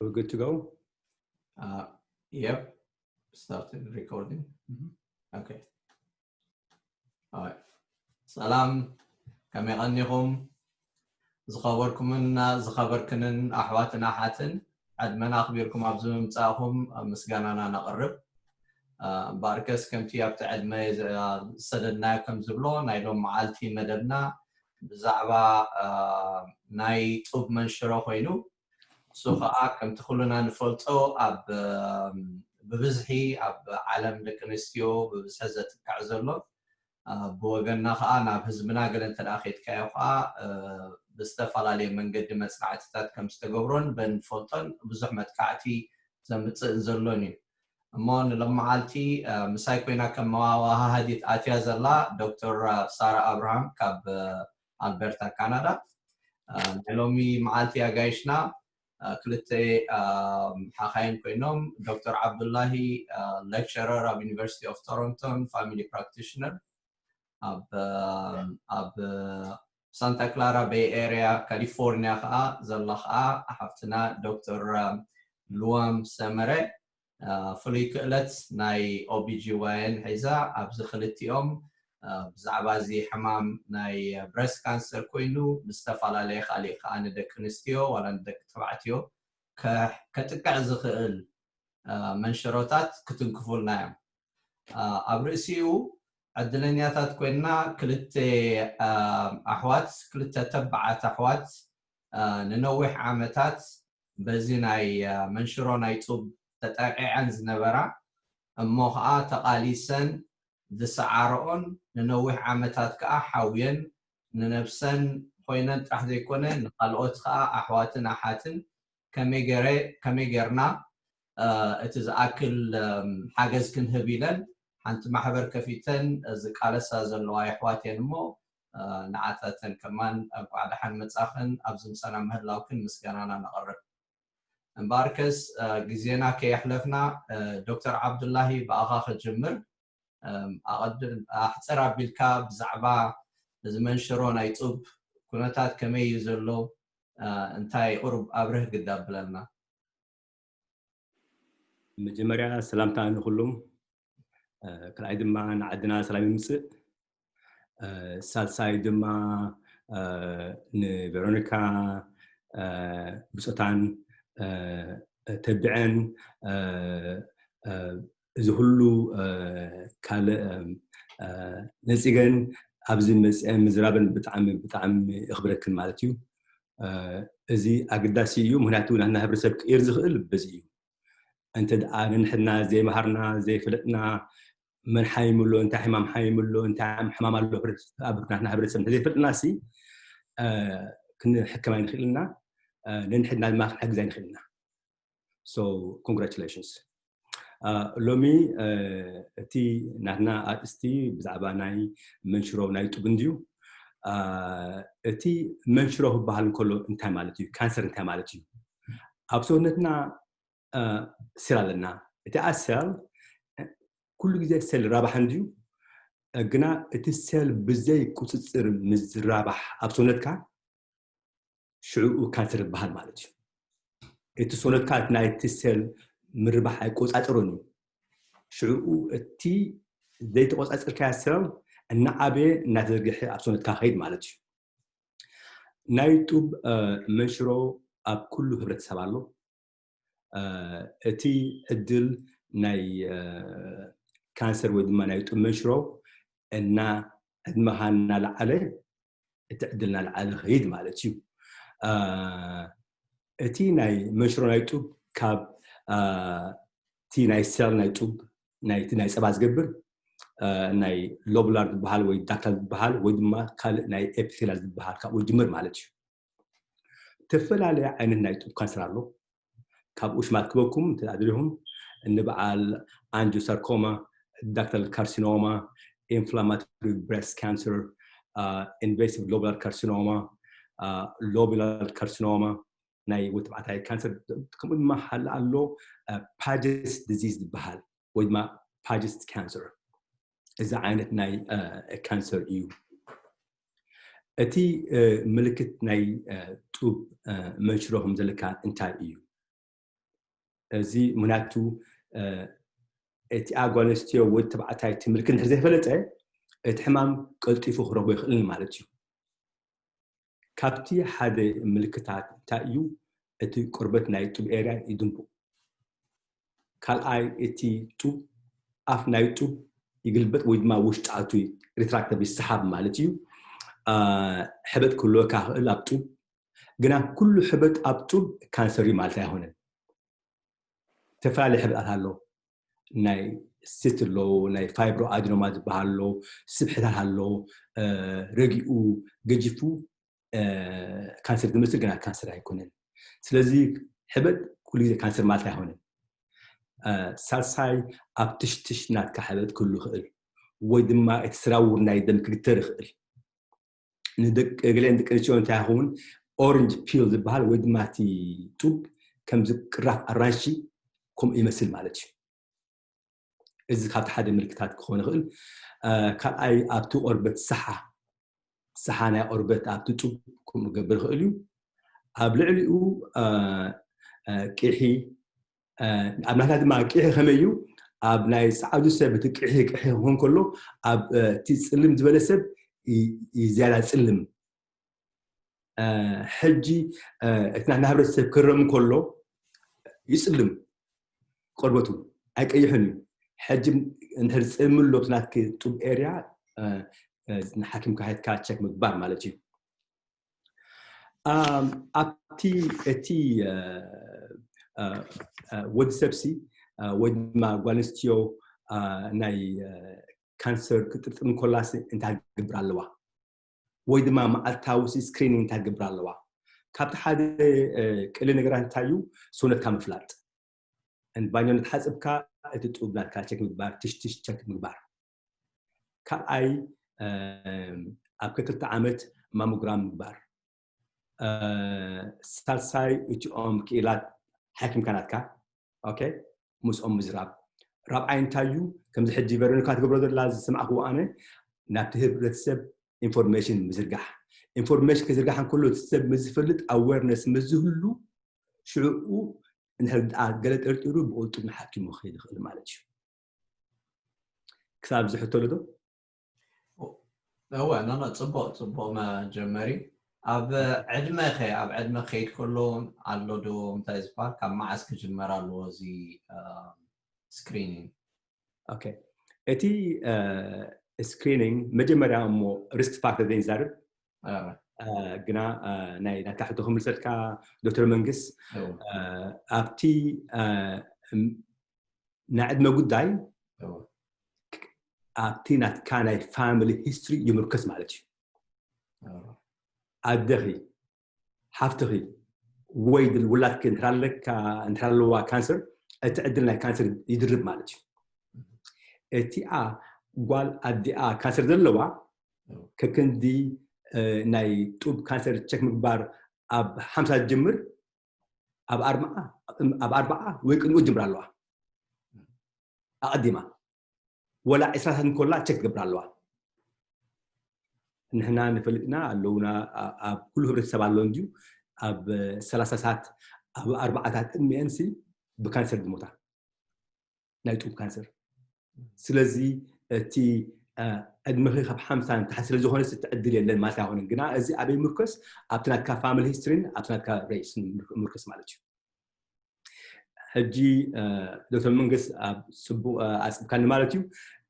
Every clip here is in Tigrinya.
We're good to go. Uh, yep. Started recording. Mm-hmm. Okay. All right. ሰላም፣ ከመይ ቀኒኹም? ዝኸበርኩምን ዝኸበርክንን ኣሕዋትን ኣሓትን፣ ዕድመና ኣኽቢርኩም ኣብዚ ምምጻእኹም ምስጋናና ነቕርብ። እምበኣርከስ ከምቲ ኣብቲ ዕድመ ዝሰደድናዮ ከም ዝብሎ፣ ናይ ሎም መዓልቲ መደብና ብዛዕባ ናይ ጡብ መንሽሮ ኮይኑ፣ እሱ ከዓ ከምቲ ኩልና ንፈልጦ ኣብ ብብዝሒ ኣብ ዓለም ደቂ ኣንስትዮ ብብዝሒ ዘጥቅዕ ዘሎ፣ ብወገንና ከዓ ናብ ህዝብና ገለ እንተ ኬድካዮ ከዓ ብዝተፈላለየ መንገዲ መፅናዕትታት ከም ዝተገብሮን በንፈልጦን ብዙሕ መጥቃዕቲ ዘምፅእን ዘሎን እዩ። እሞ ንሎም መዓልቲ ምሳይ ኮይና ከም መዋሃሃዲት ኣትያ ዘላ ዶክተር ሳራ ኣብርሃም ካብ ኣልበርታ ካናዳ። ናይ ሎሚ መዓልቲ ኣጋይሽና ክልተ ሓኻይም ኮይኖም፣ ዶክተር ዓብዱላሂ lecturer ኣብ University of Toronto፣ family practitioner ኣብ ኣብ ሳንታ ክላራ ቤይ ኤርያ ካሊፎርኒያ ከዓ ዘላ ከዓ ሓፍትና ዶክተር ልዋም ሰመረ ፍሉይ ክእለት ናይ ኦቢጂዋይን ሒዛ ኣብዚ ክልቲኦም ብዛዕባ እዚ ሕማም ናይ ብረስት ካንሰር ኮይኑ ምስ ዝተፈላለየ ካሊእ ከዓ ንደቂ ኣንስትዮ ዋላ ንደቂ ተባዕትዮ ከጥቅዕ ዝኽእል መንሽሮታት ክትንክፉልና እዮም። ኣብ ርእሲኡ ዕድለኛታት ኮይንና ክልተ ኣሕዋት፣ ክልተ ተባዓት ኣሕዋት ንነዊሕ ዓመታት በዚ ናይ መንሽሮ ናይ ጡብ ተጠቂዐን ዝነበራ፣ እሞ ከዓ ተቓሊሰን ዝሰዓረኦን ንነዊሕ ዓመታት ከዓ ሓውየን ንነብሰን ኮይነን ጥራሕ ዘይኮነ ንካልኦት ከዓ ኣሕዋትን ኣሓትን ከመይ ገረ ከመይ ገርና እቲ ዝኣክል ሓገዝ ክንህብ ኢለን ሓንቲ ማሕበር ከፊተን ዝቃለሳ ዘለዋ ኣሕዋት እየን። እሞ ንዓታተን ከማን እንኳዕ ደሓን መጻኽን ኣብዚ ምሳና ምህላውክን ምስጋናና ነቕርብ። እምበኣርከስ ግዜና ከየሕለፍና ዶክተር ዓብዱላሂ ብኣኻ ክጅምር። ኣቐድም ኣሕፅር ኣቢልካ ብዛዕባ እዚ መንሽሮ ናይ ጡብ ኩነታት ከመይ እዩ ዘሎ እንታይ ቁሩብ ኣብርህ ግዳ ኣብለና። መጀመርያ ሰላምታ ንኩሉም፣ ካልኣይ ድማ ንዓድና ሰላም ይምፅእ። ሳልሳይ ድማ ንቬሮኒካ ብፆታን ተቢዐን እዚ ኩሉ ካልእ ነፂገን ኣብዚ መፅአን ምዝራበን ብጣዕሚ ብጣዕሚ የኽብረክን ማለት እዩ። እዚ ኣገዳሲ እዩ። ምክንያቱ ናትና ህብረተሰብ ክቅየር ዝኽእል በዚ እዩ። እንተ ደኣ ንንሕና ዘይመሃርና ዘይፈለጥና መን ሓሚሙ ኣሎ፣ እንታይ ሕማም ሓሚሙ ኣሎ፣ እንታይ ሕማም ኣሎ ኣብ ናትና ህብረተሰብ ዘይፈልጥና ሲ ክንሕከም ኣይንኽእል ኢና። ንንሕና ድማ ክንሕግዝ ኣይንኽእል ኢና። So congratulations። ሎሚ እቲ ናትና ኣርእስቲ ብዛዕባ ናይ መንሽሮ ናይ ጡብ እንድዩ። እቲ መንሽሮ ክበሃል እንከሎ እንታይ ማለት እዩ? ካንሰር እንታይ ማለት እዩ? ኣብ ሰውነትና ሴል ኣለና። እቲ ሴል ኩሉ ግዜ ሴል ይራባሕ እንድዩ፣ ግና እቲ ሴል ብዘይ ቁፅፅር ምስ ዝራባሕ ኣብ ሰውነትካ ሽዕኡ ካንሰር ይበሃል ማለት እዩ። እቲ ሰውነትካ ናይቲ ሴል ምርባሕ ኣይቆፃፀሮን እዩ። ሽዕኡ እቲ ዘይተቆፃፀርካዮ ሴል እናዓበየ እናተዘርግሐ ኣብ ሰውነትካ ከይድ ማለት እዩ። ናይ ጡብ መንሽሮ ኣብ ኩሉ ህብረተሰብ ኣሎ። እቲ ዕድል ናይ ካንሰር ወይ ድማ ናይ ጡብ መንሽሮ እና ዕድመኻ እናለዓለ እቲ ዕድል እናለዓለ ከይድ ማለት እዩ። እቲ ናይ መንሽሮ ናይ ጡብ ካብ እቲ ናይ ሴል ናይ ጡብ ናይቲ ናይ ፀባ ዝገብር ናይ ሎቡላር ዝበሃል ወይ ዳክታል ዝበሃል ወይ ድማ ካልእ ናይ ኤፒቴላል ዝበሃል ካብኡ ጅምር ማለት እዩ። ዝተፈላለየ ዓይነት ናይ ጡብ ካንሰር ኣሎ። ካብኡ ሽማት ክበኩም እንተ ደሊኹም እንበዓል ኣንጆሳርኮማ፣ ዳክታል ካርሲኖማ፣ ኢንፍላማቶሪ ብሬስት ካንሰር፣ ኢንቬሲቭ ሎቡላር ካርሲኖማ፣ ሎቡላር ካርሲኖማ ናይ ወዲ ተባዕታይ ካንሰር፣ ከምኡ ድማ ሓደ ኣሎ ፓጀስ ዲዚዝ ዝበሃል ወይ ድማ ፓጀስ ካንሰር። እዚ ዓይነት ናይ ካንሰር እዩ። እቲ ምልክት ናይ ጡብ መንሽሮ ከም ዘለካ እንታይ እዩ? እዚ ምክንያቱ እቲኣ ጓል ኣንስትዮ ወዲ ተባዕታይ እቲ ምልክት እንድሕር ዘይፈለጠ እቲ ሕማም ቀልጢፉ ክረኽቦ ይኽእልን ማለት እዩ። ካብቲ ሓደ ምልክታት እንታይ እዩ? እቲ ቆርበት ናይ ጡብ ኤርያ ይድንቡ። ካልኣይ እቲ ጡብ ኣፍ ናይ ጡብ ይግልበጥ ወይ ድማ ውሽጣቱ ሪትራክተብ ይሰሓብ ማለት እዩ። ሕበጥ ክህልወካ ክእል ኣብ ጡብ ግና ኩሉ ሕበጥ ኣብ ጡብ ካንሰር እዩ ማለት ኣይሆነን። ዝተፈላለዩ ሕብጣት ኣሎ። ናይ ስት ኣሎ፣ ናይ ፋይብሮ ኣድኖማ ዝበሃል ኣሎ፣ ስብሕታት ኣሎ። ረጊኡ ገጂፉ ካንሰር ዝመስል ግና ካንሰር ኣይኮነን። ስለዚ ሕበጥ ኩሉ ግዜ ካንሰር ማለት ኣይኮነን። ሳልሳይ ኣብ ትሽትሽ ናትካ ሕበጥ ክህሉ ይኽእል ወይ ድማ እቲ ስራውር ናይ ደም ክግተር ይኽእል። ንደቂ ገሊአን ደቂ ኣንስትዮ እንታይ ይኸውን ኦረንጅ ፒል ዝበሃል ወይ ድማ እቲ ጡብ ከምዚ ቅራፍ ኣራንሺ ከምኡ ይመስል ማለት እዩ። እዚ ካብቲ ሓደ ምልክታት ክኸውን ይኽእል። ካልኣይ ኣብቲ ቆርበት ሰሓ ሰሓ ናይ ቆርበት ኣብቲ ጡብ ከምኡ ክገብር ይኽእል እዩ። ኣብ ልዕሊኡ ቂሒ ኣብ ናትና ድማ ቂሒ ከመይ እዩ ኣብ ናይ ፃዕዱ ሰብ እቲ ቂሒ ቂሒ ክኾን ከሎ ኣብ እቲ ፅልም ዝበለ ሰብ ዝያዳ ፅልም። ሕጂ እቲ ናትና ሕብረተሰብ ክረም ከሎ ይፅልም ቆርበቱ ኣይቀይሕን እዩ። ሕጂ እንድሕር ፅልሚ ኣሎ ናትኪ ጡብ ኤርያ ንሓኪምካ ሄድካ ቸክ ምግባር ማለት እዩ። ኣብቲ እቲ ወዲ ሰብሲ ወይ ድማ ጓል ኣንስትዮ ናይ ካንሰር ክጥርጥር እንኮላስ እንታይ ክገብር ኣለዋ ወይ ድማ መዓልታዊ ስክሪኒንግ እንታይ ክገብር ኣለዋ? ካብቲ ሓደ ቅሊ ነገራት እንታይ እዩ? ሰውነትካ ምፍላጥ። ባኞ ንትሓፅብካ እቲ ጡብ ናትካ ቸክ ምግባር፣ ትሽትሽ ቸክ ምግባር። ካልኣይ ኣብ ከክልተ ዓመት ማሞግራም ምግባር። ሳልሳይ እቲኦም ክኢላት ሓኪምካ ናትካ ኦኬ ምስኦም ምዝራብ። ራብዓይ እንታይ እዩ? ከምዚ ሕጂ ቨሮኒካ ትገብሮ ዘላ ዝሰማዕክዎ ኣነ ናብቲ ህብረተሰብ ኢንፎርሜሽን ምዝርጋሕ። ኢንፎርሜሽን ክዝርጋሕ እንከሎ እቲ ሰብ ምስ ዝፈልጥ ኣዌርነስ ምስ ዝህሉ ሽዕኡ እንድሕር ደኣ ገለ ጠርጢሩ ብቕልጡፍ ንሓኪሙ ክኸይድ ይኽእል ማለት እዩ። ክሳብ እዚ ሕቶ ኣሎ ዶ? እወ ኖኖ ፅቡቅ ፅቡቅ መጀመሪ። ኣብ ዕድመ ኸ ኣብ ዕድመ ከይድ ከሎ ኣሎ ዶ እንታይ ዝበሃል ካብ መዓስ ክጅመር ኣለዎ እዚ ስክሪኒንግ? ኦኬ እቲ ስክሪኒንግ መጀመርያ እሞ ሪስክ ፋክተር ዘይንዛርብ ግና ናይ ናትካ ሕቶ ክምልሰልካ ዶክተር መንግስ ኣብቲ ናይ ዕድመ ጉዳይ ኣብቲ ናትካ ናይ ፋሚሊ ሂስትሪ ይምርከስ ማለት እዩ። ኣደኺ ሓፍትኺ ወይ ድል ውላድኪ እንድሕር ኣለዋ ካንሰር እቲ ዕድል ናይ ካንሰር ይድርብ ማለት እዩ። እቲኣ ጓል ኣዲኣ ካንሰር ዘለዋ ከክንዲ ናይ ጡብ ካንሰር ቸክ ምግባር ኣብ ሓምሳ ዝጅምር ኣብ ኣርባዓ ኣብ ኣርባዓ ወይ ቅድሚኡ ጅምር ኣለዋ ኣቐዲማ ወላ ዕስራታት እንኮላ ቸክ ትገብር ኣለዋ። ንሕና ንፈልጥና ኣለውና ኣብ ኩሉ ህብረተሰብ ኣሎ እንድዩ ኣብ ሰላሳ ሰዓት ኣብ ኣርባዓታት ቅድሚአን ሲ ብካንሰር ዝሞታ ናይ ጡብ ካንሰር። ስለዚ እቲ ዕድመኺ ካብ ሓምሳ ንታሕቲ ስለ ዝኾነ እቲ ዕድል የለን ማለት ኣይኮነን። ግና እዚ ኣበይ ምርከስ ኣብቲ ናትካ ፋሚሊ ሂስትሪን ኣብቲ ናትካ ሬስ ምርከስ ማለት እዩ። ሕጂ ዶክተር መንግስ ኣብ ፅቡቅ ኣፅብካኒ ማለት እዩ።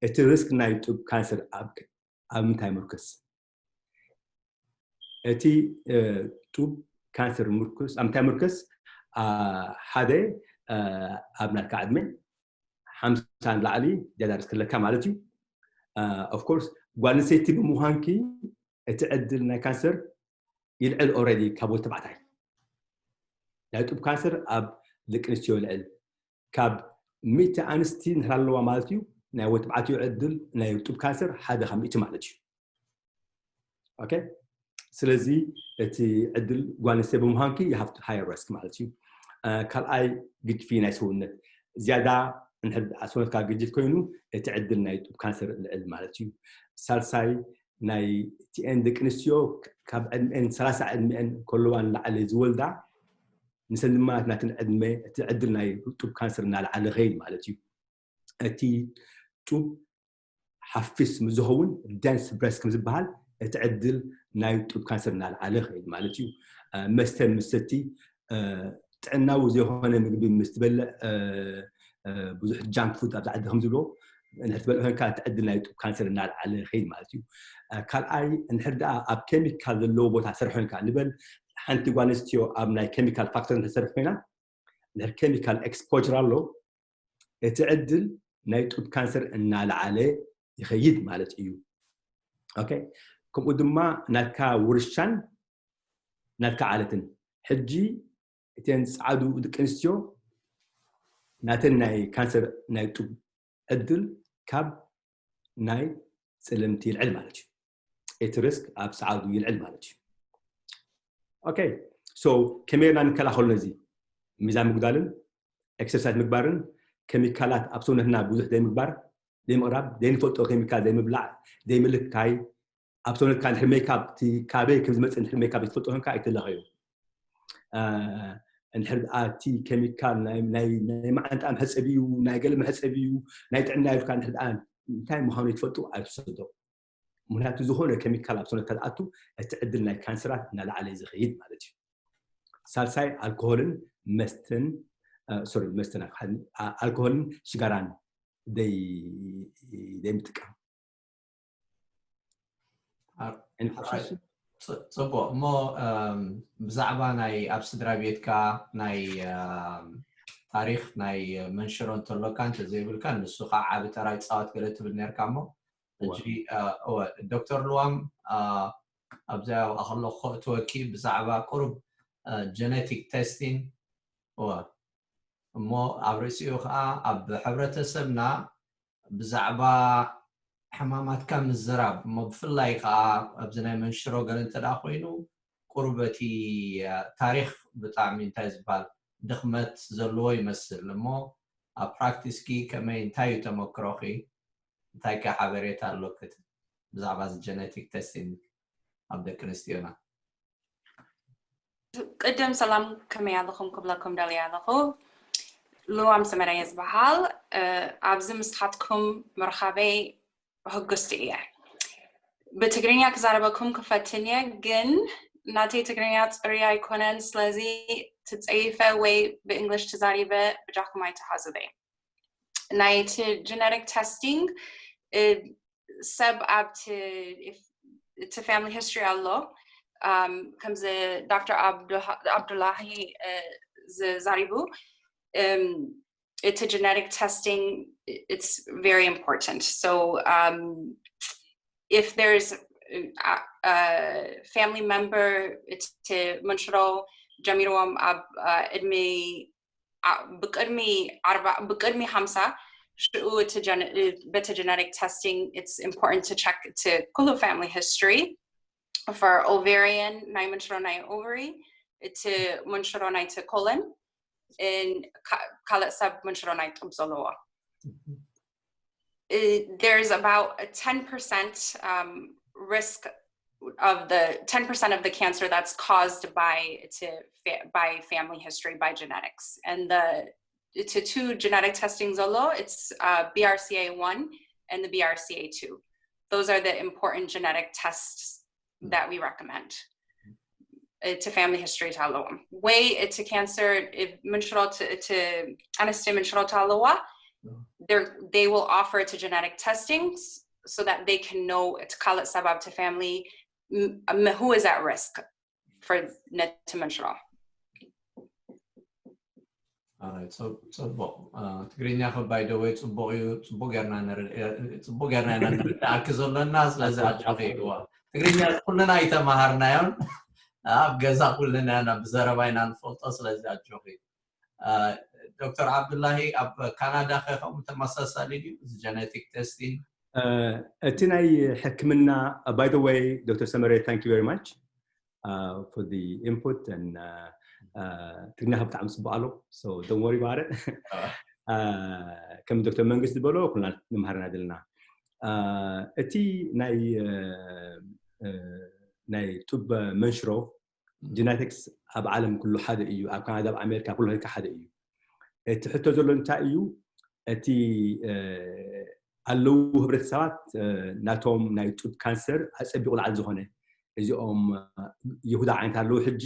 እቲ ሪስክ ናይ ጡብ ካንሰር ኣብ ምንታይ ምርከስ? እቲ ጡብ ካንሰር ምርኩስ ኣብ ምንታይ ምርከስ? ሓደ ኣብ ናትካ ዕድመ ሓምሳ ንላዕሊ ዝያዳ ሪስክ ኣለካ ማለት እዩ። ኦፍኮርስ ጓል ኣንስተይቲ ብምዃንኪ እቲ ዕድል ናይ ካንሰር ይልዕል ኦረዲ ካብ ወዲ ተባዕታይ ናይ ጡብ ካንሰር ኣብ ደቂ ኣንስትዮ ይልዕል ካብ ሚእቲ ኣንስቲ እንድሕር ኣለዋ ማለት እዩ ናይ ወዲ ተባዕትዮ ዕድል ናይ ጡብ ካንሰር ሓደ ካብ ሚእቲ ማለት እዩ። ኦኬ ስለዚ እቲ ዕድል ጓል ኣንስተይቲ ብምዃንኪ you have higher risk ማለት እዩ። ካልኣይ ግድፊ ናይ ሰውነት ዝያዳ እንድሕር ሰውነትካ ግድፍ ኮይኑ እቲ ዕድል ናይ ጡብ ካንሰር ልዕል ማለት እዩ። ሳልሳይ ናይ ቲኤን ደቂ ኣንስትዮ ካብ ዕድመአን ሰላሳ ዕድመአን ከለዋ ንላዕሊ ዝወልዳ ንሰን ድማ ናተን ዕድመ እቲ ዕድል ናይ ጡብ ካንሰር እናለዓለ ይኸይድ ማለት እዩ። እቲ ጡብ ሓፊስ ምስ ዝኸውን ደንስ ብረስት ከም ዝበሃል እቲ ዕድል ናይ ጡብ ካንሰር እናለዓለ ይኸይድ ማለት እዩ። መስተ ምስ ሰቲ ጥዕናዊ ዘይኮነ ምግቢ ምስ ትበልዕ ብዙሕ ጃንክ ፉድ ኣብዚ ዓዲ ከም ዝብሎ ንድሕር ትበልዕ ኮንካ እቲ ዕድል ናይ ጡብ ካንሰር እናለዓለ ይኸይድ ማለት እዩ። ካልኣይ እንድሕር ደኣ ኣብ ኬሚካል ዘለዎ ቦታ ትሰርሕ ኮንካ ንበል ሓንቲ ጓል ኣንስትዮ ኣብ ናይ ኬሚካል ፋክተሪ ትሰርሕ ኮይና እንድሕር ኬሚካል ኤክስፖጀር ኣሎ እቲ ዕድል ናይ ጡብ ካንሰር እናለዓለ ይኸይድ ማለት እዩ። ኦኬ ከምኡ ድማ ናትካ ውርሻን ናትካ ዓለትን ሕጂ እተን ፃዕዱ ደቂ ኣንስትዮ ናተን ናይ ካንሰር ናይ ጡብ ዕድል ካብ ናይ ፀለምቲ ይልዕል ማለት እዩ። እቲ ሪስክ ኣብ ፃዕዱ ይልዕል ማለት እዩ። ኦኬ ሶ ከመይ ጌርና ንከላኸሎ ነዚ ሚዛን ምጉዳልን ኤክሰርሳይዝ ምግባርን ኬሚካላት ኣብ ሰውነትና ብዙሕ ዘይምግባር ዘይምቕራብ ዘይንፈልጦ ኬሚካል ዘይምብላዕ ዘይምልካይ ኣብ ሰውነትካ እንድሕር ሜካፕ እቲ ካበይ ከም ዝመፅእ እንድሕር ሜካፕ ዝፈልጦ ኮንካ ኣይትለኸዮ። እንድሕር እቲ ኬሚካል ናይ መዓንጣ መሕፀቢ እዩ ናይ ገለ መሕፀቢ እዩ ናይ ጥዕና ኢልካ እንድሕር እንታይ ምዃኑ ይትፈልጡ ኣይትሰዶ። ምክንያቱ ዝኾነ ኬሚካል ኣብ ሰውነትካ ዝኣቱ እቲ ዕድል ናይ ካንሰራት እናለዓለ ዝኸይድ ማለት እዩ። ሳልሳይ ኣልኮሆልን መስተን ሶሪ መስተን ኣልኮሆልን ሽጋራን ዘይምጥቃም። ፅቡቅ እሞ ብዛዕባ ናይ ኣብ ስድራ ቤትካ ናይ ታሪክ ናይ መንሽሮ እንተሎካ እንተዘይብልካ ንሱ ከዓ ዓብ ተራ ይፃወት ገለ ትብል ነርካ እሞ ሕጂ ዶክተር ልዋም ኣብዚኣ ከለኩ ከእትወኪ ብዛዕባ ቁሩብ ጀነቲክ ቴስቲን እሞ ኣብ ርእሲኡ ከዓ ኣብ ሕብረተሰብና ብዛዕባ ሕማማትካ ምዝራብ እሞ ብፍላይ ከዓ ኣብዚ ናይ መንሽሮ ገለ እንተ ኮይኑ ቁሩብ እቲ ታሪክ ብጣዕሚ እንታይ ዝበሃል ድክመት ዘለዎ ይመስል እሞ ኣብ ፕራክቲስኪ ከመይ እንታይ እዩ ተመክሮኺ እንታይ ከ ሓበሬታ ኣለክት ብዛዕባ እዚ ጀነቲክ ቴስቲንግ ኣብ ደቂ ኣንስትዮና ቅድም ሰላም ከመይ ኣለኹም ክብለኩም ደልየ ኣለኹ። ልዋም ሰመረ እየ ዝበሃል። ኣብዚ ምስኻትኩም ምርኻበይ ህጉስቲ እየ። ብትግርኛ ክዛረበኩም ክፈትን እየ፣ ግን ናተይ ትግርኛ ፅሩይ ኣይኮነን። ስለዚ ትፀይፈ ወይ ብእንግሊሽ ተዛሪበ ብጃኹም ኣይተሃዙበይ። ናይቲ ጀነቲክ ቴስቲንግ ሰብ ኣብቲ እቲ ፋሚሊ ሂስትሪ ኣሎ ከምዚ ዶክተር ኣብዱላሂ ዝዛሪቡ እቲ genetic testing it's very important. So um, if there's a, a family member እቲ መንሽሮ ጀሚርዎም ኣብ ዕድሜ ብቅድሚ ብቅድሚ ሓምሳ ሽኡ በቲ genetic testing it's important to check to ኩሉ family history for ovarian ናይ መንሽሮ ናይ ovary እቲ መንሽሮ ናይቲ colon ካልእ ሰብ መንሽሮ ናይ ጡብ ዘለዎ there's about a ten percent um, risk of the ten percent of the cancer that's caused by to by family history by genetics and the to two genetic testing ዘሎ it's uh, B R C A one and the B R C A two. Those are the important genetic tests that we recommend. እቲ family history ኣለዎም ወይ እቲ cancer መንሽሮ እቲ ኣንስቲ መንሽሮ ኣለዋ they will offer to genetic testing so that they can know እቲ ካልእ ሰብ ኣብቲ family who is at risk for ነቲ መንሽሮ ፅቡቅ ትግርኛ ከ by the way ፅቡቅ እዩ ፅቡቅ ጌርና ንርድ- ፅቡቅ ጌርና ኢና ንርዳእኪ ዘለና ስለዚ ኣጆኺ እዋ ትግርኛ ኩልና ኣይተማሃርናዮን ኣብ ገዛ ኩልና ኢና ብዘረባ ኢና ንፈልጦ ስለዚ ኣጆኺ ዶክተር ዓብዱላሂ ኣብ ካናዳ ከ ከምኡ ተመሳሳሊ ድዩ እዚ genetic testing እቲ ናይ ሕክምና by the way ዶክተር ሰመረ thank you very much uh, for the input and uh, uh, ትግርኛ ብጣዕሚ ፅቡቅ ኣሎ so don't worry about it ከም ዶክተር መንግስት ዝበሎ ኩልና ንምሃርና ዘለና እቲ ናይ ናይ ጡብ መንሽሮ ጀነቲክስ ኣብ ዓለም ኩሉ ሓደ እዩ። ኣብ ካናዳ፣ ኣብ ኣሜሪካ፣ ኩሉ ሄድካ ሓደ እዩ። እቲ ሕቶ ዘሎ እንታይ እዩ? እቲ ኣለዉ ህብረተሰባት ናቶም ናይ ጡብ ካንሰር ኣፀቢቑ ላዕሊ ዝኾነ፣ እዚኦም ይሁዳ ዓይነት ኣለዉ። ሕጂ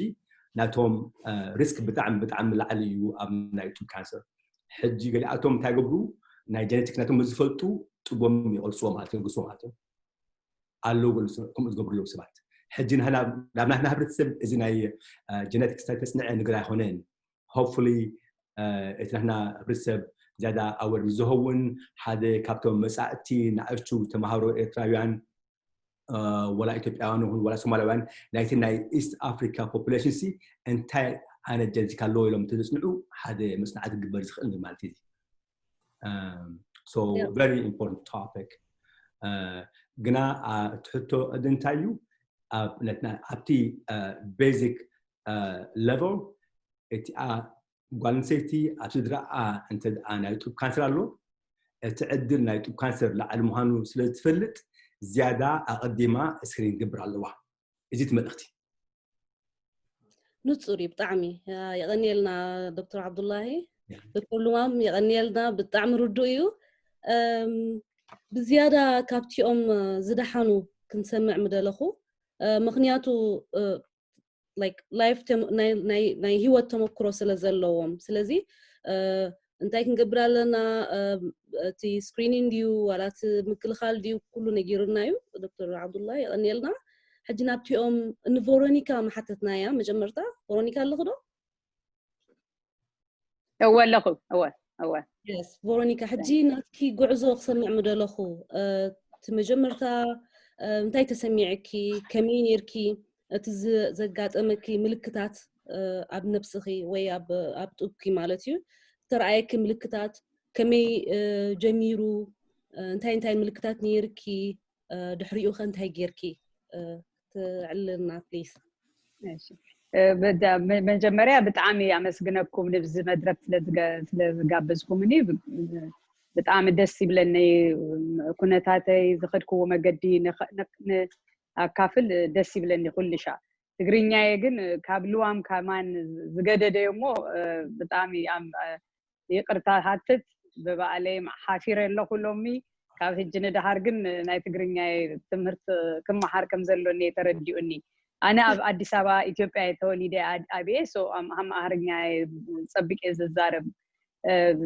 ናቶም ሪስክ ብጣዕሚ ብጣዕሚ ላዕሊ እዩ ኣብ ናይ ጡብ ካንሰር። ሕጂ ገሊኣቶም እንታይ ገብሩ? ናይ ጀነቲክስ ናቶም ዝፈልጡ ጡቦም ይቆርፅዎ ማለት እዮም፣ ይጉስዎ ማለት እዮም። ኣለዉ ገሉ ሰብ ከምኡ ዝገብሩ ኣለዉ ሰባት። ሕጂ ንሕና ናብ ናትና ህብረተሰብ እዚ ናይ ጀነቲክስ ተስንዐ ንግር ኣይኮነን። ሆፕፉሊ እቲ ናትና ህብረተሰብ ዝያዳ ኣወር ዝኸውን ሓደ ካብቶም መጻእቲ ንኣሽቱ ተምሃሮ ኤርትራውያን፣ ወላ ኢትዮጵያውያን ይኹን ወላ ሶማላውያን፣ ናይቲ ናይ ኢስት ኣፍሪካ ፖፑሌሽን ሲ እንታይ ዓይነት ጀነቲክ ኣለዎ ኢሎም እንተዘጽንዑ ሓደ መጽናዕቲ ክግበር ዝኽእል ማለት እዩ። So very important topic። ግና እቲ ሕቶ ቅዲ እንታይ እዩ? ኣብቲ ቤዚክ ሌቨል፣ እቲኣ ጓል ኣንስተይቲ ኣብ ስድራኣ እንተ ናይ ጡብ ካንሰር ኣሎ፣ እቲ ዕድል ናይ ጡብ ካንሰር ላዕሊ ምዃኑ ስለ ዝትፈልጥ ዝያዳ ኣቐዲማ ስክሪን ክገብር ኣለዋ። እዚ እቲ መልእኽቲ። ንጹር እዩ ብጣዕሚ። የቐንየልና ዶክተር ዓብዱላሂ። ዶክተር ልዋም የቐንየልና፣ ብጣዕሚ ርዱእ እዩ። ብዝያዳ ካብቲኦም ዝደሓኑ ክንሰምዕ ምደለኹ። ምኽንያቱ ላይፍ ናይ ህይወት ተመክሮ ስለ ዘለዎም። ስለዚ እንታይ ክንገብር ኣለና? እቲ ስክሪኒንግ ድዩ ዋላ እቲ ምክልኻል ድዩ? ኩሉ ነጊሩና እዩ ዶክተር ዓብዱላ፣ የቐንየልና። ሕጂ ናብቲኦም ንቨሮኒካ መሓተትና እያ መጀመርታ። ቨሮኒካ ኣለኹ ዶ? እወ ኣለኹ። እወ እወ። ቨሮኒካ፣ ሕጂ ናትኪ ጉዕዞ ክሰምዕ ምደለኹ። እቲ መጀመርታ እንታይ ተሰሚዕኪ? ከመይ ነርኪ? እቲ ዘጋጠመኪ ምልክታት ኣብ ነብስኺ ወይ ኣብ ጡብኪ ማለት እዩ፣ ተረኣየኪ ምልክታት ከመይ ጀሚሩ? እንታይ እንታይ ምልክታት ነርኪ? ድሕሪኡ ከ እንታይ ጌርኪ? ትዕልልና ፕሊስ። መጀመርያ ብጣዕሚ ኣመስግነኩም ንብዚ መድረክ ስለዝጋበዝኩምኒ። ብጣዕሚ ደስ ይብለኒ። ኩነታተይ፣ ዝኸድክዎ መገዲ ኣካፍል ደስ ይብለኒ ኩልሻ። ትግርኛየ ግን ካብ ልዋም ከማን ዝገደደዮ እሞ ብጣዕሚ ይቅርታ ሃትት። ብባዕለይ ሓፊረ ኣለኹ ሎሚ። ካብ ሕጂ ንደሓር ግን ናይ ትግርኛ ትምህርቲ ክመሓር ከም ዘሎኒ ተረዲኡኒ። ኣነ ኣብ ኣዲስ ኣበባ ኢትዮጵያ ተወሊደ ዓብየ። ኣምሃርኛ ጸቢቀ ዝዛረብ፣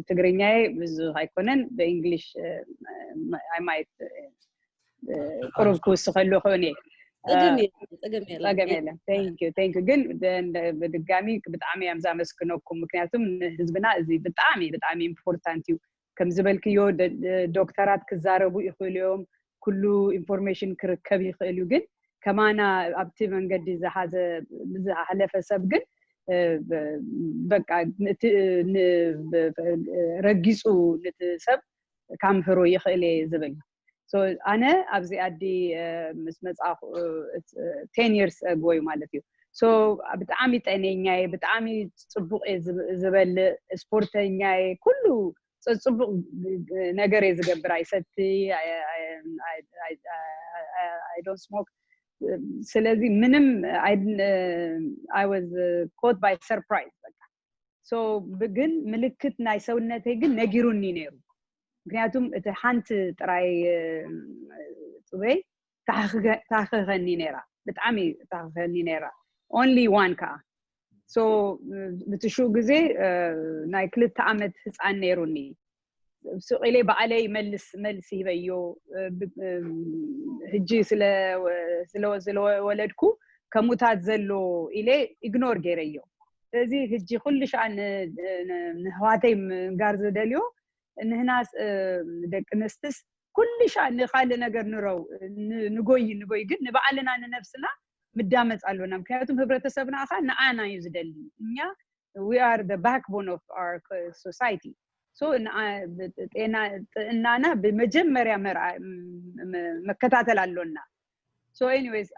ትግርኛ ብዙ ኣይኮነን። ብእንግሊሽ ማየት ቁሩብ ክውስኸሉ ክእኔ። ጸገም የለን። Thank you ግን ብድጋሚ ብጣዕሚ እዮም ዘመስግነኩም። ምክንያቱም ንህዝብና እዚ ብጣዕሚ ብጣዕሚ ኢምፖርታንት እዩ። ከም ዝበልክዮ ዶክተራት ክዛረቡ ይኽእሉ እዮም። ኩሉ ኢንፎርሜሽን ክርከብ ይኽእል እዩ። ግን ከማና ኣብቲ መንገዲ ዝሓዘ ዝሓለፈ ሰብ ግን በቃ ረጊፁ ነቲ ሰብ ካምህሮ ይኽእል እየ ዝብል። ኣነ ኣብዚ ኣዲ ምስ መፃኹ ten years ago እዩ ማለት እዩ። ብጣዕሚ ጠነኛ እየ፣ ብጣዕሚ ፅቡቅ እየ ዝበልእ፣ ስፖርተኛ እየ፣ ኩሉ ፅቡቅ ነገር እየ ዝገብር። ኣይሰቲ፣ I don't smoke። ስለዚ ምንም I was caught by surprise። በቃ ግን ምልክት ናይ ሰውነተይ ግን ነጊሩኒ ነይሩ። ምክንያቱም እቲ ሓንቲ ጥራይ ጡበይ ታኸኸኒ ነይራ፣ ብጣዕሚ ታኸኸኒ ነይራ። Only one ከዓ። ብቲ ሽኡ ግዜ ናይ ክልተ ዓመት ህፃን ነይሩኒ። ስቕ ኢለ ባዕለይ መልስ መልስ ሂበዮ። ሕጂ ስለወለድኩ ከሙታት ዘሎ ኢለ ኢግኖር ገይረዮ። ስለዚ ሕጂ ኩሉ ሻዓ ንህዋተይ ምንጋር ዝደልዮ፣ ንህናስ ደቂ ኣንስትስ ኩሉ ሻዓ ንካልእ ነገር ንረው ንጎይ ንጎይ፣ ግን ንባዕልና ንነብስና ምዳመፅ ኣሎና። ምክንያቱም ህብረተሰብና ከዓ ንዓና እዩ ዝደሊ። እኛ we are the backbone of our society። ጥዕናና ብመጀመርያ መከታተል ኣሎና። So anyways,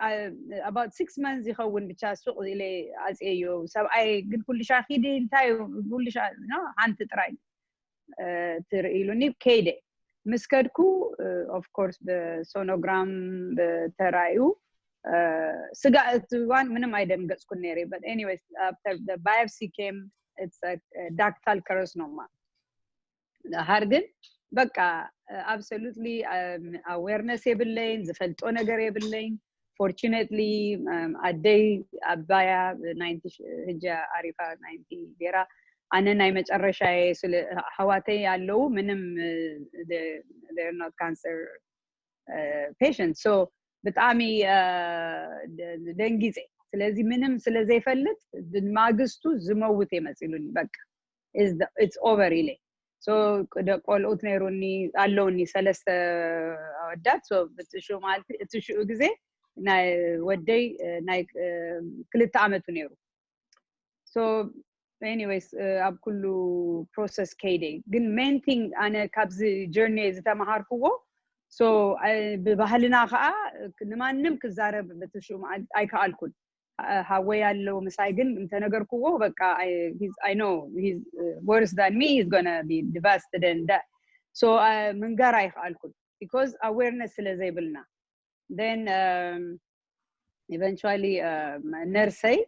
about six months ይኸውን ብቻ ሱቕ ኢለ ኣፅየዮ። ሰብኣይ ግን ኩሉ ሻ ኪዲ እንታይ ኩሉ ሻ ሓንቲ ጥራይ ትርኢ ኢሉኒ። ከይደ ምስ ከድኩ of course ብሶኖግራም ተራዩ ስጋ እቲ እዋን ምንም ኣይደንገፅኩን ነይረ። But anyways, after the biopsy came, it's a ductal carcinoma። ደሓር ግን በቃ absolutely awareness የብለይን፣ ዝፈልጦ ነገር የብለይን። Fortunately ኣደይ ኣባያ ናይንቲ፣ ህጃ ኣሪፋ ናይንቲ ገይራ፣ ኣነ ናይ መጨረሻ ስለ ኣሕዋተይ ኣለዉ፣ ምንም not cancer patient። So ብጣዕሚ ደንጊፀ። ስለዚ ምንም ስለ ዘይፈልጥ ማግስቱ ዝመውት የመፂሉኒ። በቃ it's over ኢለ። So ቆልዑት ነይሩኒ፣ ኣለውኒ ሰለስተ ኣወዳት። So እቲ ሽኡ ማለት እቲ ሽኡ ግዜ ናይ ወደይ ናይ ክልተ ዓመቱ ነይሩ። So anyways ኣብ ኩሉ process ከይደ። ግን main thing ኣነ ካብዚ journey ዝተመሃርክዎ፣ so ብባህልና ከዓ ንማንም ክዛረብ በቲ ሽኡ መዓልቲ ኣይከኣልኩን። ሃወይ ኣለዉ ምሳይ፣ ግን እንተነገርክዎ በቃ I know he's worse than me, he's gonna be devastated and that. So ምንጋር ኣይከኣልኩን because awareness ስለ ዘይብልና። Then eventually ነርሰይ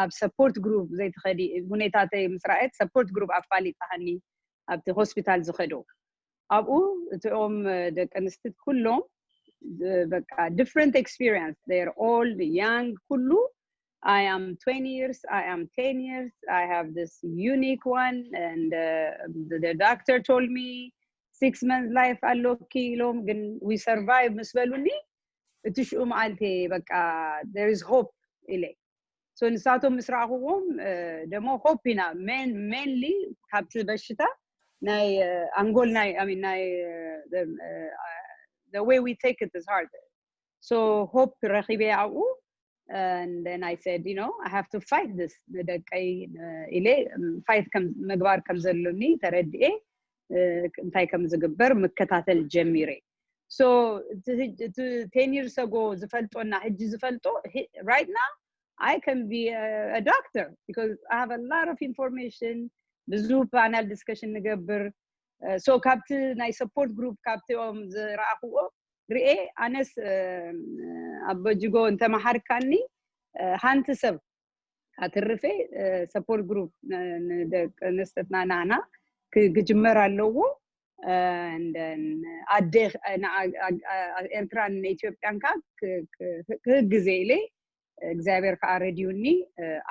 ኣብ support group ዘይትኸዲ፣ ሁኔታተይ ምስ ረኣየት support group ኣፋሊጣሃኒ ኣብቲ ሆስፒታል ዝኸዶ። ኣብኡ እቲኦም ደቂ ኣንስትት ኩሎም በቃ different experience, they're old, young፣ ኩሉ I am twenty years, I am ten years, I have this unique one and the doctor told me six months life ኣሎኪ ኢሎም፣ ግን we survive ምስ በሉኒ እቲ ሽኡ መዓልቲ በቃ there is hope ኢለ። So ንሳቶም ምስ ረኣኽዎም ደሞ hope ኢና mainly ካብቲ በሽታ ናይ ኣንጎል ናይ ናይ the way we take it is hard። So hope ረኺበ ኣብኡ and then I said, you know, I have to fight this ንደቀይ ኢለ fight ምግባር ከም ዘሎኒ ተረድኤ እንታይ ከም ዝግበር ምከታተል ጀሚረ። So እቲ ten years ago ዝፈልጦና ሕጂ ዝፈልጦ right now I can be a doctor because I have a lot of information። ብዙ panel discussion ንገብር። So ካብቲ ናይ support group ካብቲኦም ዝረኣኽዎ ርኤ ኣነስ ኣበጅጎ እንተመሃርካኒ ሓንቲ ሰብ ኣትርፌ support group ንደቂ ኣንስትትና ናና ክጅመር ኣለዎ። ኣደ ኤርትራን ኢትዮጵያን ከዓ ክህግዘ ኢለ እግዚኣብሔር ከዓ ረድዩኒ።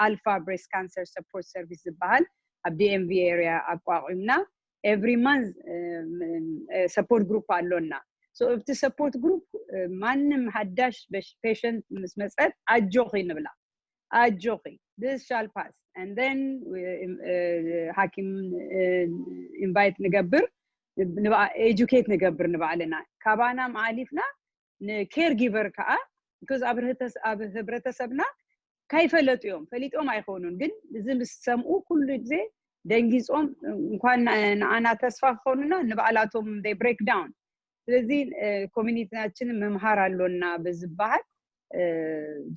Alpha Breast Cancer Support Service ዝበሃል ኣብ DMV area ኣቋቒምና every month support group ኣሎና። So ኣብቲ support group ማንም ሓዳሽ patient ምስ መፀት ኣጆኺ ንብላ፣ ኣጆኺ this shall pass and then ሓኪም invite ንገብር፣ educate ንገብር ንባዕልና ካባና መዓሊፍና ን caregiver ከዓ because ኣብ ህብረተሰብና ካይፈለጡ እዮም፣ ፈሊጦም ኣይኮኑን፣ ግን እዚ ምስ ሰምኡ ኩሉ ግዜ ደንጊፆም እንኳን ንዓና ተስፋ ክኾኑና ንባዕላቶም they break down። ስለዚ communityናችን ምምሃር ኣሎና ብዝበሃል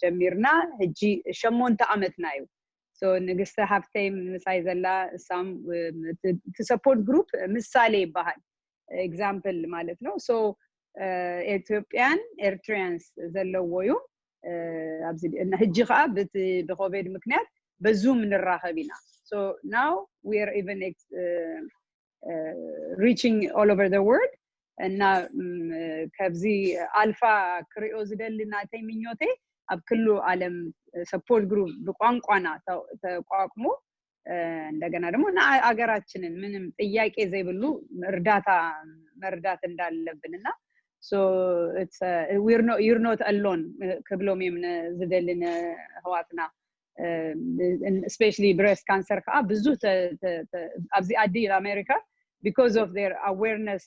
ጀሚርና ሕጂ ሸሞንተ ዓመትና እዩ። So ንግስቲ ሃፍተይ ምሳይ ዘላ እሳም እቲ support group ምሳሌ ይበሃል። Example ማለት ነው። So Ethiopian Eritreans ዘለዎ እዩ። ኣብዚ ሕጂ ከዓ ብቲ ብኮቪድ ምክንያት በዙም ንራኸብ ኢና። So now we are even reaching all over the world እና ከብዚ ኣልፋ ክሪኦ ዝደሊ ናተይ ምኞተይ ኣብ ክሉ ዓለም support group ብቋንቋና ተቋቁሞ እንደገና ደግሞ ንኣገራችንን ምንም ጥያቄ ዘይብሉ እርዳታ መርዳት እንዳለብን እና you're not alone ክብሎም እዮም ዝደሊ ንኣሕዋትና especially breast cancer ከዓ ብዙ ኣብዚ ዓዲ ኣሜሪካ because of their awareness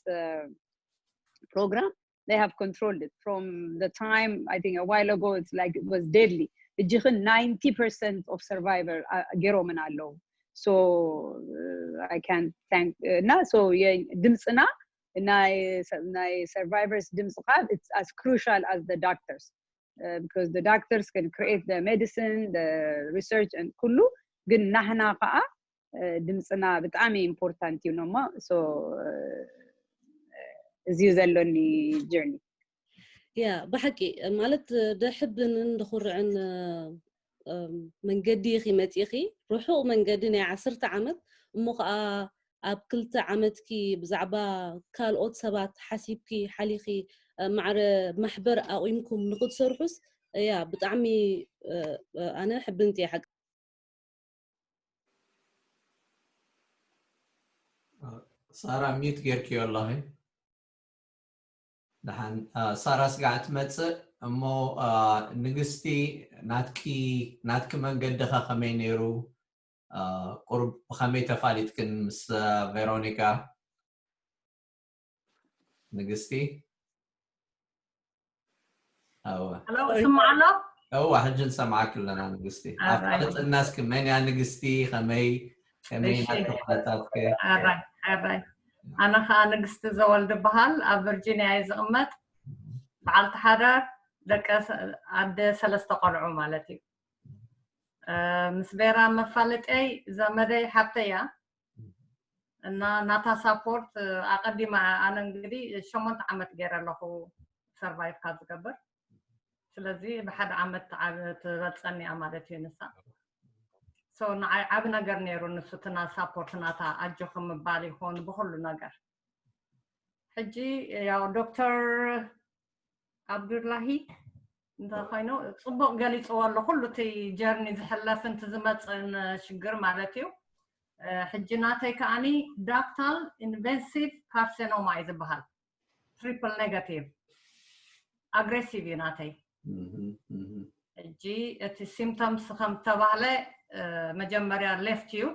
program they have controlled it from the time I think a while ago it's like it was deadly. እጅኽን ninety percent of survivor ገይሮምን ኣለዉ። So I can thank እና so ድምፅና ናይ survivors ድምፂ ከዓ it's as crucial as the doctors because the doctors can create the medicine, the research and ኩሉ ግን ናህና ከዓ ድምፅና ብጣዕሚ important እዩ ነሞ። So እዚ እዩ ዘሎኒ journey። ያ ብሓቂ ማለት ደሕብንን ደኹርዕን መንገዲ ኢኺ መፂእኺ፣ ርሑቕ መንገዲ ናይ ዓሰርተ ዓመት እሞ ከዓ ኣብ ክልተ ዓመትኪ ብዛዕባ ካልኦት ሰባት ሓሲብኪ ሓሊኺ ማዕረ ማሕበር ኣቑምኩም ንክትሰርሑስ ያ ብጣዕሚ ኣነ ሕብንቲ ሓቂ ሳራ ሚዩት ጌርክዮ ኣለኺ። ደሓን ሳራ ስጋዕ ትመፅእ እሞ ንግስቲ ናትኪ ናትኪ መንገድኻ ከመይ ነይሩ? ቁሩብ ብኸመይ ተፋሊጥክን ምስ ቬሮኒካ? ንግስቲ ስማዕ ኣሎ። እዋ ሕጂ ንሰማዓክ ኣለና ንግስቲ። ኣፋለጥና እስኪ፣ መን እያ ንግስቲ? ከመይ ከመይ ናተፈለጣትከ? ኣራይ ኣነ ከዓ ንግስቲ ዘወልድ በሃል፣ ኣብ ቨርጂኒያ እየ ዝቕመጥ። በዓልቲ ሓዳር፣ ደቂ ኣደ ሰለስተ ቆልዑ ማለት እዩ። ምስ ቬራ መፋለጠይ ዘመደይ ሓብተይ እያ እና ናታ ሳፖርት ኣቐዲማ፣ ኣነ እንግዲህ ሸሞንተ ዓመት ገይረ ኣለኹ ሰርቫይቭ ካብ ዝገብር። ስለዚ ብሓደ ዓመት ትበልፀኒ እያ ማለት እዩ ንሳ። ሶ ንዓይ ዓብ ነገር ነይሩ ንሱ፣ እቲ ና ሳፖርት ናታ ኣጆኺ ምባል ይኹን ብኩሉ ነገር። ሕጂ ያው ዶክተር ኣብዱላሂ እንታይ ኮይኑ ፅቡቅ ገሊፅዎ ኣሎ ኩሉ እቲ ጀርኒ ዝሕለፍን እቲ ዝመፅእን ሽግር ማለት እዩ። ሕጂ ናተይ ከዓኒ ዳክታል ኢንቨንሲቭ ካርሴኖማ እዩ ዝበሃል። ትሪፕል ኔጋቲቭ ኣግሬሲቭ እዩ ናተይ። ሕጂ እቲ ሲምፕቶምስ ከም ተባህለ መጀመርያ ሌፍት እዩ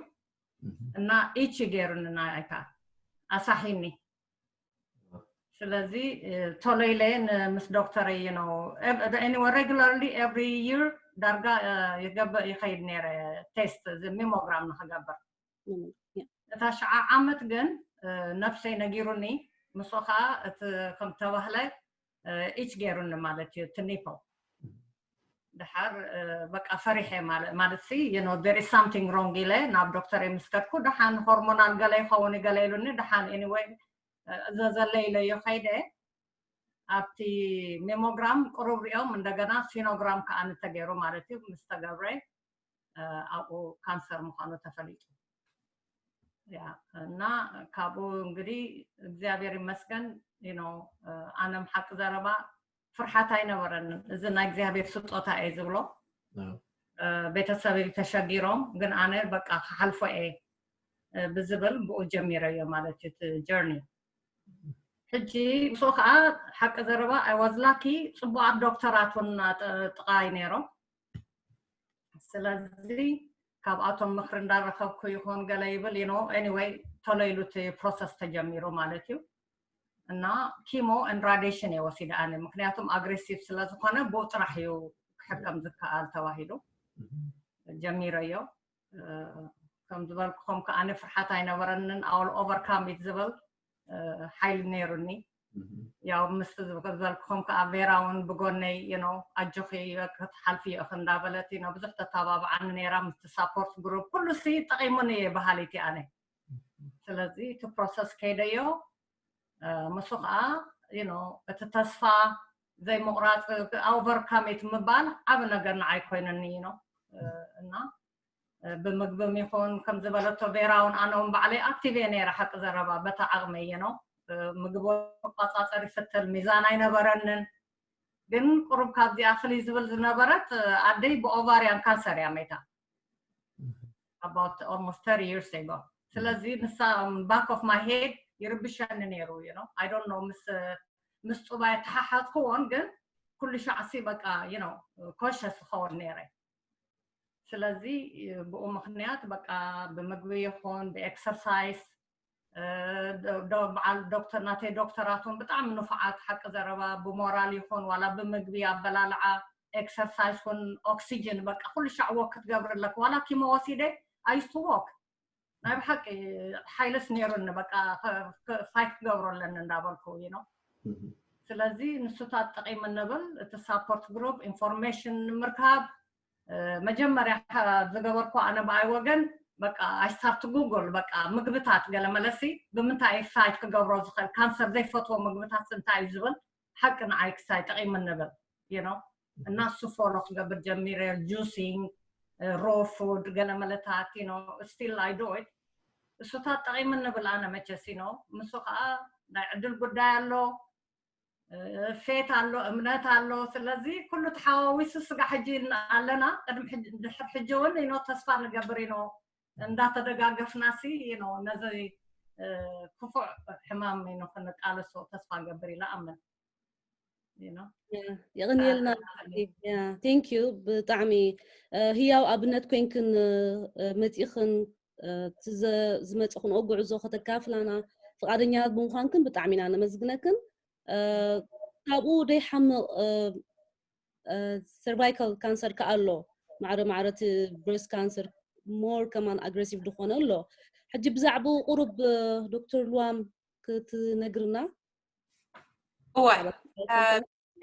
እና ኢቺ ገይሩኒ ናይካ ኣሳሒኒ። ስለዚ ቶሎ ኢለ ምስ ዶክተረይ ነው ኤኒወ ሬጉላርሊ ኤቭሪ ይር ዳርጋ ይገብእ ይኸይድ ነይረ ቴስት እዚ ሚሞግራም ንክገብር። እታ ሸዓ ዓመት ግን ነፍሰይ ነጊሩኒ፣ ምስኡ ከዓ እቲ ከም ተባህለ ኢች ገይሩኒ ማለት እዩ እቲ ኒፖ። ድሓር በቃ ፈሪሐ ማለት ሲ you know there is something wrong ኢለ ናብ ዶክተር ምስ ከድኩ፣ ደሓን ሆርሞናል ገለ ይኸውን ገለ ኢሉኒ። ደሓን ኤኒወይ እዘዘለ ኢለዮ ከይደ። ኣብቲ ሜሞግራም ቅሩብ ሪኦም እንደገና ሲኖግራም ከዓ እንተገይሩ ማለት እዩ ምስ ተገብረ ኣብኡ ካንሰር ምዃኑ ተፈሊጡ። ያ እና ካብኡ እንግዲህ እግዚኣብሔር ይመስገን you know ኣነም ሓቂ ዘረባ ፍርሓት ኣይነበረንን። እዚ ናይ እግዚኣብሔር ስጦታ እየ ዝብሎ። ቤተሰብ ተሸጊሮም ግን ኣነ በቃ ክሓልፎ እየ ብዝብል ብኡ ጀሚረዮ ማለት እዩ እቲ ጀርኒ። ሕጂ ምስኡ ከዓ ሓቂ ዘረባ I was lucky ፅቡቃት ዶክተራት እውን ጥቃይ ነይሮም። ስለዚ ካብኣቶም ምክሪ እንዳረከብኩ ይኹን ገለ ይብል you know anyway ቶሎ ኢሉ እቲ ፕሮሰስ ተጀሚሩ ማለት እዩ። እና ኪሞ and ራዲሽን እየ ወሲደ ኣነ፣ ምክንያቱም ኣግሬሲቭ ስለዝኮነ ብኡ ጥራሕ እዩ ክሕከም ዝከኣል ተባሂሉ ጀሚረዮ። ከም ዝበልኩኹም ከዓኒ ፍርሓት ኣይነበረንን። ኣውል ኦቨርካም ኢት ዝብል ሓይሊ ነይሩኒ። ያው ምስ ዝበልኩኹም ከዓ ቬራ እውን ብጎነይ you know ኣጆኺ ክትሓልፊ ኢኺ እንዳበለት you know ብዙሕ ተተባብዓኒ ነይራ። ምስቲ ሳፖርት ግሩፕ ኩሉ ሲ ጠቂሙኒ እየ በሃሊት ኣነ። ስለዚ እቲ ፕሮሰስ ከይደዮ ምስ ከዓ you know እቲ ተስፋ ዘይምቁራፅ ኦቨርካም ኢት ምባል ዓብ ነገር ንዓይ ኮይነኒ you know እና ብምግብም ይኹን ከም ዝበለቶ ቬራ እውን ኣነ እውን ባዕለይ ኣክቲቭ እየ ነይረ ሓቂ ዘረባ በታ ዓቕመይ you know ምግቢ ክቆፃፀር ይፍትን ሚዛን ኣይነበረንን። ግን ቁሩብ ካብዚኣ ፍልይ ዝብል ዝነበረት ኣደይ ብኦቫርያን ካንሰር እያ መይታ about almost thirty years ago። ስለዚ ንሳ back of my head ይርብሸኒ ነይሩ you know I don't know ምስ ምስ ፁባይ ተሓሓዝክዎን ግን ኩሉ ሻዕሲ በቃ you know ኮሸስ ዝኸውን ነይረ። ስለዚ ብኡ ምክንያት በቃ ብምግቢ ይኹን ብኤክሰርሳይስ በዓል ዶክተር ናተይ ዶክተራት እውን ብጣዕሚ ንፉዓት ሓቂ ዘረባ ብሞራል ይኹን ዋላ ብምግቢ ኣበላልዓ ኤክሰርሳይስ ኩን ኦክሲጅን በቃ ኩሉ ሻዕ ወክ ክትገብሪ ኣለክ ዋላ ኪሞ ወሲደ I used to walk ናይ ብሓቂ ሓይልስ ነይሩኒ በቃ ፋይት ክገብሮ ኣለኒ እንዳበልኩ you know ስለዚ ንሱታት ጠቂሙ ንብል እቲ ሳፖርት ግሩፕ ኢንፎርሜሽን ንምርካብ መጀመርያ ዝገበርኩ ኣነ ብኣይ ወገን በቃ I start to Google በቃ ምግብታት ገለ መለሲ ብምንታይ ፋይት ክገብሮ ዝኽእል ካንሰር ዘይፈትዎ ምግብታት እንታይ እዩ ዝብል ሓቂ ንዓይ ክሳይ ጠቒሙ ንብል you know እና እሱ ፎሎ ክገብር ጀሚረ። Juicing, raw food፣ ገለ መለታት you know still I do it። እሱታት ጠቒሙ ንብል ኣነ መቸስ you know። ምስ ከዓ ናይ ዕድል ጉዳይ ኣሎ፣ ፌት ኣሎ፣ እምነት ኣሎ። ስለዚ ኩሉ ተሓዋዊሱ ስጋ ሕጂ ኣለና። ቅድሚ ድሕር ሕጂ እውን you know ተስፋ ንገብር you know እንዳተደጋገፍና ሲ you know ነዚ ክፉዕ ሕማም you know ክንቃለሶ ተስፋ ገብር ኢለ ኣምን። የቕንየልና። Thank you። ብጣዕሚ ህያው ኣብነት ኮይንክን መፂእኽን ዝመፅእኽንኦ ጉዕዞ ከተካፍላና ፍቓደኛ ብምዃንክን ብጣዕሚ ኢና ነመስግነክን። ካብኡ ደይሓምቕ cervical cancer ከኣ ኣሎ። ማዕረ ማዕረ እቲ breast cancer more ከማን aggressive ዝኾነ ኣሎ። ሕጂ ብዛዕባኡ ቁሩብ ዶክተር ልዋም ክትነግርና? እወ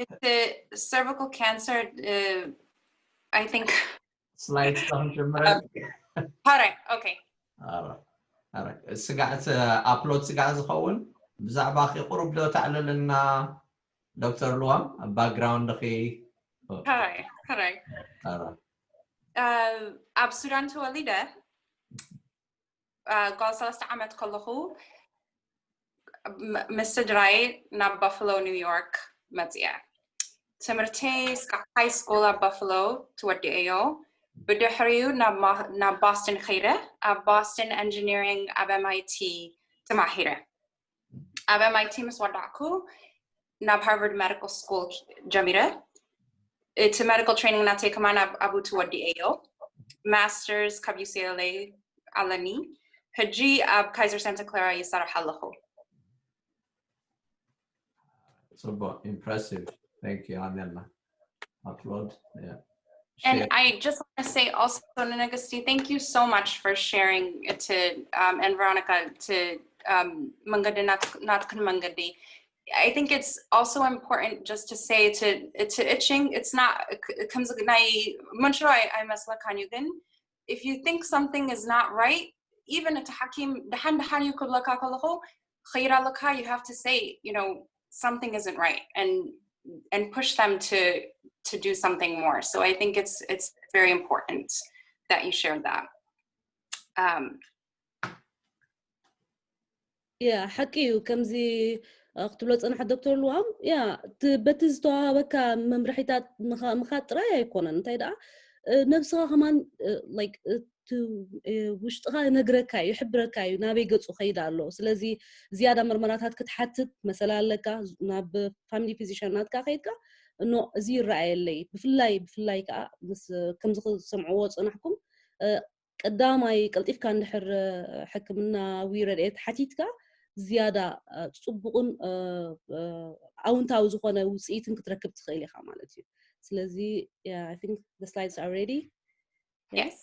እቲ cervical cancer I think slide ስተኽንጀምረ All right, okay. ስጋዕ upload ስጋዕ ዝኸውን ብዛዕባ ቂ ቁሩብ ዶ ተዕልልና ዶክተር ልዋም? ኣብ background ኺ All right, all right. ኣብ ሱዳን ተወሊደ። ጓል ሰለስተ ዓመት ከለኹ ምስ ስድራይ ናብ ባፍሎ ኒው ዮርክ መፅየ። ትምህርተይ እስካብ ሃይ ስኩል ኣብ ባፍሎ ትወዲአዮ። ብድሕሪኡ ናብ ቦስተን ከይደ። ኣብ ቦስተን ኢንጂኒሪንግ ኣብ ኤምኣይቲ ተማሂረ። ኣብ ኤምኣይቲ ምስ ወዳእኩ ናብ ሃርቨርድ ሜዲካል ስኩል ጀሚረ። እቲ ሜዲካል ትሬኒንግ ናተይ ከማን ኣብኡ ትወዲአዮ። ማስተርስ ካብ ዩሲኤልኤ ኣለኒ። ሕጂ ኣብ ካይዘር ሳንታ ክላራ ይሰርሕ ኣለኹ። ጽቡቅ። Impressive. Thank you. ኣሜላ። Upload. And I just want to say also, ንንግስቲ, thank you so much for sharing it to um, and Veronica to um, መንገዲ ናትክን መንገዲ. I think it's also important just to say to to itching, it's not ከምዚ ናይ መንሽሮ ኣይመስለካን እዩ፣ ግን if you think something is not right, even እቲ ሓኪም ደሓን ደሓን እዩ ክብለካ ከለኹ ኸይር ኣለካ፣ you have to say, you know, something isn't right and and push them to to do something more. So I think it's it's very important that you share that. Um, ያ ሓቂ እዩ። ከምዚ ክትብሎ ፀናሐ ዶክተር ልዋም፣ ያ በቲ ዝተዋሃበካ መምርሒታት ምኻድ ጥራይ ኣይኮነን። እንታይ ደኣ ነብስኻ ከማን ውሽጥኻ ይነግረካ እዩ፣ ይሕብረካ እዩ ናበይ ገፁ ከይድ ኣሎ። ስለዚ ዝያዳ ምርመራታት ክትሓትት መሰል ኣለካ። ናብ ፋሚሊ ፊዚሽን ናትካ ከይድካ እኖ እዚ ይረኣየለይ። ብፍላይ ብፍላይ ከዓ ከምዚ ክሰምዕዎ ዝፀናሕኩም ቀዳማይ ቀልጢፍካ እንድሕር ሕክምናዊ ረድኤት ሓቲትካ ዝያዳ ፅቡቕን ኣውንታዊ ዝኾነ ውፅኢትን ክትረክብ ትኽእል ኢኻ ማለት እዩ። ስለዚ I think the slides are ready. Yes.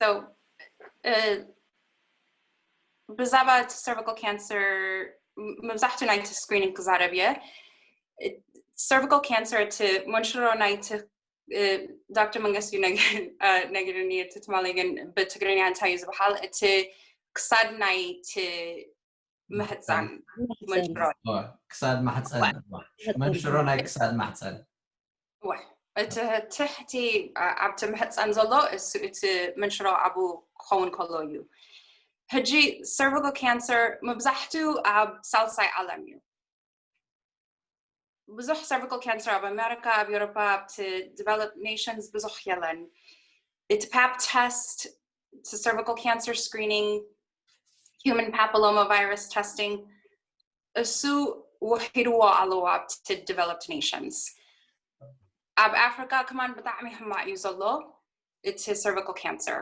So ብዛዕባ እቲ cervical cancer መብዛሕትኡ ናይቲ screening ክዛረብ እየ። Cervical cancer እቲ መንሽሮ ናይቲ ዶክተር መንግስቱ ነጊርኒ እቲ ትማሊ ግን ብትግርኛ እንታይ እዩ ዝበሃል እቲ ክሳድ ናይቲ ምሕፃን መንሽሮ ክሳድ ማሕፀን መንሽሮ ናይ ክሳድ ማሕፀን እቲ ትሕቲ ኣብቲ ምሕፀን ዘሎ እቲ መንሽሮ ኣብኡ ክኸውን ከሎ እዩ። ሕጂ cervical cancer መብዛሕትኡ ኣብ ሳልሳይ ዓለም እዩ። ብዙሕ cervical cancer ኣብ ኣሜሪካ፣ ኣብ ኤውሮፓ፣ ኣብቲ developed nations ብዙሕ የለን። እቲ pap test፣ እቲ cervical cancer screening፣ human papillomavirus testing እሱ ውሒድዎ ኣለዎ ኣብቲ developed nations። ኣብ ኣፍሪካ ከማን ብጣዕሚ ሕማቅ እዩ ዘሎ እቲ cervical cancer።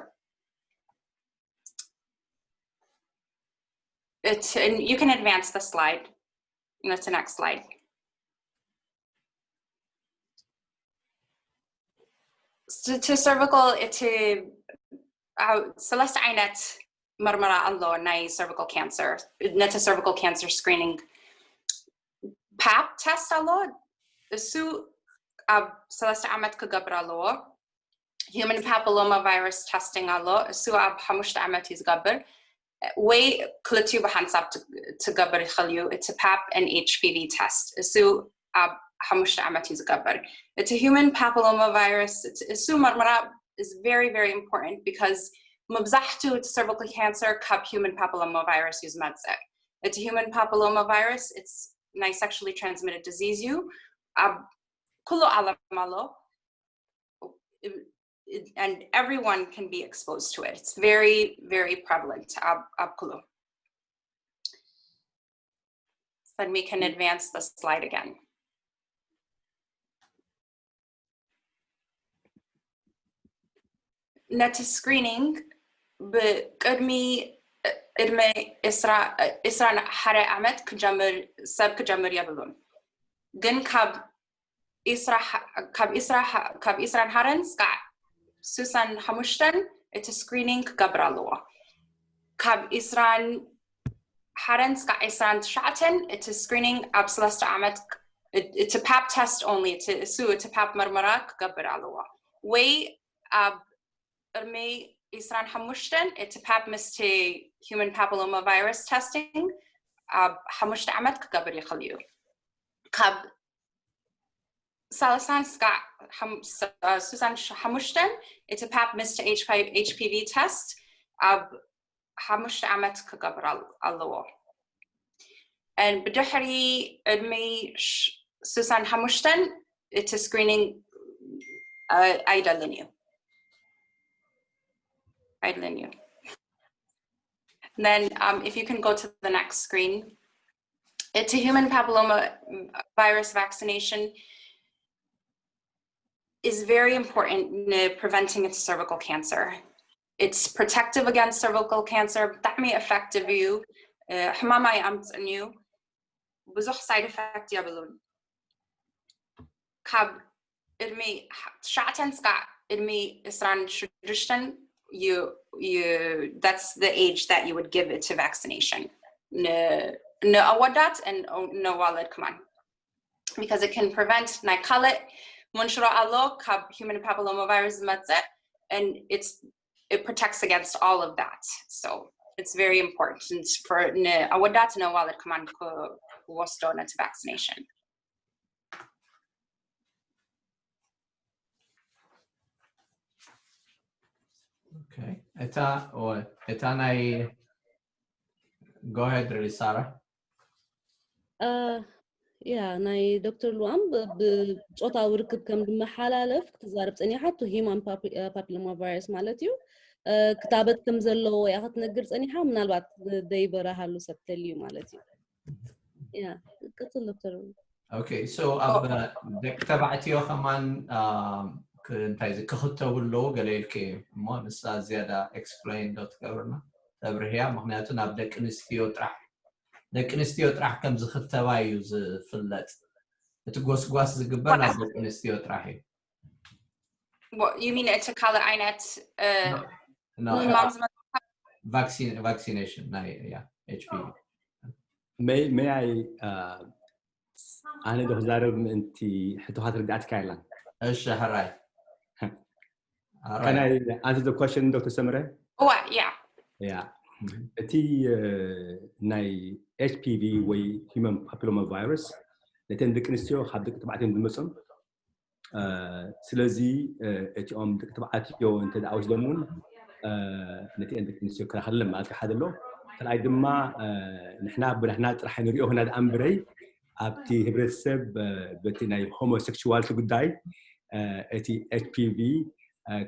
It, and you can advance the slide. That's the next slide. To cervical, እቲ ሰለስተ ዓይነት መርመራ ኣሎ ናይ cervical cancer፣ ነቲ cervical cancer screening። Pap test ኣሎ፣ እሱ ኣብ ሰለስተ ዓመት ክገብር ኣለዎ። Human papillomavirus testing ኣሎ፣ እሱ ኣብ ሓሙሽተ ዓመት እዩ ዝገብር። ወይ ክልቲኡ ብሓንሳብ ትገብር ይኽእል እዩ። እቲ pap and HPV test እሱ ኣብ ሓሙሽተ ዓመት እዩ ዝገብር። እቲ human papillomavirus እሱ መርመራ is very very important because መብዛሕትኡ እቲ cervical cancer ካብ human papillomavirus እዩ ዝመፅእ። እቲ human papillomavirus it's ናይ sexually transmitted disease እዩ። ኣብ ኩሉ ዓለም ኣሎ and everyone can be exposed to it. It's very very prevalent ኣብ ኩሉ. Then we can advance the slide again. ነቲ screening ብቅድሚ ዕድመ ዕስራን ሓደ ዓመት ክጀምር ሰብ ክጀምር የብሉን። ግን ካብ ካብ ዕስራን ሓደን ስጋዕ ሱሳን ሓሙሽተን እቲ screening ክገብር ኣለዎ። ካብ ዕስራን ሓደን ስጋዕ ዕስራን ትሽዓተን እቲ screening ኣብ ሰለስተ ዓመት እቲ pap test only እሱ እቲ pap መርመራ ክገብር ኣለዎ። ወይ ኣብ ቅድሚ ዕስራን ሓሙሽተን እቲ pap ምስቲ human papillomavirus testing ኣብ ሓሙሽተ ዓመት ክገብር ይኽእል እዩ። ካብ ሰላሳን ስጋዕ ሱሳን ሓሙሽተን እቲ pap ምስቲ HPV test ኣብ ሓሙሽተ ዓመት ክገብር ኣለዎ። ብድሕሪ ዕድሚ ሱሳን ሓሙሽተን እቲ screening ኣይደልን እዩ ኣይደልን እዩ። Then um, if you can go to the next screen. It's a human papilloma virus vaccination is very important in preventing cervical cancer. It's protective against cervical cancer. ብጣዕሚ effective እዩ። ሕማም ኣየምፅእን እዩ። ብዙሕ side effect የብሉን። ካብ ዕድሚ ትሽዓተን ስጋዕ ዕድሚ ዕስራን ሽዱሽተን you you that's the age that you would give it to vaccination. ንኣወዳት ንኣዋልድ ከማን because it can prevent ናይ ካልእ መንሽሮ ኣሎ ካብ human papillomavirus ዝመፅእ and it's it protects against all of that. So it's very important for ንኣወዳት ንኣዋልድ ከማን ክወስዶ ነቲ vaccination. Okay. እታ እታ ናይ go ahead really ሳራ። ያ ናይ ዶክተር ሉኣም ብፆታዊ ርክብ ከም ዝመሓላለፍ ክትዛረብ ፀኒሓ to human papillomavirus ማለት እዩ። ክታበት ከም ዘለዎ እያ ክትነግር ፀኒሓ። ምናልባት ዘይበረሃሉ ሰብ ተልዩ ማለት እዩ። ያ ቅፅል ዶክተር። Okay, so ኣብ ደቂ ተባዕትዮ ከማን እንታይ ክኽተቡ ኣለዉ ገለ ኢልክ እሞ ንሳ ዝያዳ explain ዶ ትገብርና ተብርህያ። ምክንያቱ ናብ ደቂ ኣንስትዮ ጥራሕ ደቂ ኣንስትዮ ጥራሕ ከም ዝኽተባ እዩ ዝፍለጥ። እቲ ጎስጓስ ዝግበር ናብ ደቂ ኣንስትዮ ጥራሕ እዩ። You mean እቲ ካልእ ዓይነት ሕማም vaccination ናይ HPV? May may I ኣነ ዶ ክዛረብ ምእንቲ ሕቶኻ ትርዳእትካ የላን። እሺ ሕራይ Can I answer the question ዶክተር ሰምረ? እዋ ያ ያ እቲ ናይ HPV ወይ human papillomavirus ነተን ደቂ ኣንስትዮ ካብ ደቂ ተባዕትዮ ዝመፅኦም ስለዚ እቲኦም ደቂ ተባዕትዮ እንተ ወሲዶም እውን ነቲአን ደቂ ኣንስትዮ ክከላኸልለን ማለት ሓደ ኣሎ። ካልኣይ ድማ ንሕና ብናሕና ጥራሕ ንሪኦ ክና ደኣ እምበረይ ኣብቲ ህብረተሰብ በቲ ናይ homosexuality ጉዳይ እቲ HPV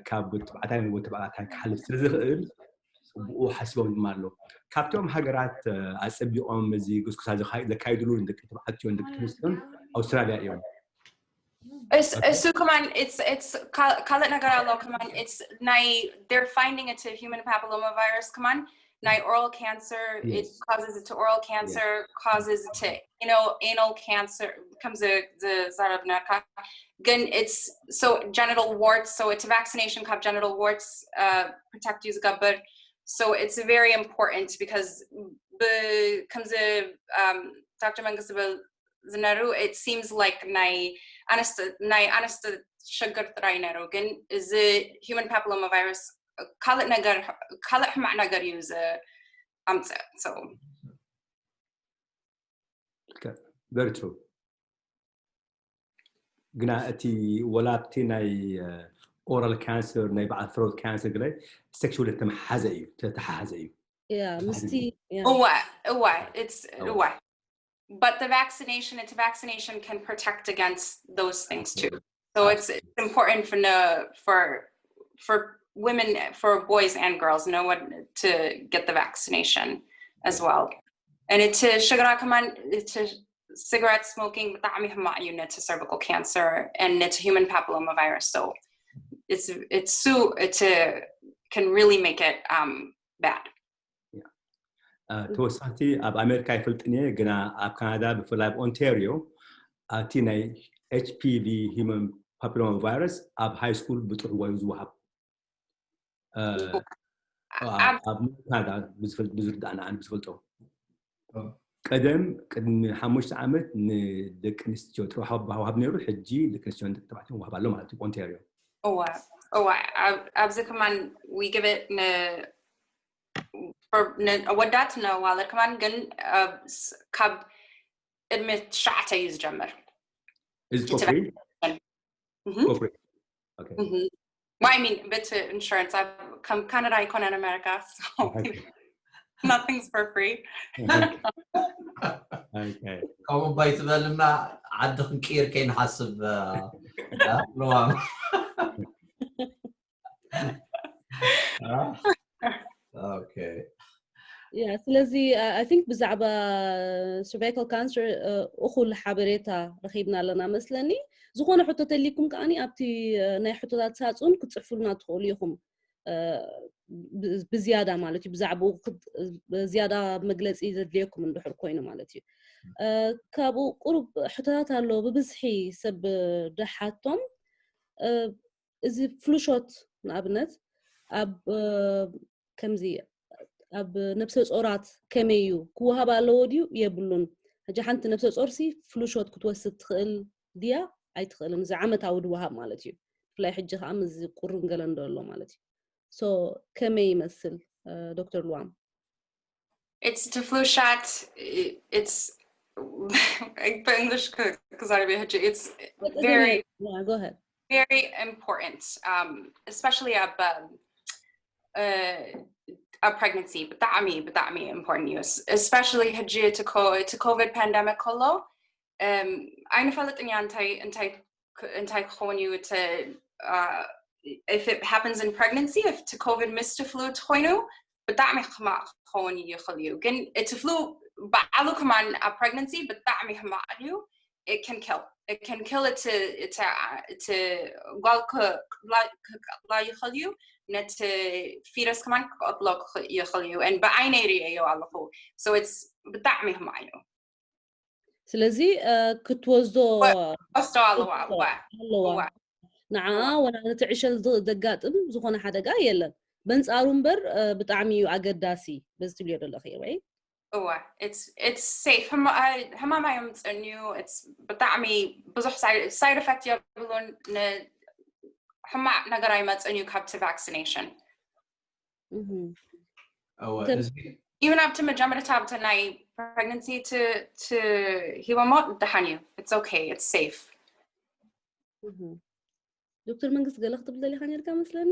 ካብ ተባዕታይ ናብ ተባዕታይ ክሓልፍ ስለ ዝኽእል ብኡ ሓሲቦም ድማ ኣለዉ። ካብቶም ሃገራት ኣጸቢቖም እዚ ጉስጉሳ ዘካይድሉ ንደቂ ተባዕትዮን ደቂ ኣንስትዮን ኣውስትራልያ እዮም። እሱ ከማን ካልእ ነገር ኣሎ ከማን ናይ they're finding it human papillomavirus ከማን ናይ oral cancer it causes it to oral cancer causes it to you know anal cancer ከም ዝዛረብናካ ግን it's so genital warts so እቲ vaccination ካብ genital warts protect እዩ ዝገብር so it's very important because ከምዚ ዶክተር መንግስት ዝብል ዝነሩ it seems like ናይ ኣንስቲ ናይ ኣንስቲ ሸግር ጥራይ ነሩ ግን እዚ human papillomavirus ካልእ ነገር ካልእ ሕማቕ ነገር እዩ ኣምፅእ። So Very true. ግና እቲ ወላ ኣብቲ ናይ oral cancer ናይ በዓል throat cancer ግላይ sexually ተመሓዘ እዩ ተተሓሓዘ እዩ yeah ምስቲ yeah እዋ እዋ it's እዋ but the vaccination it's vaccination can protect against those things too. So it's it's important for no for for women, for boys and girls, no one to get the vaccination as well. And it's ሽግራ ከማን it's cigarette smoking ብጣዕሚ ሕማቕ እዩ ነቲ cervical cancer and ነቲ human papillomavirus. So it's it's so it uh, can really make it um bad. ተወሳቲ ኣብ ኣሜሪካ ይፈልጥን እየ ግና ኣብ ካናዳ ብፍላይ ኣብ ኦንታሪዮ ኣብቲ ናይ HPV human papillomavirus ኣብ high school ብጥዑዋዩ ዝወሃብ ኣብ ካናዳ ብዝርዳእና ኣነ ብዝፈልጦ ቀደም ቅድሚ ሓሙሽተ ዓመት ንደቂ ኣንስትዮ ጥራሕ ወሃብ ነይሩ ሕጂ ደቂ ኣንስትዮ ደቂ ተባዕትዮ ወሃብ ኣሎ ማለት እዩ ኦንታሪዮ እዋ እዋ ኣብዚ ከማን we give it ን ወዳት ነዋለድ ከማን ግን ካብ ዕድመ ትሽዓተ እዩ ዝጀምር እዚ for free Mhm. for free okay Mhm. Well, I mean, but uh, insurance, I've come Canada, I come in America, so nothing's for free. okay ከምኡ ባይ ትበልና ዓዲ ክንቅይር ከይንሓስብ እ፣ እ፣ ልዋም እ፣ okay yeah ስለዚ I think ብዛዕባ cervical cancer እኹል ሓበሬታ ረኺብና ኣለና መስለኒ። ዝኾነ ሕቶ ተሊኩም ከዓኒ ኣብቲ ናይ ሕቶታት ሳጹን ክትጽሕፉልና ትኽእሉ ኢኹም። ብዝያዳ ማለት እዩ ብዛዕባኡ ዝያዳ መግለፂ ዘድልየኩም እንድሕር ኮይኑ ማለት እዩ። ካብኡ ቁሩብ ሕቶታት ኣሎ ብብዝሒ ሰብ ደሓቶም እዚ ፍሉሾት ንኣብነት ኣብ ከምዚ ኣብ ነብሰ ጾራት ከመይ እዩ ክወሃብ ኣለዎ ድዩ የብሉን? ሕጂ ሓንቲ ነብሰ ጾርሲ ፍሉሾት ክትወስድ ትኽእል ድያ ኣይትኽእልን? እዚ ዓመታዊ ድወሃብ ማለት እዩ። ብፍላይ ሕጂ ከዓ ምዚ ቁርን ገለን ዶ ኣሎ ማለት እዩ። So ከመይ ይመስል ዶክተር ልዋም? It's to flu shot. It's በእንግሊሽ ክዛረብ ሕጂ it's very Yeah, go ahead. Very important, um, especially ኣብ uh, ኣብ pregnancy ብጣዕሚ ብጣዕሚ important እዩ። Especially ሕጂ እቲ ኮ- እቲ ኮቪድ ፓንደሚክ ከሎ um, ኣይንፈልጥን ኢና እንታይ እንታይ ክ- እንታይ ክኸውን እዩ እቲ uh, if it happens in pregnancy if እቲ ኮቪድ ምስ ፍሉ ተኮይኑ ብጣዕሚ ሕማቕ ክኸውን ይኽእል እዩ። ግን እቲ ፍሉ ባዕሉ ከማን ኣብ pregnancy ብጣዕሚ ሕማቕ እዩ። It can kill. It can kill እቲ እቲ እቲ ጓል ክቕትላ ይኽእል እዩ። ነቲ fetus ከማን ክቐትሎ ይኽእል እዩ። And ብዓይነይ ርእየዮ ኣለኹ። So it's ብጣዕሚ ሕማቕ እዩ። ስለዚ ክትወስዶ ወስዶ ኣለዋ እዋ ኣለዋ። ንዓ ወላ ነቲ ዕሸል ዘጋጥም ዝኾነ ሓደጋ የለን። በንጻሩ እምበር ብጣዕሚ እዩ ኣገዳሲ በዚ ትብልዮ ዘለኺ ወይ? እዋ it's safe። ሕማም ኣየምፅእን እዩ። It's ብጣዕሚ ብዙሕ side effect የብሉን። ሕማቕ ነገር ኣይመፅእን እዩ ካብቲ vaccination። እወ ከም- እዚ Even ኣብቲ መጀመርታ ኣብቲ ናይ pregnancy ትሂቦሞ ደሓን እዩ። It's okay, it's safe. ዶክተር መንግስት ገለ ክትብል ደሊኻ ነርካ መስለኒ።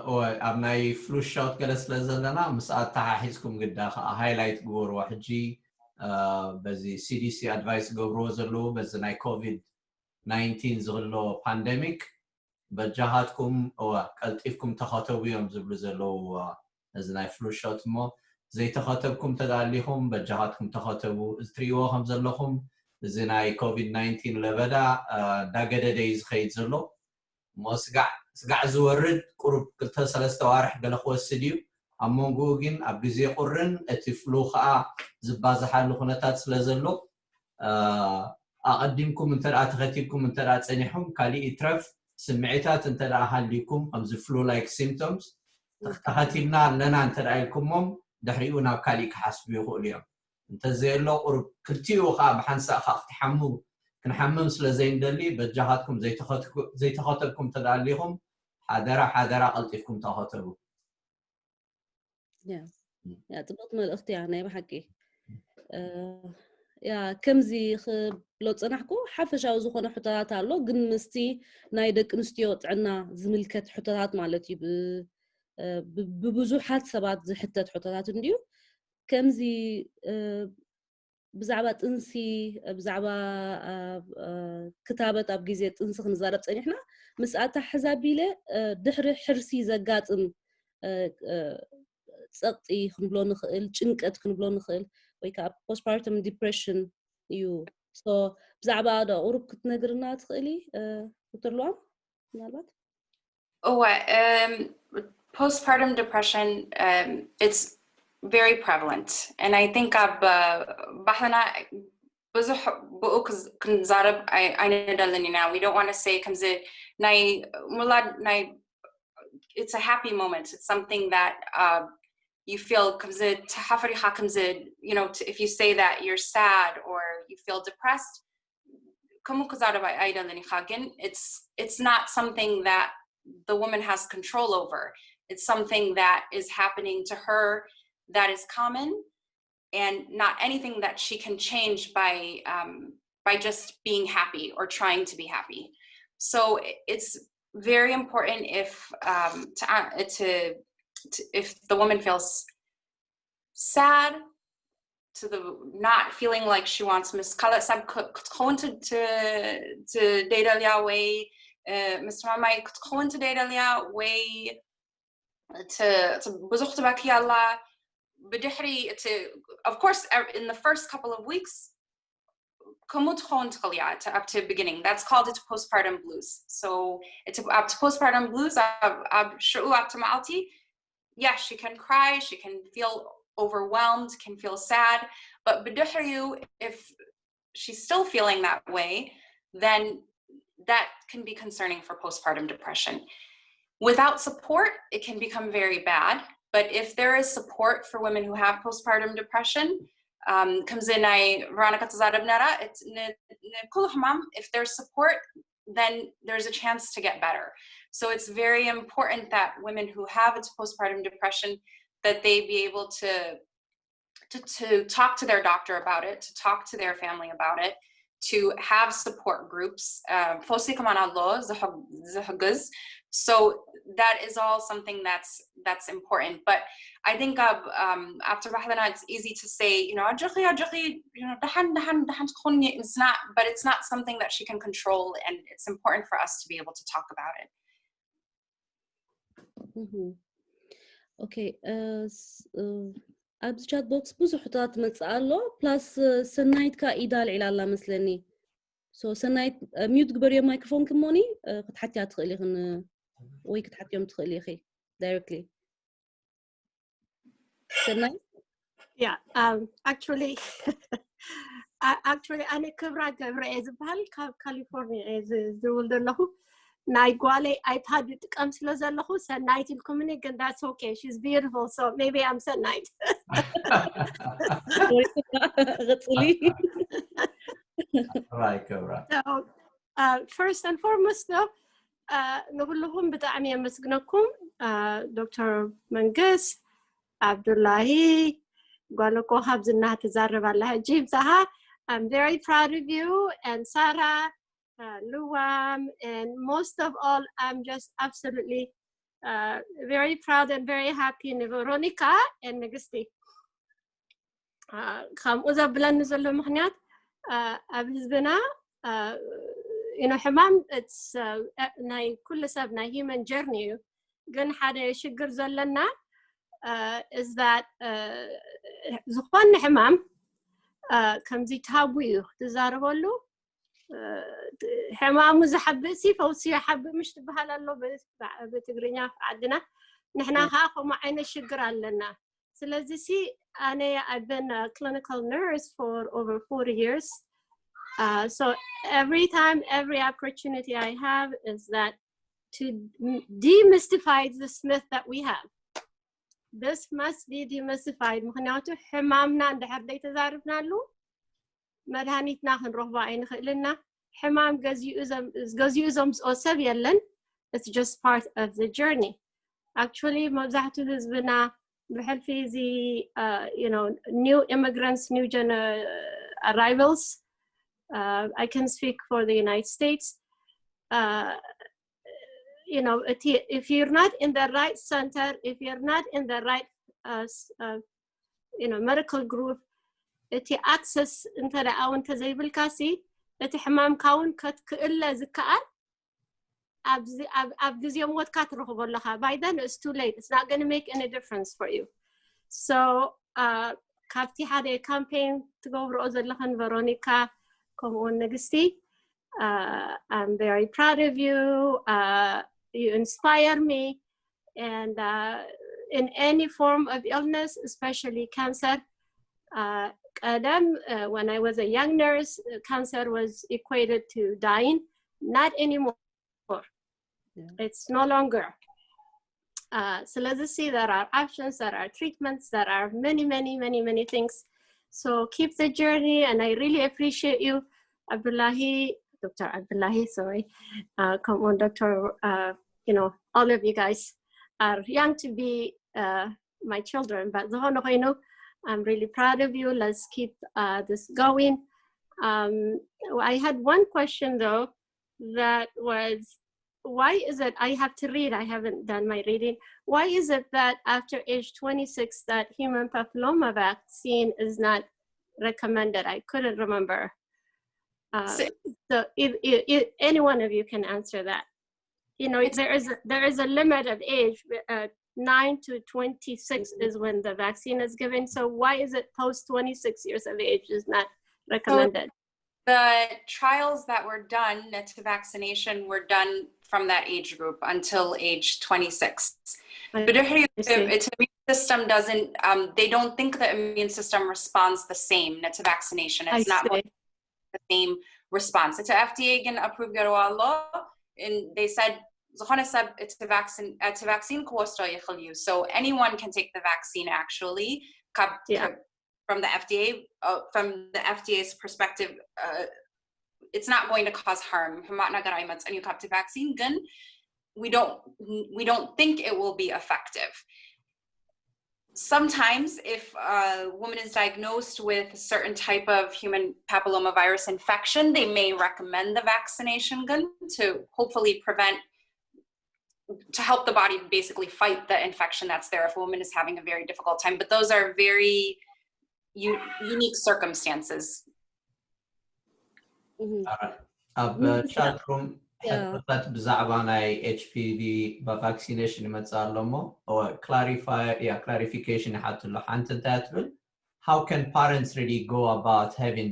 እወ ኣብ ናይ flu shot ገለ ስለ ዘለና ምስ ኣተሓሒዝኩም ግዳ ከዓ highlight ግበርዎ። ሕጂ በዚ CDC advice ገብርዎ ዘለዉ በዚ ናይ ኮቪድ ናይንቲን ዝህሎ ፓንደሚክ በጃኻትኩም እወ ቀልጢፍኩም ተኸተቡ እዮም ዝብሉ ዘለዉ። እዚ ናይ flu shot እሞ ዘይተኸተብኩም ተዳሊኹም በጃኻትኩም ተኸተቡ። እዚ ትሪእዎ ከም ዘለኹም እዚ ናይ ኮቪድ ናይንቲን ለበዳ እንዳገደደ እዩ ዝኸይድ ዘሎ። እሞ ስጋዕ ስጋዕ ዝወርድ ቁሩብ ክልተ ሰለስተ ዋርሕ ገለ ክወስድ እዩ። ኣብ መንጎኡ ግን ኣብ ግዜ ቁርን እቲ ፍሉ ከዓ ዝባዝሓሉ ኩነታት ስለ ዘሎ ኣቐዲምኩም እንተ ተኸቲብኩም እንተ ፀኒሕኩም ካሊእ ይትረፍ ስምዒታት እንተ ሃልዩኩም ከምዚ flu like symptoms ተኸቲብና ኣለና እንተ ኢልኩሞም ድሕሪኡ ናብ ካሊእ ክሓስቡ ይኽእሉ እዮም። እንተዘየሎ ቁሩብ ክልቲኡ ከዓ ብሓንሳእ ከዓ ክትሓሙ ክንሓምም ስለ ዘይንደሊ በጃኻትኩም ዘይተኸተብኩም ተዳሊኹም ሓደራ ሓደራ ቀልጢፍኩም ተኸተቡ። ያ ጽቡቅ መልእኽቲ እያ ናይ ብሓቂ። ያ ከምዚ ክብሎ ጽናሕኩ ሓፈሻዊ ዝኾነ ሕቶታት ኣሎ፣ ግን ምስቲ ናይ ደቂ ኣንስትዮ ጥዕና ዝምልከት ሕቶታት ማለት እዩ። ብብዙሓት ሰባት ዝሕተት ሕቶታት እንድዩ። ከምዚ ብዛዕባ ጥንሲ፣ ብዛዕባ ክታበት ኣብ ግዜ ጥንሲ ክንዛረብ ጸኒሕና፣ ምስ ኣተሓሕዛ ኣቢለ ድሕሪ ሕርሲ ዘጋጥም ጸቕጢ ክንብሎ ንኽእል፣ ጭንቀት ክንብሎ ንኽእል፣ ወይ ከዓ postpartum depression እዩ። So ብዛዕባ ዶ ቁሩብ ክትነግርና ትኽእሊ ዶክተር ሉዋም? ምናልባት እወ፣ um, postpartum depression, um, it's very prevalent, and I think ኣብ uh, ባህልና ብዙሕ ብኡ ክንዛረብ ኣይንደልን ኢና። We don't want to say ከምዚ ናይ ምውላድ ናይ it's a happy moment. It's something that uh, you feel ከምዚ ተሓፍሪኻ ከምዚ you know if you say that you're sad or you feel depressed ከምኡ ክዛረብ ኣይደልን ኢኻ ግን it's it's not something that the woman has control over. It's something that is happening to her that is common and not anything that she can change by um, by just being happy or trying to be happy. So it's very important if um, to, uh, to, to if the woman feels sad to the not feeling like she wants ምስ ካልእ ሰብ ክትኸውን ትደልያ ወይ ምስ ማማይ ክትኸውን ትደልያ ወይ ብዙሕ ትበክያ ኣላ ብድሕሪ እቲ of course in the first couple of weeks ከምኡ ትኸውን ትኽእል እያ ኣብቲ beginning. That's called እቲ postpartum blues. So ኣብቲ postpartum blues ኣብ ሽዑ ኣብቲ መዓልቲ yeah, she can cry, she can feel overwhelmed, can feel sad, but ብድሕሪኡ if she's still feeling that way, then that can be concerning for postpartum depression. Without support, it can become very bad. But if there is support for women who have postpartum depression, um, ከምዚ ናይ ቨሮኒካ ትዛረብ ነራ ንኩሉ ሕማም if there's support then there's a chance to get better. So it's very important that women who have a postpartum depression that they be able to to, to talk to their doctor about it, to talk to their family about it, to have support groups. Um, ፈውሲ ከማን ኣሎ ዝሕግዝ. So that is all something that's that's important. But I think of um, after Bahlana, it's easy to say, you know, ኣጆኺ ኣጆኺ ደሓን ደሓን ደሓን ትኾኒ. It's not, but it's not something that she can control, and it's important for us to be able to talk about it. Okay. ኣብዚ ቻት ቦክስ ብዙሕ ሕቶታት ትመጽእ ኣሎ። ፕላስ ሰናይት ካ ኢዳ ኣልዒላ ኣላ መስለኒ። So ሰናይት ሚዩት ግበርዮ ማይክሮፎን ክሞኒ ክትሓትያ ትኽእሊ ኢኽን ወይ ክትሓትዮም ትኽእሊ ኢኺ directly። ሰናይት Yeah, um, actually, actually, ኣነ ክብራ ገብረ እየ ዝበሃል። ካብ ካሊፎርኒያ እየ ዝውል ዘለኹ። ናይ ጓለይ ኣይፓድ ይጥቀም ስለ ዘለኹ ሰናይት ኢልኩምኒ፣ ግን that's okay, she's beautiful, so maybe I'm ሰናይት። ቀጽሊ። ራይ ክብራ። First and foremost though, ንኩልኹም ብጣዕሚ የመስግነኩም። ዶክተር መንግስት፣ ኣብዱላሂ፣ ጓለኮ ካብ ዝና ትዛረብ ኣላ ሕጂ ብዛሃ። I'm very proud of you and Sarah, uh, Luam, and most of all, I'm just absolutely uh, very proud and very happy ንቨሮኒካ and ንግስቲ። ከምኡ ዘብለኒ ዘሎ ምክንያት ኣብ ህዝብና you know ሕማም ናይ ኩሉ ሰብ ናይ human journey እዩ። ግን ሓደ ሽግር ዘለና is that ዝኾነ ሕማም ከምዚ ታቡ እዩ ክትዛረበሉ። ሕማሙ ዝሓብእ ሲ ፈውሲ ይሓብእ ምሽ ትበሃል ኣሎ ብትግርኛ ዓድና። ንሕና ከዓ ከምኡ ዓይነት ሽግር ኣለና። ስለዚ ሲ ኣነ I've been a clinical nurse for over forty years. Uh, so every time, every opportunity I have is that to demystify this myth that we have. This must be demystified. ምክንያቱ ሕማምና እንድሕር ዘይተዛርብናሉ መድሃኒትና ክንረኽቦ ኣይንኽእልና። ሕማም ገዚኡ ዘምፅኦ ሰብ የለን። It's just part of the journey. Actually መብዛሕትኡ ህዝብና ብሕልፊ እዚ new immigrants, new arrivals, I can speak for the United States. If you're not in the right center, if you're not in the right medical group, እቲ access እንተ ደኣ እውን እንተዘይብልካ ሲ እቲ ሕማምካ እውን ከትክእለ ዝከኣል ኣብ ግዜ ሞትካ ትረኽቦ ኣለኻ። By then it's too late, it's not going to make any difference for you. So ካብቲ ሓደ campaign ትገብርኦ ዘለኽን ቨሮኒካ ከምኡውን ንግስቲ, I'm very proud of you. You inspire me, and in any form of illness, especially cancer. Qadam, when I was a young nurse, cancer was equated to dying. Not anymore. It's no longer. ስለዚ ሲ there are options, there are treatments, there are many, many, many, many things. So keep the journey, and I really appreciate you, Abdullahi, Doctor Abdullahi, sorry, come on, Doctor, you know, all of you guys are young to be my children, but ዝኾነ ኮይኑ, I'm really proud of you. Let's keep this going. I had one question though, that was, why is it, I have to read, I haven't done my reading. Why is it that after age twenty-six that human papilloma vaccine is not recommended? I couldn't remember. So if any one of you can answer that. There is a limit of age. Nine to twenty-six is when the vaccine is given. So why is it post twenty-six years of age is not recommended? The trials that were done to vaccination were done from that age group until age twenty-six. But the immune system doesn't, um, they don't think the immune system responds the same to vaccination. It's not the same response. It's FDA can approve ገይርዋ ኣሎ, and they said ዝኾነ ሰብ እቲ vaccine ክወስዶ ይኽእል እዩ. So anyone can take the vaccine actually. From the FDA, uh, from the FDA's perspective, uh, it's not going to cause harm. ሕማቕ ነገር ኣይመጽን እዩ ካብቲ vaccine, ግን we don't we don't think it will be effective. Sometimes if a woman is diagnosed with a certain type of human papillomavirus infection, they may recommend the vaccination gun to hopefully prevent, to help the body basically fight the infection that's there if a woman is having a very difficult time. But those are very unique circumstances. ኣብ chat room ሕቶታት ብዛዕባ ናይ HPV vaccination ይመጽእ ኣሎ እሞ clarify, yeah, clarification ይሓቱ ኣሎ። ሓንቲ እንታይ ትብል? How can parents really go about having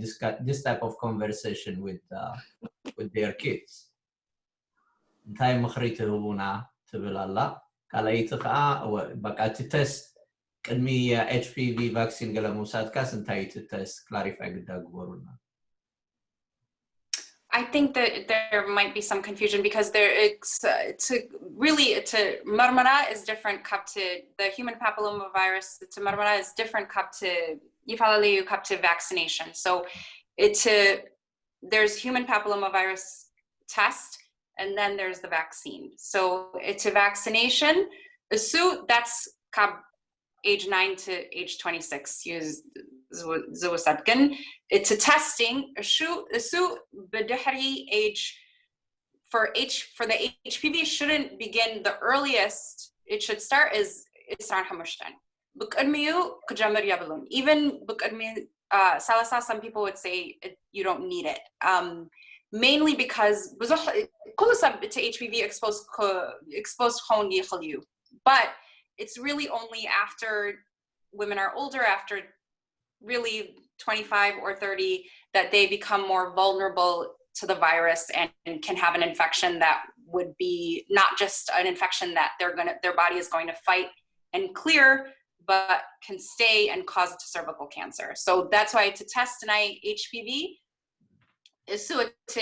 this type of conversation with uh, with their kids? እንታይ ምኽሪ ትህቡና ትብል ኣላ። ካልኣይቲ ከዓ በቃ እቲ test ቅድሚ HPV vaccine ገለ ምውሳድካስ እንታይ እዩ እቲ test? Clarify ግዳ ግበሩና። I think that there might be some confusion because there it's uh, to really to መርመራ is different ካብቲ the human papillomavirus to መርመራ is different ካብቲ ይፈላለዩ ካብቲ vaccination. So it's there's human papillomavirus test and then there's the vaccine. So it's a vaccination. So that's ካብ age nine to age twenty-six ዝውሰድ ግን እቲ testing እሱ ብድሕሪ age for H for the HPV shouldn't begin, the earliest it should start is ዕስራን ሓሙሽተን ብቅድሚኡ ክጀምር የብሉን። Even ብቅድሚ ሰላሳ some people would say you don't need it, um, mainly because ብዙሕ ኩሉ ሰብ እቲ HPV exposed ክኸውን ይኽእል እዩ, but it's really only after women are older, after really twenty-five or thirty, that they become more vulnerable to the virus and can have an infection that would be not just an infection that they're going to their body is going to fight and clear, but can stay and cause it to cervical cancer. So that's why to test ናይ HPV እሱ እቲ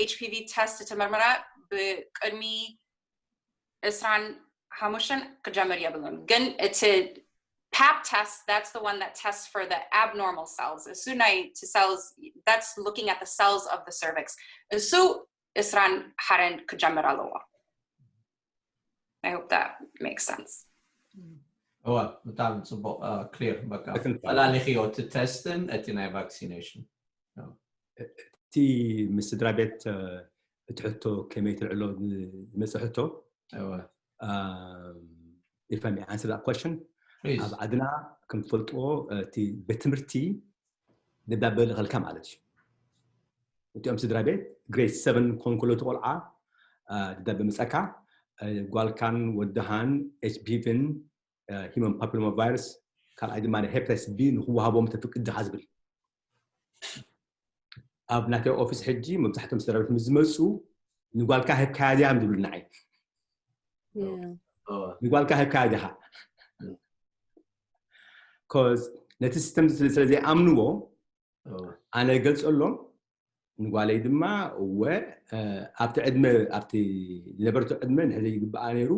HPV test እቲ ምርመራ ብቅድሚ ዕስራን ሓሙሽተን ክጀምር የብሉን። ግን እቲ pap test, that's the one that tests for the abnormal cells. እሱ ናይ cells, that's looking at the cells of the cervix. እሱ ዕስራን ሓደን ክጀምር ኣለዎ. I hope that makes sense. እዋ ብጣዕሚ ፅቡቅ። ክሊር በቃ ፈላሊኽዮ እቲ ቴስትን እቲ ናይ ቫክሲኔሽን። እቲ ምስ ስድራ ቤት እቲ ሕቶ ከመይ ትልዕሎ ዝመፅእ ሕቶ? If I may answer that question, ኣብ ዓድና ከም ትፈልጥዎ እቲ ቤት ትምህርቲ ደብዳበ ልኸልካ ማለት እዩ። እቲኦም ስድራ ቤት ግሬድ ሰቨን ኮንኮሎ እቲ ቆልዓ ደብዳበ ምፀካ፣ ጓልካን ወድሃን ኤች ቢ ቪን ሂማን ፓፒሎማ ቫይረስ ካልኣይ ድማ ሄፕታይስ ቢ ንክወሃቦም ተፍቅድ ዲኻ ዝብል። ኣብ ናተይ ኦፊስ ሕጂ መብዛሕትኦም ስድራ ቤት ምስ ዝመፁ ንጓልካ ሄብካያ ድያ ዝብሉ ንዓይ። ንጓልካ ሄብካያ ዲኻ? ኮዝ ነቲ ሲስተም ስለ ዘይኣምንዎ ኣነ ገልፀሎም። ንጓለይ ድማ እወ ኣብቲ ዕድመ ኣብቲ ዝነበረቶ ዕድመ ንሕዚ ይግብኣ ነይሩ፣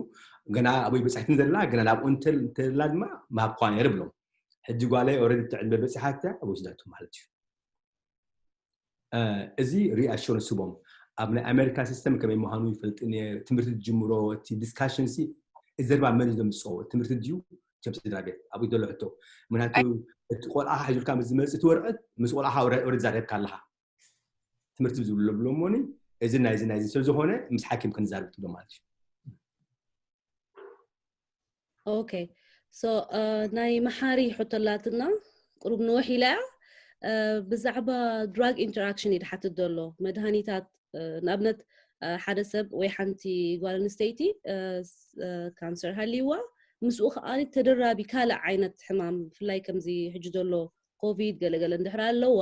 ገና ኣበይ በፃሕትን ዘላ ገና ናብኡ እንተላ ድማ ምሃብኳ ነይሩ ብሎም። ሕጂ ጓለይ ኦረዲ እቲ ዕድመ በፂሓታ ወሲዳቱ ማለት እዩ። እዚ ሪኣሹረንስ ህቦም። ኣብ ናይ ኣሜሪካ ሲስተም ከመይ ምዃኑ ይፈልጥ እየ። ትምህርቲ ዝጅምሮ እቲ ዲስካሽን ሲ እዚ ዘረባ መን እዩ ዘምፅኦ? ትምህርቲ ድዩ? ከም ስድራ ቤት ኣብኡ ዘሎ ሕቶ። ምክንያቱ እቲ ቆልዓ ሒዙልካ ምስ ዝመፅእ እቲ ወረቐት ምስ ቆልዓ ወረ ዝዛረብካ ኣለካ። ትምህርቲ ዝብሎ ብሎሞኒ እዚ ናይ እዚ ናይ እዚ ስለ ዝኾነ ምስ ሓኪም ክንዛረብ ትብሎ ማለት እዩ። ኦኬ ሶ ናይ መሓሪ ሕቶ ኣላትና ቁሩብ ንውሕ ኢላ እያ። ብዛዕባ ድራግ ኢንተራክሽን እዩ ድሓትት ዘሎ። መድሃኒታት ንኣብነት ሓደ ሰብ ወይ ሓንቲ ጓል ኣንስተይቲ ካንሰር ሃልይዋ ምስኡ ከዓ ተደራቢ ካልእ ዓይነት ሕማም ብፍላይ ከምዚ ሕጂ ዘሎ ኮቪድ ገለገለ እንድሕር ኣለዋ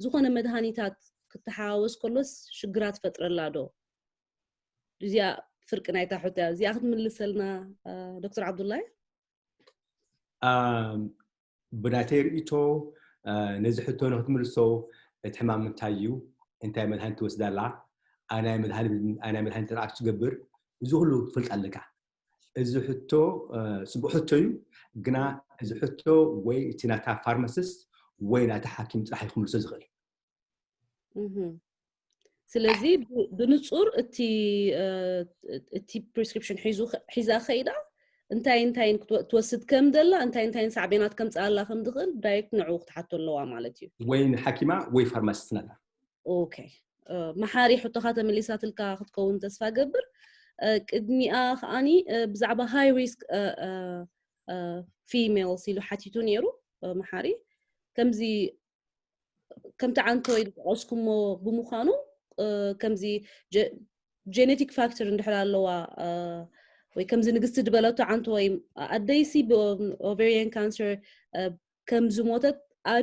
ዝኾነ መድሃኒታት ክትሓዋወስ ከሎስ ሽግራት ፈጥረላ ዶ? እዚኣ ፍርቂ ናይታ ሕቶ እያ። እዚኣ ክትምልሰልና ዶክተር ዓብዱላይ። ብናተይ ርእቶ ነዚ ሕቶ ንክትምልሶ እቲ ሕማም እንታይ እዩ፣ እንታይ መድሃኒት ትወስዳላ፣ ኣናይ መድሃኒት ራክት ትገብር፣ እዚ ኩሉ ክትፈልጥ ኣለካ። እዚ ሕቶ ፅቡቅ ሕቶ እዩ፣ ግና እዚ ሕቶ ወይ እቲ ናታ ፋርማሲስት ወይ ናታ ሓኪም ጥራሕ እዩ ክምልሶ ዝኽእል። ስለዚ ብንፁር እቲ እቲ ፕሪስክሪፕሽን ሒዛ ከይዳ እንታይ እንታይ ትወስድ ከም ደላ እንታይ እንታይ ሳዕቤናት ከምፅኣላ ከም ዝኽእል ዳይሬክት ንዕኡ ክትሓቶ ኣለዋ ማለት እዩ። ወይ ንሓኪማ ወይ ፋርማሲስት ናታ። ኦኬ መሓሪ ሕቶኻ ተመሊሳትልካ ክትከውን ተስፋ ገብር። ቅድሚኣ ከዓኒ ብዛዕባ ሃይ ሪስክ ፊሜልስ ኢሉ ሓቲቱ ነይሩ መሓሪ። ከምዚ ከምቲ ዓንተወይ ዝጠቐስኩሞ ብምዃኑ ከምዚ ጀኔቲክ ፋክተር እንድሕር ኣለዋ ወይ ከምዚ ንግስቲ ዝበለቶ ዓንተወይ ኣደይሲ ብኦቨሪያን ካንሰር ከም ዝሞተት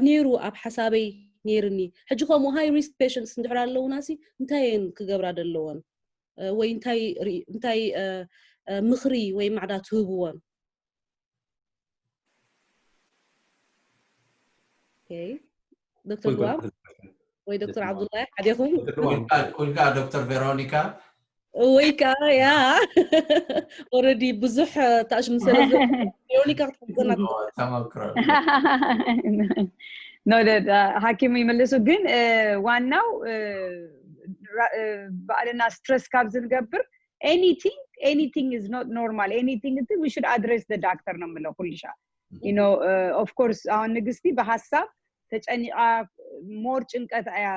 ነይሩ ኣብ ሓሳበይ ነይርኒ። ሕጂ ከምኡ ሃይ ሪስክ ፔሽንትስ እንድሕር ኣለውና ሲ እንታይ እየን ክገብራ ዘለወን ወይ እንታይ ምኽሪ ወይ ማዕዳ ትህብወን? ዶክተር ድዋም ወይ ዶክተር ዓብዱላይ ሓደኹም ኩልካ ዶክተር ቬሮኒካ ወይ ከዓ ያ ኦረዲ ብዙሕ ታሽም ሰለ ቬሮኒካ ክትሕዘና ተመክሮ ኖደድ ሓኪም ይመልሱ። ግን ዋናው ባዕልና ስትረስ ካብ ዝንገብር anything anything is not normal anything እንትን we should address the doctor ነው የምለው ኩልሻ you know of course አሁን ንግስቲ በሀሳብ ተጨኒቃ more ጭንቀት እያ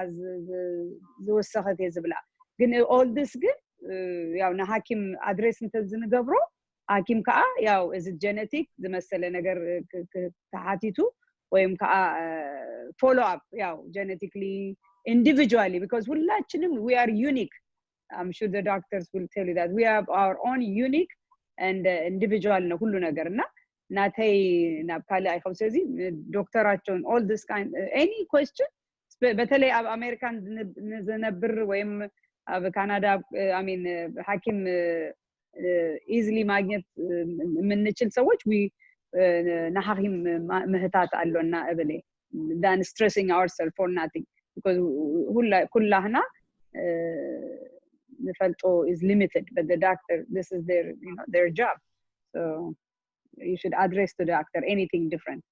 ዝወሰኸት እየ ዝብላ። ግን all this ግን ያው ንሓኪም address እንተዝንገብሮ ሓኪም ከዓ ያው እዚ genetic ዝመሰለ ነገር ተሓቲቱ ወይም ከዓ follow up ያው genetically individually because ሁላችንም we are unique I'm sure the doctors will tell you that we have our own unique and individual ነው ሁሉ ነገር እና ናተይ ናብ ካልእ ኣይኸው ስለዚ ዶክተራቸውን all this kind any question በተለይ ኣብ ኣሜሪካን ዝነብር ወይም ኣብ ካናዳ ሚን ሓኪም easily ማግኘት የምንችል ሰዎች ንሓኪም ምህታት ኣሎና እብል than stressing ourselves for nothing because ኩላህና ንፈልጦ is limited but the doctor this is their you know their job so you should address to the doctor anything different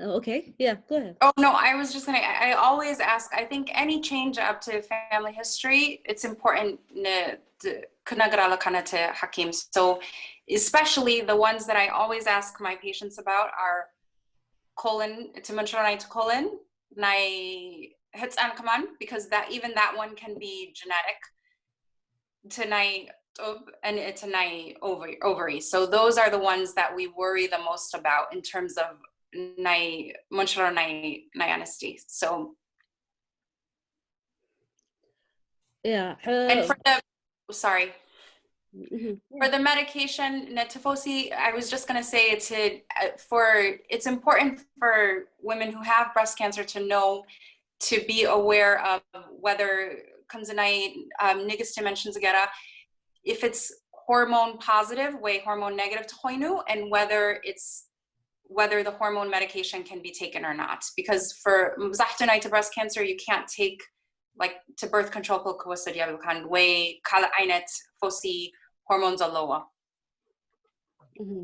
Okay, yeah, go ahead. Oh, no, I was just gonna, I I always ask, I think any change up to family history, it's important ን- ት- ክነግር ኣለካ ነቲ ሓኪም። So, especially the ones that I always ask my patients about are colon, እቲ መንሽሮ ናይቲ colon፣ ናይ ህፃን ከማን፣ because that, even that one can be genetic፣ እቲ ናይ ጡብ፣ and እቲ ናይ ovary, ovary. So those are the ones that we worry the most about in terms of ናይ መንሽሮ ናይ ናይ ኣንስቲ። So Yeah, and uh, for the, sorry, mhm. for the medication, ነቲ ፈውሲ, I was just going to say to, uh, for, it's important for women who have breast cancer to know, to be aware of whether ከምዚ ናይ um, ንግስቲ mentions ገራ, if it's hormone positive ወይ hormone negative ተኮይኑ, and whether it's whether the hormone medication can be taken or not, because for መብዛሕትኡ ናይቲ breast cancer you can't take, like, to birth control pill ክወሰድ የብልካን ወይ ካልእ ዓይነት ፈውሲ hormone ዘለዎ። Mhm.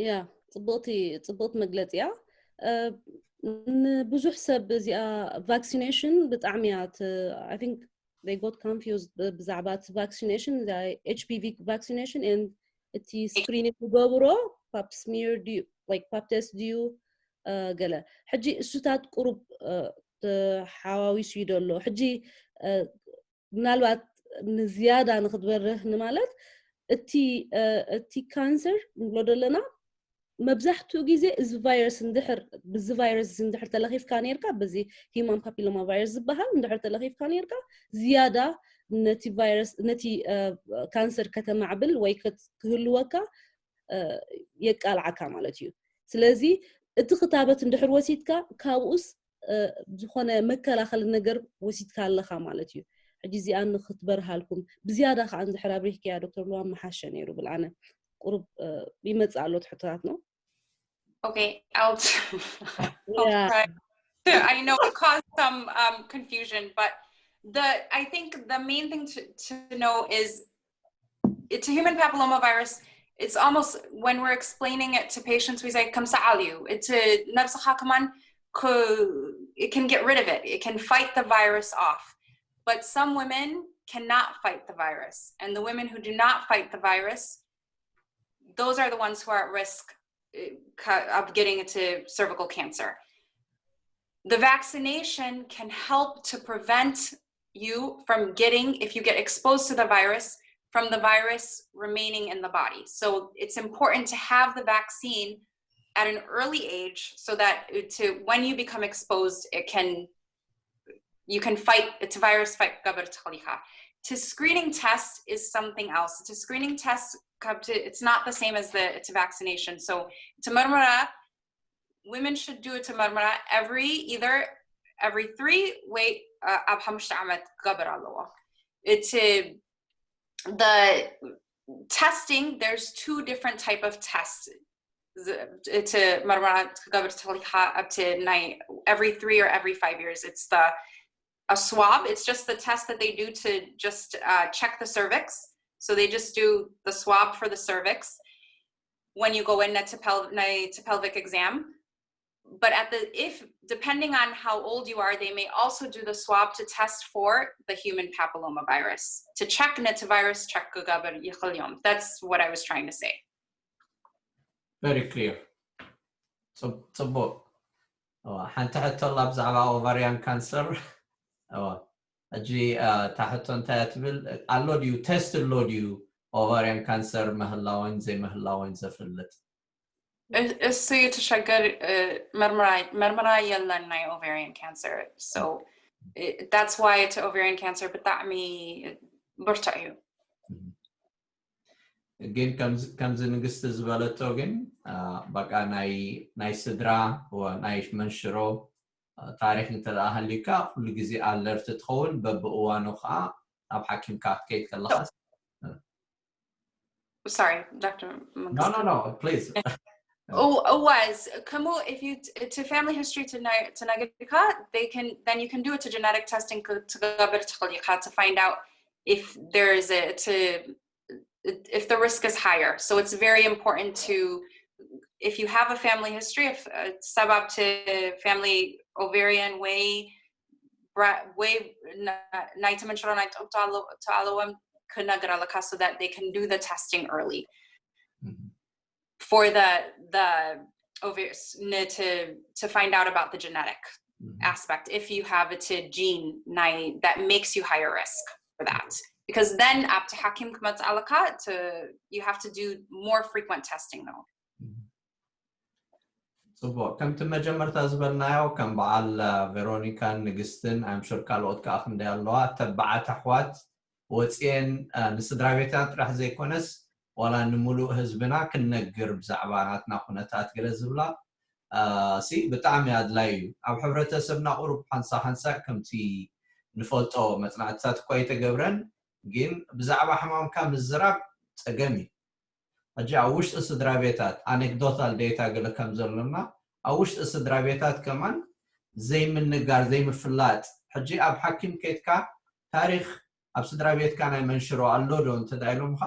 Yeah, ጽቡቕቲ ጽቡቕቲ መግለጺ እያ። ንብዙሕ ሰብ እዚኣ vaccination ብጣዕሚ እያ። I think they got confused ብዛዕባ እቲ vaccination፣ እዛ H P V vaccination and እቲ screening ዝገብሮ pap smear ድዩ፣ like, pap test ድዩ፣ ገለ። ሕጂ እሱታት ቁሩብ ተሓዋዊሱ እዩ ዘሎ። ሕጂ ምናልባት ንዝያዳ ንክትበርህ ንማለት፣ እቲ እቲ ካንሰር ንብሎ ዘለና መብዛሕትኡ ግዜ እዚ ቫይረስ እንድሕር፣ ብዚ ቫይረስ እዚ እንድሕር ተለኺፍካ ነርካ፣ በዚ human papilloma virus ዝበሃል እንድሕር ተለኺፍካ ነርካ፣ ዝያዳ ነቲ ቫይረስ፣ ነቲ ካንሰር ከተማዕብል ወይ ክህልወካ የቃልዓካ ማለት እዩ። ስለዚ እቲ ክታበት እንድሕር ወሲድካ፣ ካብኡስ ዝኾነ መከላኸሊ ነገር ወሲድካ ኣለኻ ማለት እዩ። ሕጂ እዚኣ ንክትበርሃልኩም ብዝያዳ ከዓ እንድሕር ኣብሪህክያ ዶክተር ልዋም ምሓሸ ነይሩ ብልኣነ። ቁሩብ ይመጽእ ኣሎ ሕቶታት ነው። Okay, I'll, I'll try. I know it caused some um, confusion, but the I think the main thing to, to know is it's a human papillomavirus. It's almost, when we're explaining it to patients, we say, "Come sa'al you." It's a ነብስኻ ከማን፣ it can get rid of it. It can fight the virus off. But some women cannot fight the virus. And the women who do not fight the virus, those are the ones who are at risk of getting into cervical cancer. The vaccination can help to prevent you from getting, if you get exposed to the virus, from the virus remaining in the body. So it's important to have the vaccine at an early age so that to, when you become exposed, it can, you can fight, it's a virus fight. To screening test is something else. It's a screening test. It's not the same as the, it's a vaccination. So it's a መርመራ, women should do it, መርመራ every, either every three ወይ ኣብ ሓሙሽተ ዓመት ክገብር ኣለዎ። It's the testing, there's two different type of tests. እቲ መርመራ ክገብር ትኽእል ኢኻ ኣብቲ ናይ every three or every five years. It's the, a swab. It's just the test that they do to just uh, check the cervix. So they just do the swab for the cervix when you go in to, pel- to pelvic exam. But at the, if, depending on how old you are, they may also do the swab to test for the human papillomavirus, to check ነቲ ቫይረስ check ክገብር ይኽእል እዮም። That's what I was trying to say. Very clear. ጽቡቕ። ሓንቲ ሕቶ ኣላ ብዛዕባ ovarian cancer። ሕጂ እታ ሕቶ እንታይ እያ ትብል? ኣሎ ድዩ፣ test ኣሎ ድዩ ovarian cancer ምህላወን ዘይምህላወን ዘፍልጥ? እሱ እዩ ተሸገር። መርመራ የለን ናይ ovarian cancer። So that's why እቲ ovarian cancer ብጣዕሚ ብርቱዕ እዩ። ግን ከምዚ ንግስቲ ዝበለቶ ግን በቃ ናይ ስድራ ናይ መንሽሮ ታሪክ እንተ ሃሊካ ኩሉ ግዜ alert ትኸውን፣ በብእዋኑ ከዓ ኣብ ሓኪምካ ክትከይድ ከለካ Sorry, Doctor No, no, no, please. Oh, was Kamu, if you to family history to Nagika, they can, then you can do it to genetic testing to to find out if there is a to if the risk is higher. So it's very important to, if you have a family history, if uh, ሰባብ to family ovarian ወይ ብራ- ወይ ና- ናይ ተመንሽሮ ናይ ጡብ ተኣለ- ተኣለዎም ክነግር ኣለካ so that they can do the testing early for the the ovaries to to find out about the genetic aspect if you have a to gene ናይ that makes you higher risk for that because then ኣብቲ ሓኪም ክመፅእ ኣለካ to you have to do more frequent testing though ፅቡቅ። ከምቲ መጀመርታ ዝበልናዮ ከም በዓል ቬሮኒካን ንግስትን I'm sure ካልኦት ከዓ ክንደይ ኣለዋ ተባዓት ኣሕዋት ወፅየን ንስድራ ቤትና ጥራሕ ዘይኮነስ ዋላ ንምሉእ ህዝብና ክንነግር ብዛዕባ ናትና ኩነታት ገለ ዝብላ ሲ ብጣዕሚ ኣድላይ እዩ። ኣብ ሕብረተሰብና ቁሩብ ሓንሳ ሓንሳ ከምቲ ንፈልጦ መፅናዕትታት እኳ ኣይተገብረን፣ ግን ብዛዕባ ሕማምካ ምዝራብ ፀገም እዩ። ሕጂ ኣብ ውሽጢ ስድራ ቤታት anecdotal data ገለ ከም ዘሎና ኣብ ውሽጢ ስድራ ቤታት ከማን ዘይምንጋር ዘይምፍላጥ ሕጂ ኣብ ሓኪም ከይድካ ታሪክ ኣብ ስድራ ቤትካ ናይ መንሽሮ ኣሎ ዶ እንተ ኢሎምካ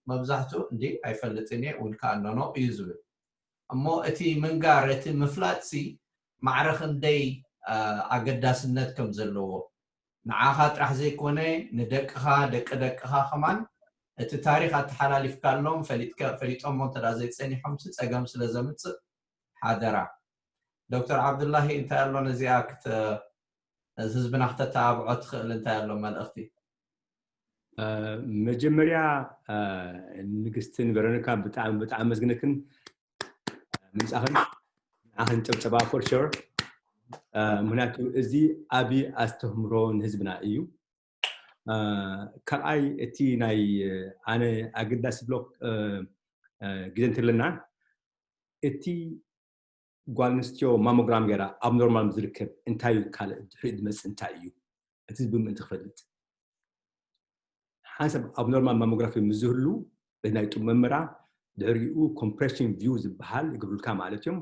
መብዛሕትኡ እንዲ ኣይፈልጥን እየ ውልካ ኣለኖ እዩ ዝብል እሞ እቲ ምንጋር እቲ ምፍላጥ ሲ ማዕረ ክንደይ ኣገዳስነት ከም ዘለዎ ንዓኻ ጥራሕ ዘይኮነ ንደቅኻ ደቂ ደቅኻ ከማን እቲ ታሪክ ኣተሓላሊፍካሎም ፈሊጦሞ እንተ ዘይፀኒሖም ፀገም ስለ ዘምፅእ ሓደራ ዶክተር ዓብዱላሂ እንታይ ኣሎ ነዚኣ ህዝብና ክተተባብዖ ትኽእል እንታይ ኣሎ መልእኽቲ መጀመርያ ንግስትን ቨሮኒካ ብጣዕሚ ብጣዕሚ ኣመስግነክን ምምፃኽን ንዓኽን ጨብጨባ for sure ምክንያቱ እዚ ዓብዪ ኣስተምህሮ ንህዝብና እዩ ካልኣይ እቲ ናይ ኣነ ኣገዳሲ ብሎ ግዜ እንትለና እቲ ጓል ኣንስትዮ ማሞግራም ገይራ ኣብ ኖርማል ዝርከብ እንታይ እዩ ካልእ ድሕሪኡ ዝመፅእ እንታይ እዩ እቲ ብምእንቲ ክፈልጥ ሓንሳብ ኣብ ኖርማል ማሞግራፊ ምስ ዝህሉ ናይ ጡብ መመራ ድሕሪኡ compression view ዝበሃል ይገብሩልካ ማለት እዮም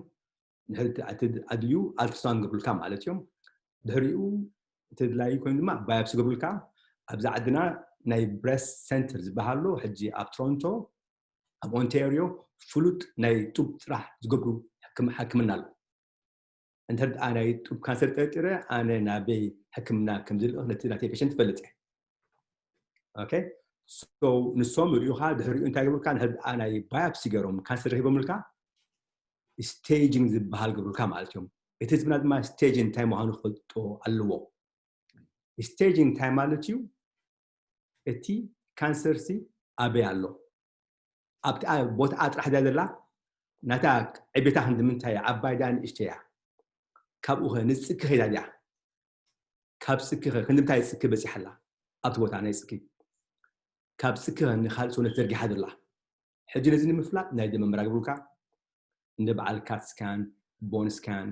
ድሕሪ ኣድልዩ ኣልትራሳውንድ ይገብሩልካ ማለት እዮም ድሕሪኡ እቲ ድላይ ኮይኑ ድማ ባዮፕሲ ይገብሩልካ ኣብዚ ዓድና ናይ breast center ዝበሃሉ ሕጂ ኣብ ቶሮንቶ ኣብ ኦንታሪዮ ፍሉጥ ናይ ጡብ ጥራሕ ዝገብሩ ሕክምና ኣሎ እንተ ደኣ ናይ ጡብ ካንሰር ጠርጢረ ኣነ ናበይ ሕክምና ከም ዝልእኽ ነቲ ናተይ ፔሸንት ይፈልጥ እየ okay so ንሶም ይርእዩኻ ድሕሪኡ እንታይ ገብሩካ እንተ ደኣ ናይ ባዮፕሲ ገይሮም ካንሰር ረኺቦምልካ staging ዝበሃል ገብሩካ ማለት እዮም እቲ ህዝብና ድማ stage እንታይ ምዃኑ ክፈልጦ ኣለዎ staging እንታይ ማለት እዩ እቲ ካንሰር ሲ ኣበይ ኣሎ ኣብቲ ቦታኣ ጥራሕ ድያ ዘላ ናታ ዕቤታ ክንዲ ምንታይ ዓባይ ድያ ንእሽተያ ካብኡ ኸ ንፅኪ ኸይዳ ድያ ካብ ፅኪ ኸ ክንዲ ምንታይ ፅኪ በፂሓላ ኣብቲ ቦታ ናይ ፅኪ ካብ ፅኪ ኸ ንካልእ ሰውነት ዘርጊሓ ዘላ ሕጂ ነዚ ንምፍላጥ ናይ ደመ መራግብሩካ እንደ በዓል cat scan bone scan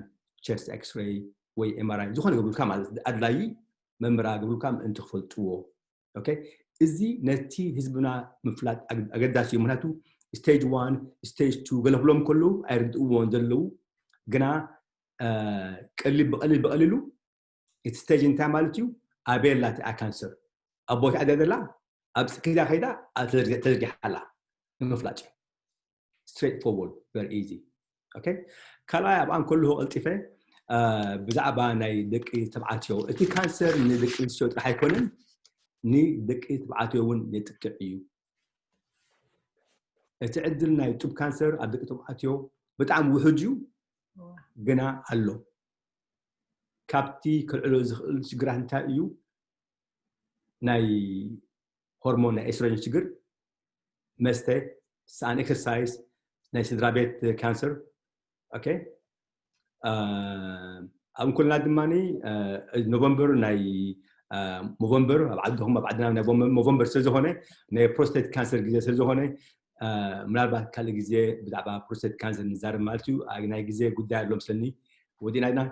chest x-ray ወይ M R I ዝኾነ ገብሩልካ ማለት ኣድላዪ መመራ ገብሩልካ ምእንቲ ክፈልጥዎ okay እዚ ነቲ ህዝብና ምፍላጥ ኣገዳሲ እዩ ምክንያቱ stage one stage two ገለ ክብሎም ከለዉ ኣይርድእዎን ዘለዉ ግና ቀሊል ብቐሊል ብቐሊሉ እቲ stage እንታይ ማለት እዩ ኣበየላ እቲኣ ካንሰር ኣብ ቦታ ኣደ ዘላ ኣብ ፅኪዳ ከይዳ ተዘርጊሓላ ንምፍላጥ እዩ straight forward very easy okay ካልኣይ ኣብኣን ከልሁ ቀልጢፈ ብዛዕባ ናይ ደቂ ተባዕትዮ እቲ ካንሰር ንደቂ ኣንስትዮ ጥራሕ ኣይኮነን ንደቂ ተባዕትዮ እውን የጥቅዕ እዩ እቲ ዕድል ናይ ጡብ ካንሰር ኣብ ደቂ ተባዕትዮ ብጣዕሚ ውሑድ እዩ ግና ኣሎ ካብቲ ከልዕሎ ዝኽእል ሽግራት እንታይ እዩ ናይ ሆርሞን ናይ ኤስትሮጅን ሽግር መስተ ሰኣን ኤክሰርሳይዝ ናይ ስድራ ቤት ካንሰር okay ኣብ እንኩልና ድማ ኖቨምበር ናይ ኖቨምበር ኣብ ዓድኹም ኣብ ዓድና ናይ ኖቨምበር ስለዝኾነ ናይ ፕሮስቴት ካንሰር ግዜ ስለዝኾነ ምናልባት ካልእ ግዜ ብዛዕባ ፕሮስቴት ካንሰር ንዛረብ ማለት እዩ ናይ ግዜ ጉዳይ ኣሎ ምስለኒ ወዲና ኢና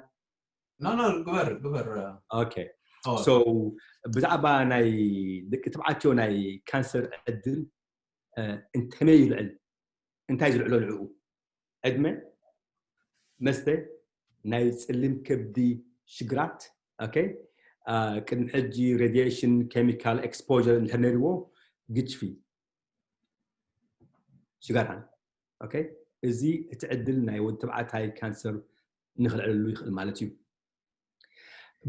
ግበር ግበር okay so ብዛዕባ ናይ ደቂ ተባዕትዮ ናይ ካንሰር ዕድል እንተመይ ይልዕል እንታይ ዝልዕሎ ንዕኡ ዕድመ መስተ ናይ ፀሊም ከብዲ ሽግራት okay ቅድሚ ሕጂ radiation chemical exposure እንድሕር ነይርዎ ግጭፊ ሽጋራን okay እዚ እቲ ዕድል ናይ ወዲ ተባዕታይ ካንሰር ንክልዕለሉ ይኽእል ማለት እዩ።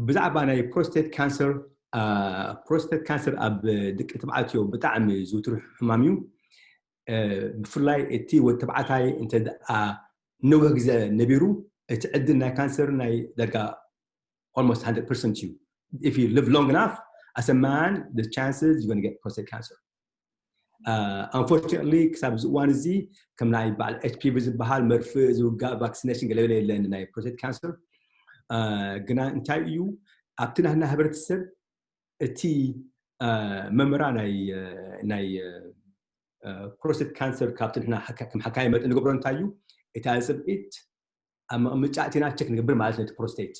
ብዛዕባ ናይ ፕሮስቴት ካንሰር፣ ፕሮስቴት ካንሰር ኣብ ደቂ ተባዕትዮ ብጣዕሚ ዝውትር ሕማም እዩ። ብፍላይ እቲ ወዲ ተባዕታይ እንተ ደኣ ነዊሕ ግዜ ነቢሩ፣ እቲ ዕድል ናይ ካንሰር ናይ ዳርጋ almost one hundred percent እዩ። If you live long enough, as a man, the chances you're going to get prostate cancer. Unfortunately, ክሳብ እዚ እዋን እዚ ከም ናይ በዓል ኤች ፒ ቪ ዝበሃል መርፍእ ዝውጋእ ቫክሲኔሽን ገለገለ የለን ናይ ፕሮስቴት ካንሰር። ግና እንታይ እዩ ኣብቲ ናህና ህብረተሰብ እቲ መምራ ናይ ናይ ፕሮስቴት ካንሰር ካብቲ ንሕና ከም ሓካይ መጠን ንገብሮ እንታይ እዩ እታ ፅብዒት ኣብ መቐመጫ እቲና ቸክ ንገብር ማለት ነቲ ፕሮስቴት።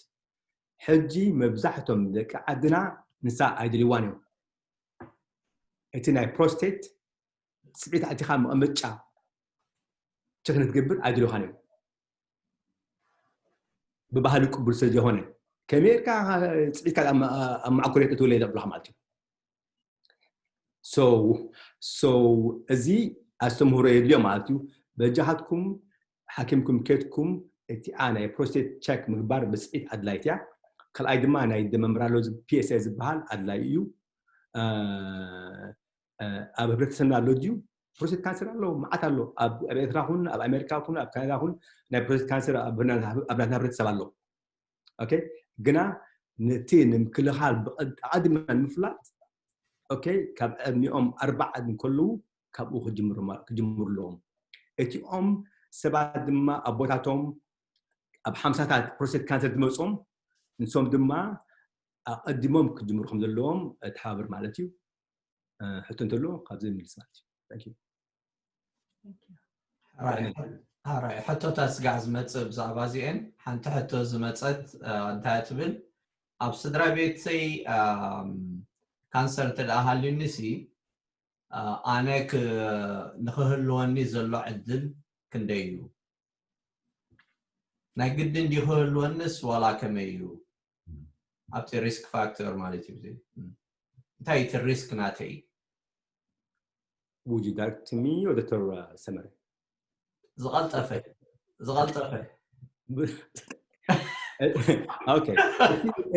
ሕጂ መብዛሕቶም ደቂ ዓድና ንሳ ኣይደልዋን እዮም። እቲ ናይ ፕሮስቴት ፅብዒት ኣቲኻ መቐመጫ ቸክ ንክትገብር ኣይደልዋን እዮም። ብባህሊ ቅቡል ስለ ዝኾነ ከመይ ጌርካ ፅብዒትካ ኣብ ማዕኮር የትእትውለይ ዘብሉኻ ማለት እዩ። So so እዚ ኣስተምህሮ የድልዮ ማለት እዩ። በጃኻትኩም ሓኪምኩም ኬድኩም እቲኣ ናይ ፕሮስቴት ቸክ ምግባር ብፅዒት ኣድላይት እያ። ካልኣይ ድማ ናይ ደመ ምራሎ ፒኤስኤ ዝበሃል ኣድላይ እዩ። ኣብ ህብረተሰብና ኣሎ ድዩ? ፕሮስቴት ካንሰር ኣሎ፣ መዓት ኣሎ። ኣብ ኤርትራ ኹን ኣብ ኣሜሪካ ኹን ኣብ ካናዳ ኹን ናይ ፕሮስቴት ካንሰር ኣብ ናትና ህብረተሰብ ኣሎ። ኦኬ፣ ግና ነቲ ንምክልኻል ኣቐዲምና ንምፍላጥ፣ ኦኬ፣ ካብ ዕድሚኦም ኣርባዓ እንከለዉ ካብኡ ክጅምሩ ኣለዎም። እቲኦም ሰባት ድማ ኣቦታቶም ኣብ ሓምሳታት ፕሮስቴት ካንሰር ዝመፅኦም፣ ንሶም ድማ ኣቐዲሞም ክጅምሩ ከም ዘለዎም ተሓባብር ማለት እዩ። ሕቶ እንተሎ ካብዚ ምልስ ማለት እዩ። ሕራይ ሕቶታት ስጋዕ ዝመፅእ ብዛዕባ እዚአን ሓንቲ ሕቶ ዝመፀት እንታይ ትብል? ኣብ ስድራ ቤተይ ካንሰር እንተ ደኣ ሃልዩኒ ሲ ኣነ ንክህልወኒ ዘሎ ዕድል ክንደይ እዩ? ናይ ግድን ድዩ ክህልወንስ ዋላ ከመይ እዩ? ኣብቲ ሪስክ ፋክተር ማለት እዩ። እንታይ እቲ ሪስክ ናተይ? Would you direct to me or ዶክተር ሰመረ? ዝቐልጠፈ ዝቐልጠፈ ኦኬ፣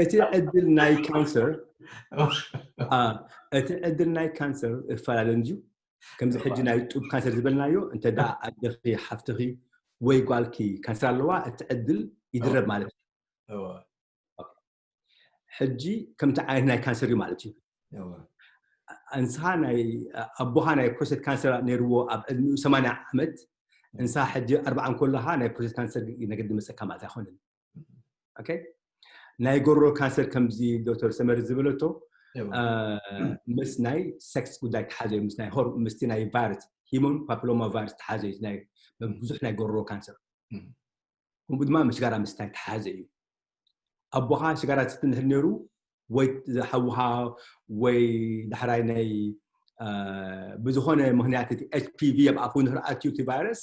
እቲ ዕድል ናይ ካንሰር እቲ ዕድል ናይ ካንሰር እፈላለ እንድዩ። ከምዚ ሕጂ ናይ ጡብ ካንሰር ዝበልናዮ እንተ ደኣ ኣደኺ ሓፍትኺ ወይ ጓልኪ ካንሰር ኣለዋ እቲ ዕድል ይድረብ ማለት እዩ። ሕጂ ከምቲ ዓይነት ናይ ካንሰር እዩ ማለት እዩ። እንስኻ ናይ ኣቦኻ ናይ ፕሮስቴት ካንሰር ነይርዎ ኣብ ዕድሚኡ ሰማንያ ዓመት፣ እንስኻ ሕጂ ኣርባዓ እንከለኻ ናይ ፕሮስቴት ካንሰር ነገድ መፀካ ማለት ኣይኮነን። ኦኬ፣ ናይ ጎሮ ካንሰር ከምዚ ዶክተር ሰመር ዝበለቶ ምስ ናይ ሴክስ ጉዳይ ተሓዘ እዩ፣ ምስ ናይ ሆር ምስቲ ናይ ቫይረስ ሂሞን ፓፕሎማ ቫይረስ ተሓዘ እዩ። ናይ ብዙሕ ናይ ጎሮ ካንሰር ከምኡ ድማ ምስ ሽጋራ ምስታይ ተሓዘ እዩ። ኣቦኻ ሽጋራ ትስቲ እንድሕር ነይሩ ወይ ሓውኻ ወይ ዳሕራይ ናይ ብዝኾነ ምክንያት እቲ ኤች ፒ ቪ ኣብ ኣፉ እንድሕር ኣትዩ እቲ ቫይረስ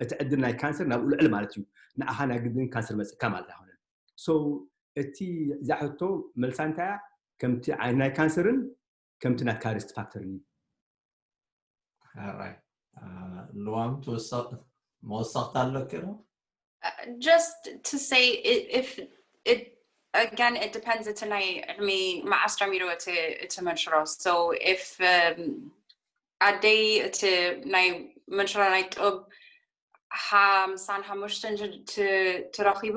እቲ ዕድል ናይ ካንሰር ናብኡ ልዕል ማለት እዩ። ንዓኻ ናይ ግድን ካንሰር መፅካ ማለት ኣይኮነን። So እቲ እዛ ሕቶ መልሳ እንታይ እያ? ከምቲ ዓይነት ናይ ካንሰርን ከምቲ ናትካ ሪስክ ፋክተርን እዩ። ሕራይ ልዋም ትውሰቕ መወሰኽታ ኣለኪ ዶ? Just to say, if it again, it depends. እቲ ናይ ዕድሚ መዓስ ጀሚሩ እቲ እቲ መንሽሮ። So if ኣደይ እቲ ናይ መንሽሮ ናይ ጡብ ሓምሳን ሓሙሽተን ተረኺቡ,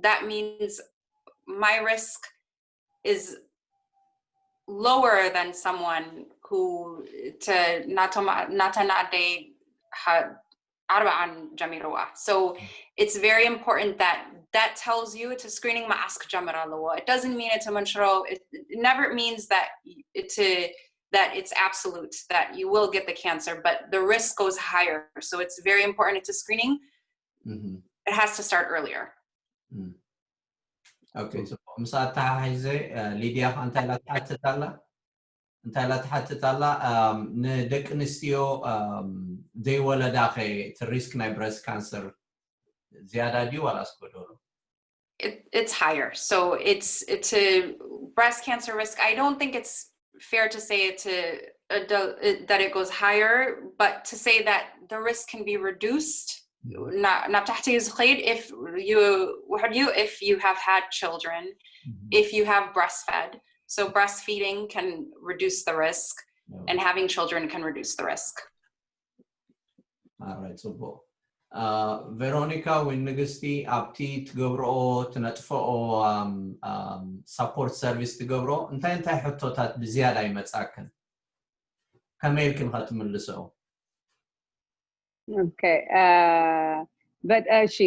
that means my risk is lower than someone who ናተን ኣደይ ኣርባዓን ጀሚርዋ። So it's very important that that tells you እቲ screening መዓስ ክጀምር ኣለዎ። It doesn't mean እቲ መንሽሮ, it never means that እቲ that it's absolute that you will get the cancer, but the risk goes higher. So it's very important to screening. It has to start earlier. ኦኬ፣ ጽቡቕ። ምስ ኣተሓሒዘ ሊድያ እንታይ ኢላ ትሓትት ኣላ? እንታይ ኢላ ትሓትት ኣላ? ንደቂ ኣንስትዮ ዘይወለዳ ኸ እቲ ሪስክ ናይ ብረስት ካንሰር ዝያዳ ድዩ ዋላስ ጎደሎ? It's higher. So it's to breast cancer risk. I don't think it's fair to say it to adult, that it goes higher, but to say that the risk can be reduced ናብ ታሕቲ እዩ ዝኸይድ። If you ውሕድ እዩ if you have had children, if you have breastfed, so breastfeeding can reduce the risk, and having children can reduce the risk. ኣራይ ጽቡቕ። ቬሮኒካ ወይ ንግስቲ ኣብቲ ትገብርኦ ትነጥፈኦ support service ትገብሮ እንታይ እንታይ ሕቶታት ብዝያዳ ይመጻክን? ከመይ ኢልክን ከ ትምልስኦ? Okay. But እሺ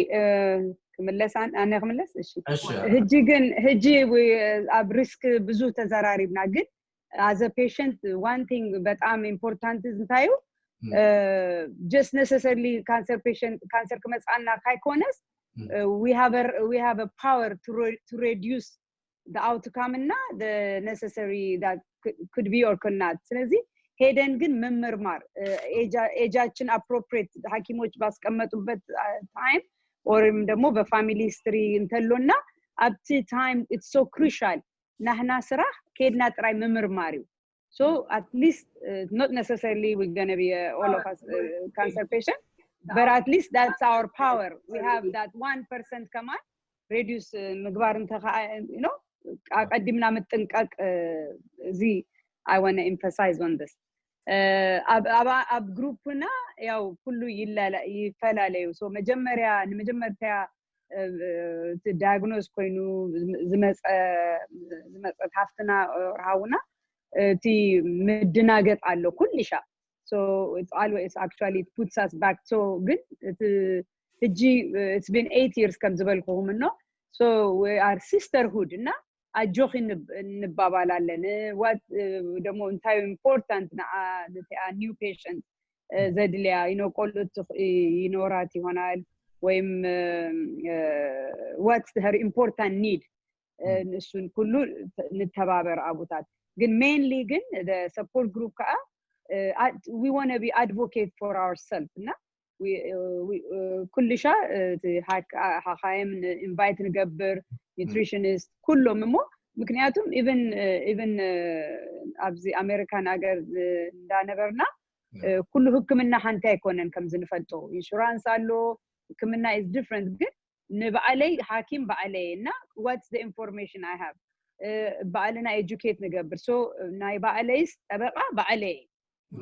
ክምለስ ኣነ ክምለስ እሺ። ህጂ ግን ህጂ ኣብ risk ብዙ ተዘራሪብና ግን as a patient one thing በጣም important እንታይ እዩ just necessarily cancer patient cancer ክመጽኣና ካይኮነስ we have a we have a power to to reduce the outcome እና the necessary that could be or could not ስለዚ ሄደን ግን ምምርማር age ኣችን appropriate ሐኪሞች ባስቀመጡበት time ወይም ደግሞ በ family history እንተሎና ኣብቲ time it's so crucial ናህና ስራሕ ከድና ጥራይ ምምርማር እዩ so at least not necessarily we're gonna be all of us cancer patient but at least that's our power we have that one percent ከማን reduce ምግባር እንተኸዓ you know ኣቀዲምና ምጥንቀቅ እዚ I want to emphasize on this ኣብ group ና ያው ኩሉ ይፈላለዩ so መጀመርያ ንመጀመርያ diagnose ኮይኑ ዝመፀት ሃፍትና ሃውና እቲ ምድናገጥ ኣሎ ኩልሻ so it's always actually it puts us back so ግን እቲ ሕጂ it's been eight years ከም ዝበልኩኹም እኖ so we are sisterhood እና ኣጆኺ ንባባል ኣለና what ደግሞ እንታይ important ንዓ ነቲኣ new patient ዘድልያ you know ቆልዑት ይኖራት ይሆናል ወይም what's her important need ንሱን ኩሉ ንተባበር ኣቡታት ግን mainly ግን support group ከዓ we want to be advocate for ourselves እና ኩልሻ ሓካይም invite ንገብር nutritionist ኩሎም እሞ ምክንያቱም even even ኣብዚ ኣሜሪካን ሃገር እንዳነበርና ኩሉ ህክምና ሓንቲ ኣይኮነን ከምዚ ንፈልጦ insurance ኣሎ ህክምና is different ግን ንባዕለይ ሓኪም ባዕለይ እና what's the information I have ባዕልና educate ንገብር so ናይ ባዕለይስ ጠበቃ ባዕለይ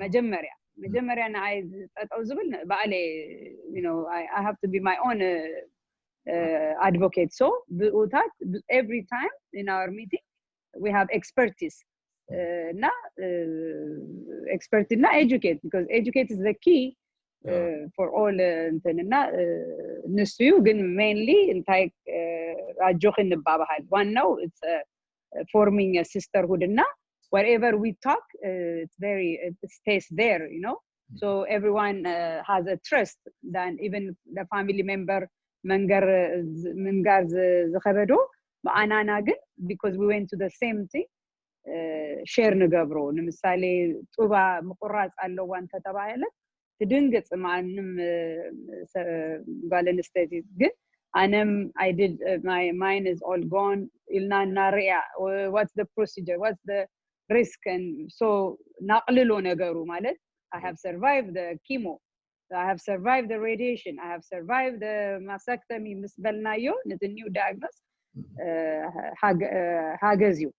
መጀመርያ መጀመርያ ንዓይ ጠጠው ዝብል ባዕለይ I have to be my own advocate so ብኡታት every time in our meeting we have expertise እና expert እና educate because educate is the key for all እንትን እና ንሱ እዩ ግን mainly እንታይ ኣጆኺ ንባባሃል ዋናው forming sisterhood እና wherever we talk it's very it stays there you know so everyone has a trust than even the family member መንገር ምንጋር ዝኸበዶ ብኣናና ግን because we went to the same thing share ንገብሮ ንምሳሌ ጡባ ምቁራፅ ኣለዋ እንተተባሃለት ትድንግፅ ማንም ጓል ኣንስተይቲ ግን ኣነም I did my mine is all gone ኢልና እናርያ what's the procedure what's the risk and so ናቕልሎ ነገሩ ማለት I have survived the chemo I have survived the radiation I have survived the mastectomy ምስ በልናዮ ነቲ new diagnose ሓገዝ እዩ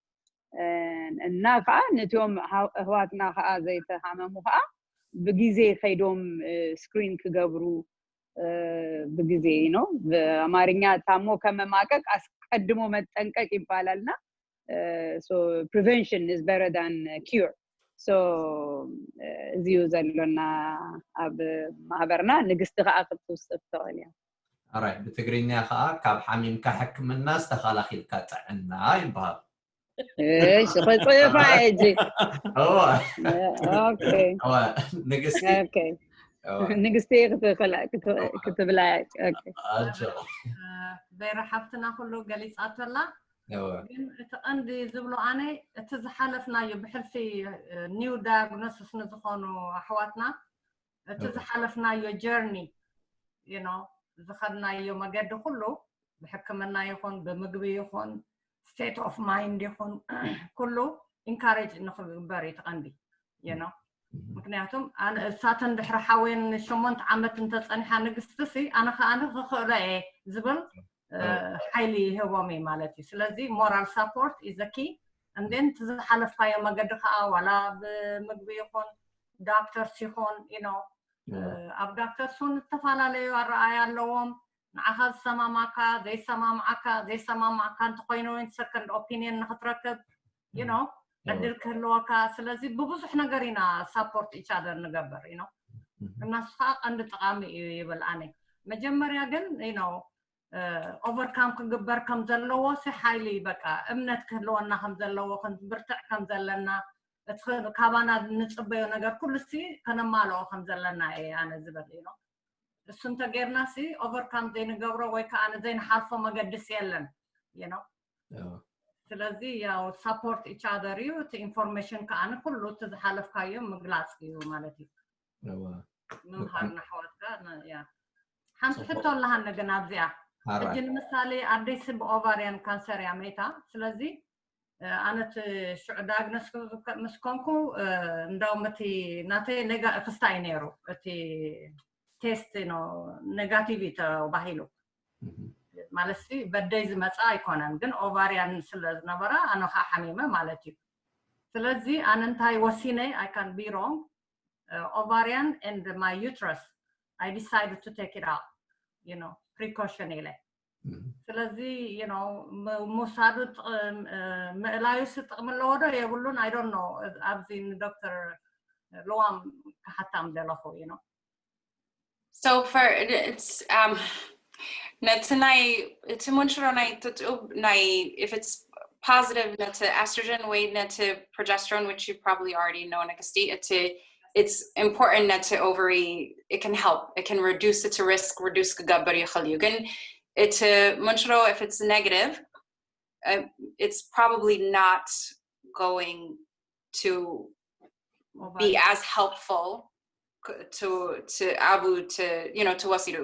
እና ከዓ ነቲኦም ኣህዋትና ከዓ ዘይተሃመሙ ከዓ ብግዜ ከይዶም screen ክገብሩ ብግዜ ነው ብኣማርኛ ታሞ ከመማቀቅ አስቀድሞ መጠንቀቅ ይባላልና so prevention is better than cure so እዚዩ ዘሎና ኣብ ማህበርና ንግስቲ ከዓ ክትውስፍ ትኽእል እያ ኣራይ ብትግርኛ ከዓ ካብ ሓሚምካ ሕክምና ዝተኸላኺልካ ጥዕና ይበሃል እሺ ክፅሕፋ ሕጂ እዋ ኦኬ እዋ ንግስቲ ኦኬ ንግስቲ ክትብላ ኣጆ ቬራ ሓፍትና ኩሉ ገሊፃቶላ እዋ ግን እቲ ቀንዲ ዝብሎ ኣነ እቲ ዝሓለፍናዮ ብሕልፊ new diagnosis ንዝኾኑ ኣሕዋትና እቲ ዝሓለፍናዮ journey you know ዝኸድናዮ መገዲ ኩሉ ብሕክምና ይኹን ብምግቢ ይኹን state of mind ይኹን ኩሉ encourage ንክግበር እዩ እቲ ቀንዲ you know ምክንያቱም ኣነ እሳተን ድሕሪ ሓወየን ሸሞንተ ዓመት እንተፀኒሓ ንግስቲ ሲ ኣነ ከዓ ክኽእሎ እየ ዝብል ሓይሊ ይህቦም እዩ ማለት እዩ። ስለዚ moral support is the key። And then እቲ ዝሓለፍካዮ መገዲ ከዓ ዋላ ብምግቢ ይኹን doctors ይኹን you know ኣብ doctors እውን ዝተፈላለዩ ኣረኣያ ኣለዎም። ንዓኻ ዝሰማማካ ዘይሰማማዓካ ዘይሰማማዓካ እንተኮይኑ እውን second opinion ንክትረክብ you know ዕድል ክህልወካ። ስለዚ ብብዙሕ ነገር ኢና support each other ንገብር you know እና ንሱ ከዓ ቀንዲ ጠቃሚ እዩ ይብል ኣነ። መጀመርያ ግን you know overcome ክግበር ከም ዘለዎ ሲ ሓይሊ በቃ እምነት ክህልወና ከም ዘለዎ ክንብርትዕ ከም ዘለና እቲ ካባና ንፅበዮ ነገር ኩሉ ሲ ከነማልኦ ከም ዘለና እየ ኣነ ዝብል you know እሱ እንተጌርና ሲ overcome ዘይንገብሮ ወይ ከዓ ዘይንሓልፎ መገዲ ሲ የለን you know ስለዚ ያው support each other እዩ። እቲ information ከዓ ኩሉ እቲ ዝሓለፍካዮ ምግላፅ እዩ ማለት እዩ። ምምሃር ንኣሕዋትካ ሓንቲ ሕቶ ኣለሃኒ ግን ኣብዚኣ ሕጂ ንምሳሌ ኣደይ ሲ ብ ovarian cancer እያ መይታ። ስለዚ ኣነ እቲ ሽዑ diagnose ምስ ኮንኩ እንዳውም እቲ ናተይ ክስታይ ነይሩ እቲ test negative እዩ ተባሂሉ ማለት ሲ በደይ ዝመፃ ኣይኮነን ግን ovarian ስለ ዝነበራ ኣነ ከዓ ሓሚመ ማለት እዩ። ስለዚ ኣነ እንታይ ወሲነ I can be wrong ovarian and my uterus I decided to take it out you know precaution ኢለ ስለዚ you know ምውሳዱ ምእላዩስ ጥቅሚ ኣለዎ ዶ የብሉን I don't know ኣብዚ ንዶክተር ልዋም ክሓታ ምደለኹ you know So for it's um ነቲ ናይ እቲ መንሽሮ ናይ ትጥብ ናይ if it's positive ነቲ estrogen ወይ ነቲ progesterone which you probably already know ንግስቲ እቲ it's important ነቲ ovary it can help it can reduce እቲ risk reduce ክገብር ይኽእል እዩ ግን እቲ መንሽሮ if it's negative uh, it's probably not going to be as helpful to to abu to you know to wasidu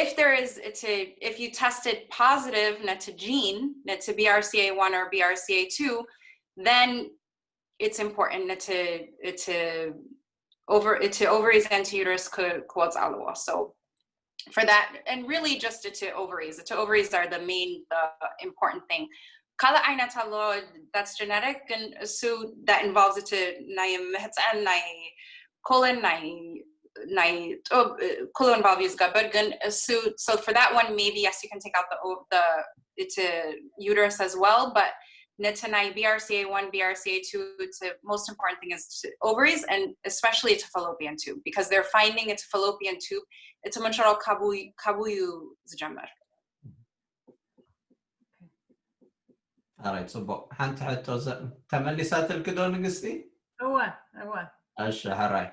if there is to if you tested positive not to gene not to brca one or brca two then it's important not to to over to ovaries and to uterus could quotes alwa so for that and really just to ovaries the ovaries are the main uh, important thing ካልእ ዓይነት ኣሎ that's genetic ግን እሱ that involves እቲ ናይ ምህፀን ናይ colon ናይ ናይ ጡብ ኩሉ involve እዩ ዝገብር ግን እሱ so for that one maybe yes you can take out the the it's a uterus as well but ነቲ ናይ brca one brca two it's the most important thing is to ovaries and especially it's a fallopian tube because they're finding it's a fallopian tube እቲ መንሽሮ ካብኡ እዩ ዝጀመር ኣራይ ጽቡቅ ሓንቲ ሕቶ ተመሊሳትልኪ ዶ ንግስቲ? እወ እወ እሺ ሕራይ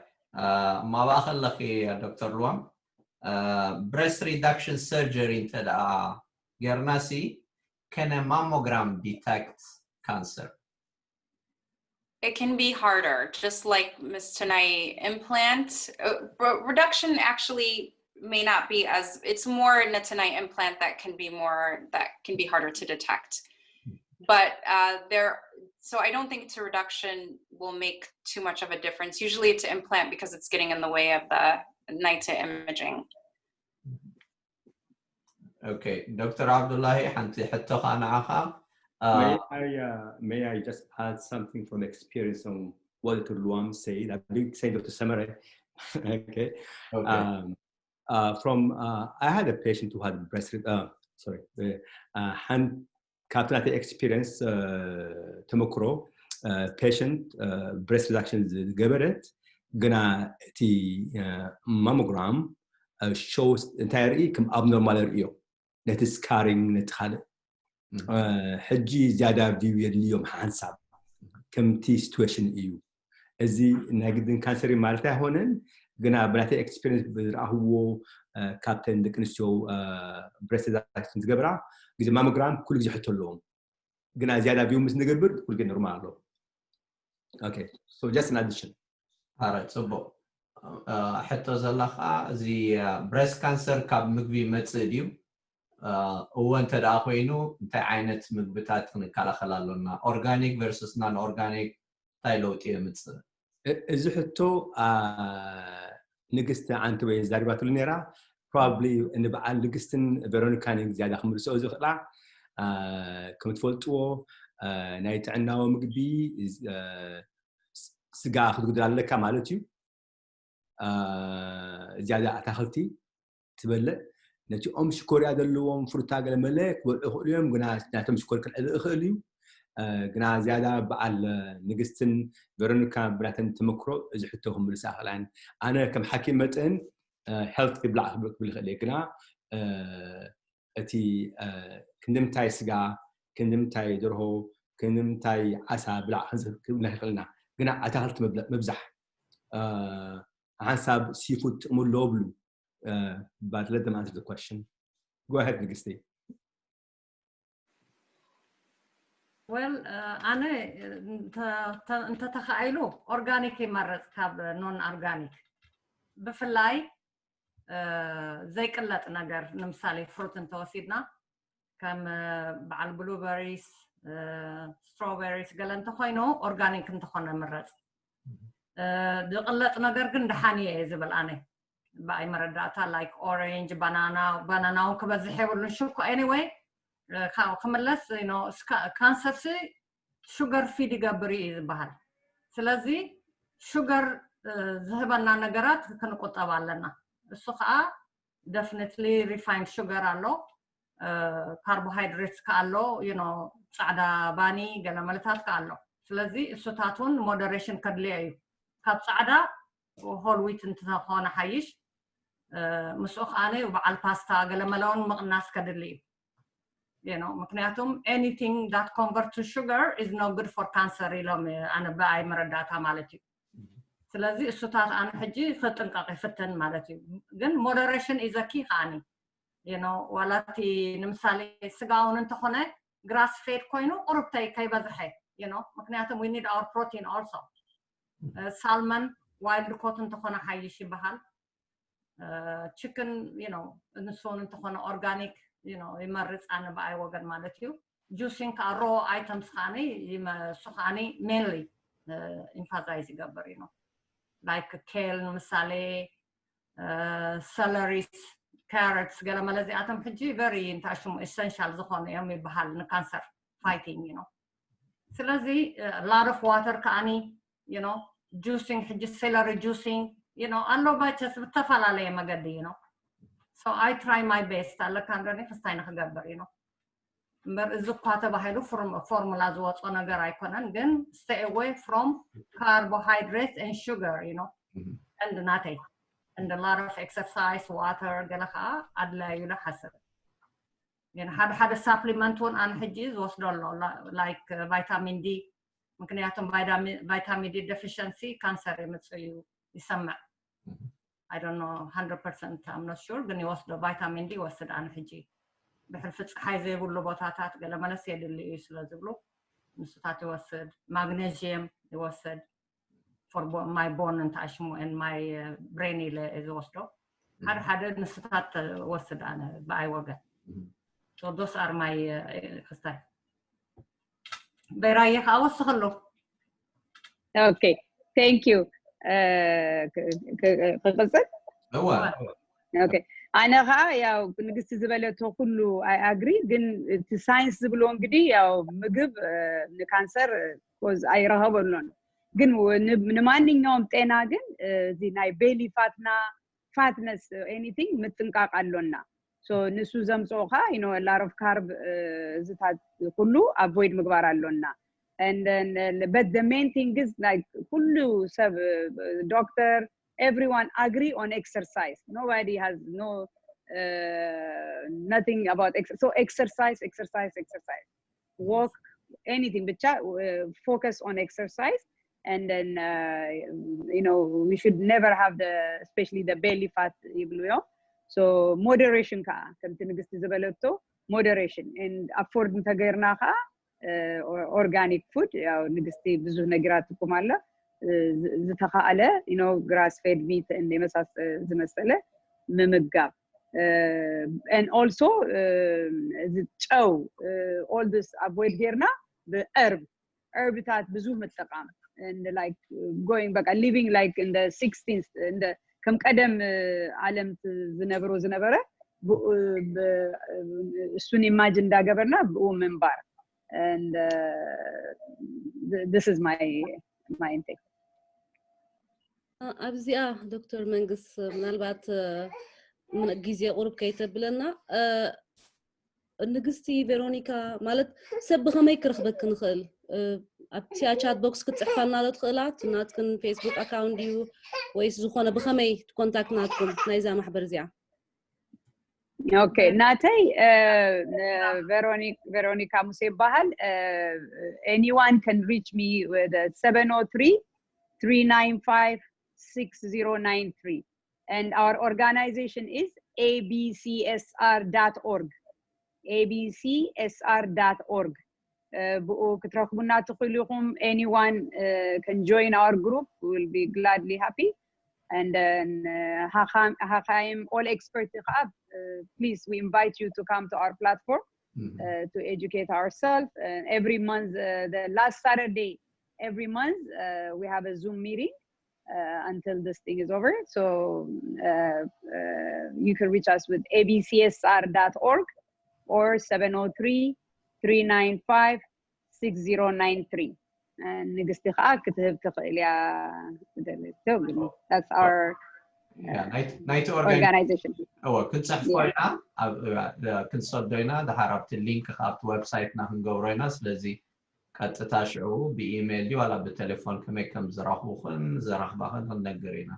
ማባእ ከለኺ ዶክተር ልዋም breast reduction surgery እንተ ደኣ ጌርናሲ can a mammogram detect cancer? It can be harder, just like Miss Tanai implant. Uh, reduction actually may not be as, it's more Natanai implant that can be more, that can be harder to detect. But uh, there, so I don't think it's a reduction will make too much of a difference. Usually it's an implant because it's getting in the way of the NITA imaging. Okay, Doctor Abdullahi, ሓንቲ ሕቶ ከዓ ንዓኻ May I, uh, may I just add something from experience on what Doctor Luam said? I believe saying Doctor Samare. Okay. Okay. Um, uh, from uh, I had a patient who had breast. Uh, sorry, uh, uh, hand ካብቲ ናተይ experience ተመክሮ patient breast reduction ዝገበረት ግና እቲ mammogram show እንታይ ርኢ ከም abnormal ርእዮ ነቲ scarring ነቲ ካልእ ሕጂ ዝያዳ view የድልዮም ሓንሳብ ከምቲ situation እዩ እዚ ናይ ግድን ካንሰር ማለት ኣይሆነን ግና ብናተይ experience ብዝረኣህዎ ካብተን ደቂ ኣንስትዮ breast reduction ዝገብራ ግዜ mammogram ኩሉ ግዜ ሕቶ ኣለዎም ግና ዝያዳ view ምስ ንገብር ኩሉ ግዜ normal ኣሎ okay so just an addition ኣረ ጽቡቅ ሕቶ ዘላ ከዓ እዚ breast cancer ካብ ምግቢ ይመፅእ ድዩ እወ እንተ ደኣ ኮይኑ እንታይ ዓይነት ምግብታት ክንከላኸል ኣሎና organic versus non organic እንታይ ለውጢ የምፅእ እዚ ሕቶ ንግስቲ ዓንተቦይ ዛሪባትሉ ነይራ። ፕሮባብሊ ንበዓል ንግስትን ቨሮኒካን ዝያዳ ክምልስኦ ዝኽእላ። ከም ትፈልጥዎ ናይ ጥዕናዊ ምግቢ ስጋ ክትጉድል ኣለካ ማለት እዩ። ዝያዳ ኣታኽልቲ ትበልዕ፣ ነቲኦም ሽኮርያ ዘለዎም ፍሩታ ገለ መለ ክበልዑ ይኽእሉ እዮም፣ ግና ናቶም ሽኮር ክልዕል ይኽእል እዩ። ግና ዝያዳ በዓል ንግስትን ቨሮኒካ ብናተን ተመክሮ እዚ ሕቶ ክምልሳ ይኽእላ እየን። ኣነ ከም ሓኪም መጠን ሄልቲ ብላዕ ክብል ይኽእል እየ፣ ግና እቲ ክንድምታይ ስጋ፣ ክንድምታይ ደርሆ፣ ክንድምታይ ዓሳ ብላዕ ክንብልና ይኽእልና፣ ግና ኣታኽልቲ ምብዛሕ ሓንሳብ ሲፉድ ጥቕሚ ኣለዎ ብሉ። But let them answer the question. Go ahead ንግስቲ። Well ኣነ እንተተኻኢሉ ኦርጋኒክ ይመረፅ ካብ ኖን ኦርጋኒክ። ብፍላይ ዘይቅለጥ ነገር ንምሳሌ ፍሩት እንተወሲድና ከም በዓል ብሉበሪስ፣ ስትሮበሪስ ገለ እንተኮይኑ ኦርጋኒክ እንተኾነ ምረፅ። ዝቅለጥ ነገር ግን ደሓን እየ ዝብል ኣነ ብኣይ መረዳእታ like orange፣ banana፣ banana እውን ክበዝሕ የብሉን ሽኮ። Anyway ክምለስ ካንሰር ሲ ሹገር ፊድ ይገብር እዩ ዝበሃል። ስለዚ ሹገር ዝህበና ነገራት ክንቁጠብ ኣለና። እሱ ከዓ definitely refined sugar ኣሎ፣ ካርቦሃይድሬትስ ከዓ ኣሎ፣ ፃዕዳ ባኒ ገለ መለታት ከዓ ኣሎ። ስለዚ እሱታት እውን ሞደሬሽን ከድልዮ እዩ። ካብ ፃዕዳ ሆል ዊት እንተኾነ ሓይሽ፣ ምስኡ ከዓ በዓል ፓስታ ገለ መለውን ምቕናስ ከድሊ እዩ። ምክንያቱም anything that convert to sugar is no good for cancer ኢሎም ኣነ ብኣይ መረዳእታ ማለት እዩ። ስለዚ እሱታት ኣነ ሕጂ ክጥንቀቕ ይፍትን ማለት እዩ። ግን moderation is a key ከዓኒ ዋላ እቲ ንምሳሌ ስጋ እውን እንተኾነ ግራስ ፌድ ኮይኑ ቁሩብተይ ከይበዝሐ፣ ምክንያቱም we need our protein also። ሳልመን ዋይልድ ኮት እንተኾነ ሓይሽ ይበሃል። ችክን ንሱ እውን እንተኾነ ኦርጋኒክ ይመርፅ ኣነ ብኣይ ወገን ማለት እዩ። ጁሲን ከዓ ሮ ኣይተምስ ከዓ እሱ ከዓ mainly emphasize ይገብር እዩ። Like ኬል ንምሳሌ፣ ሰለሪስ፣ ካረትስ ገለ መለ እዚኣቶም ሕጂ very እንታይ ሽሙ essential ዝኾኑ እዮም ይበሃል ንካንሰር fighting። ስለዚ lot of water ከዓኒ juicing ሕጂ celery juicing ኣሎ መቸስ ብተፈላለየ መገዲ። So I try my best ኣለካ እንደኒ ክስታይ ንክገብር እምበር እዚ እኳ ተባሂሉ ፎርሙላ ዝወፅኦ ነገር ኣይኮነን። ግን stay away from carbohydrates and sugar and ናተይ and lot of exercise፣ water ገለ ከዓ ኣድላይ ኢሉ ሓስብ። ግን ሓደ ሓደ ሳፕሊመንት እውን ኣነ ሕጂ ዝወስዶ ኣሎ like vitamin D፣ ምክንያቱም vitamin D deficiency ካንሰር የምፅእ እዩ ይሰምዕ። I don't know hundred percent I'm not sure፣ ግን ይወስዶ vitamin D ይወስድ ኣነ ሕጂ ብሕልፊ ፀሓይ ዘይብሉ ቦታታት ገለ መለስ የድሊ እዩ ስለ ዝብሉ ንሱታት ይወስድ። ማግኔዥየም ይወስድ for my bone እንተኣሽሙ and my brain ኢለ ዝወስዶ ሓደ ሓደ ንሱታት ወስድ ኣነ ብኣይ ወገን። So those are my ክስታይ በራየ ከዓ ወስኽሉ። Okay, thank you። ክቅፅል። ኣነ ከዓ ያው ንግስቲ ዝበለቶ ኩሉ I agree፣ ግን እቲ ሳይንስ ዝብሎ እንግዲህ ያው ምግብ ንካንሰር ኮዝ ኣይረኸበሉን፣ ግን ንማንኛውም ጤና ግን እዚ ናይ ቤሊ ፋትና ፋትነስ anything ምጥንቃቅ ኣሎና። So ንሱ ዘምፅኦ ከዓ lot of carb እዚታት ኩሉ avoid ምግባር ኣሎና። And then but the main thing is like ኩሉ ሰብ ዶክተር everyone agree on exercise. Nobody has no uh, nothing about exercise. So exercise, exercise, exercise, walk, anything ብቻ focus on exercise. And then uh, you know we should never have the especially the belly fat ይብሉ እዮም። So moderation ከዓ ከምቲ ንግስቲ ዝበለቶ moderation and afford እንተገይርና ከዓ organic food ያው ንግስቲ ብዙ ነጊራትኩም ኣላ። ዝተኻእለ grass fed meat and የመሳሰ ዝመሰለ ምምጋብ and also እዚ ጨው all this avoid ጌርና ብ herb፣ herb ታት ብዙ ምጥቃም። and like going በቃ living like in the sixteenth እንደ ከም ቀደም ዓለም ዝነብሮ ዝነበረ እሱን imagine እንዳገበርና ብኡ ምንባር and this is my my intake. ኣብዚኣ ዶክተር መንግስ ምናልባት ግዜ ቁሩብ ከይተብለና ንግስቲ ቬሮኒካ ማለት ሰብ ብኸመይ ክረኽበኪ ንኽእል ኣብቲ chat box ክትፅሕፋልና ዶ ትኽእላ ናትክን Facebook account ድዩ ወይስ ዝኾነ ብኸመይ contact ናትኩም ናይዛ ማሕበር እዚኣ okay ናተይ ቬሮኒካ ሙሴ ይበሃል anyone can reach me with seven oh three three nine five six zero nine three and our organization is abcsr.org abcsr.org ብኡ ክትረኽቡና ትኽእሉ ኢኹም anyone can join our group will be gladly happy and then uh, Hakaim all expert ከዓ please we invite you to come to our platform uh, to educate ourselves and every month uh, the last Saturday every month uh, we have a Zoom meeting uh, until this thing is over so uh, uh, you can reach us with abcsr.org or seven oh three three nine five six zero nine three ንግስቲ ከዓ ክትህብ ትኽእል እያ ትደልተው that's our ናይቲ organization እወ ክንፅሕፎ ኢና ክንሰዶ ኢና ድሓር ኣብቲ link ካብቲ website ና ክንገብሮ ኢና ስለዚ ቀጥታ ሽዑ ብኢሜይል ድዩ ዋላ ብቴሌፎን ከመይ ከም ዝረኽቡኽን ዘራኽባኽን ክንነግር ኢና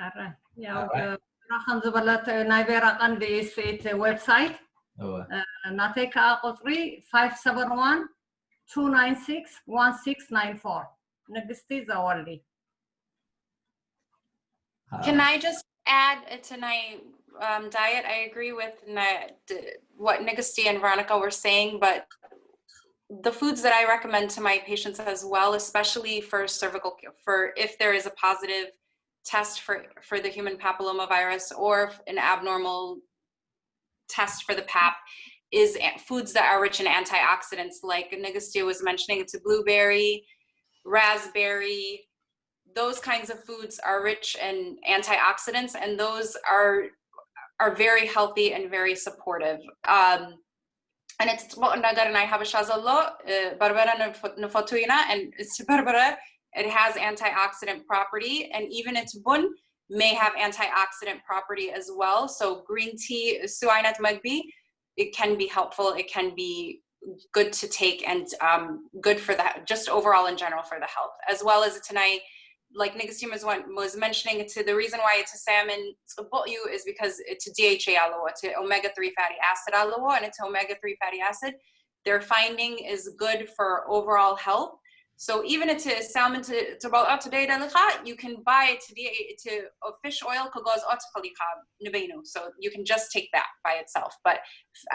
ኣረ ያው ራኸን ዝበለት ናይ ቬራ ቀንዲ ስኢት website ናተይ ከዓ ቁፅሪ five seven one two nine six one six nine four ንግስቲ ዘወልዲ Can I just add to my um, diet? I agree with what Nigasti and Veronica were saying, but the foods that I recommend to my patients as well, especially for cervical, for if there is a positive test for, for the human papillomavirus or an abnormal test for the pap, is foods that are rich in antioxidants, like Nigasti was mentioning, it's a blueberry, raspberry, those kinds of foods are rich in antioxidants and those are are very healthy and very supportive. Um, and it's ጽቡቕ ነገር ናይ ሓበሻ ዘሎ በርበረ ንፈቱ ኢና and it's በርበረ it has antioxidant property and even its bun may have antioxidant property as well. So green tea እሱ ዓይነት መግቢ it can be helpful. It can be good to take and um, good for the just overall in general for the health as well as tonight like Nicodemus was mentioning to the reason why it's a salmon you is because it's a D H A ኣለዎ it's omega three fatty acid ኣለዎ and it's omega three fatty acid they're finding is good for overall health so even it's a salmon to to roll out today you can buy it to the to fish oil ንበይኑ so you can just take that by itself but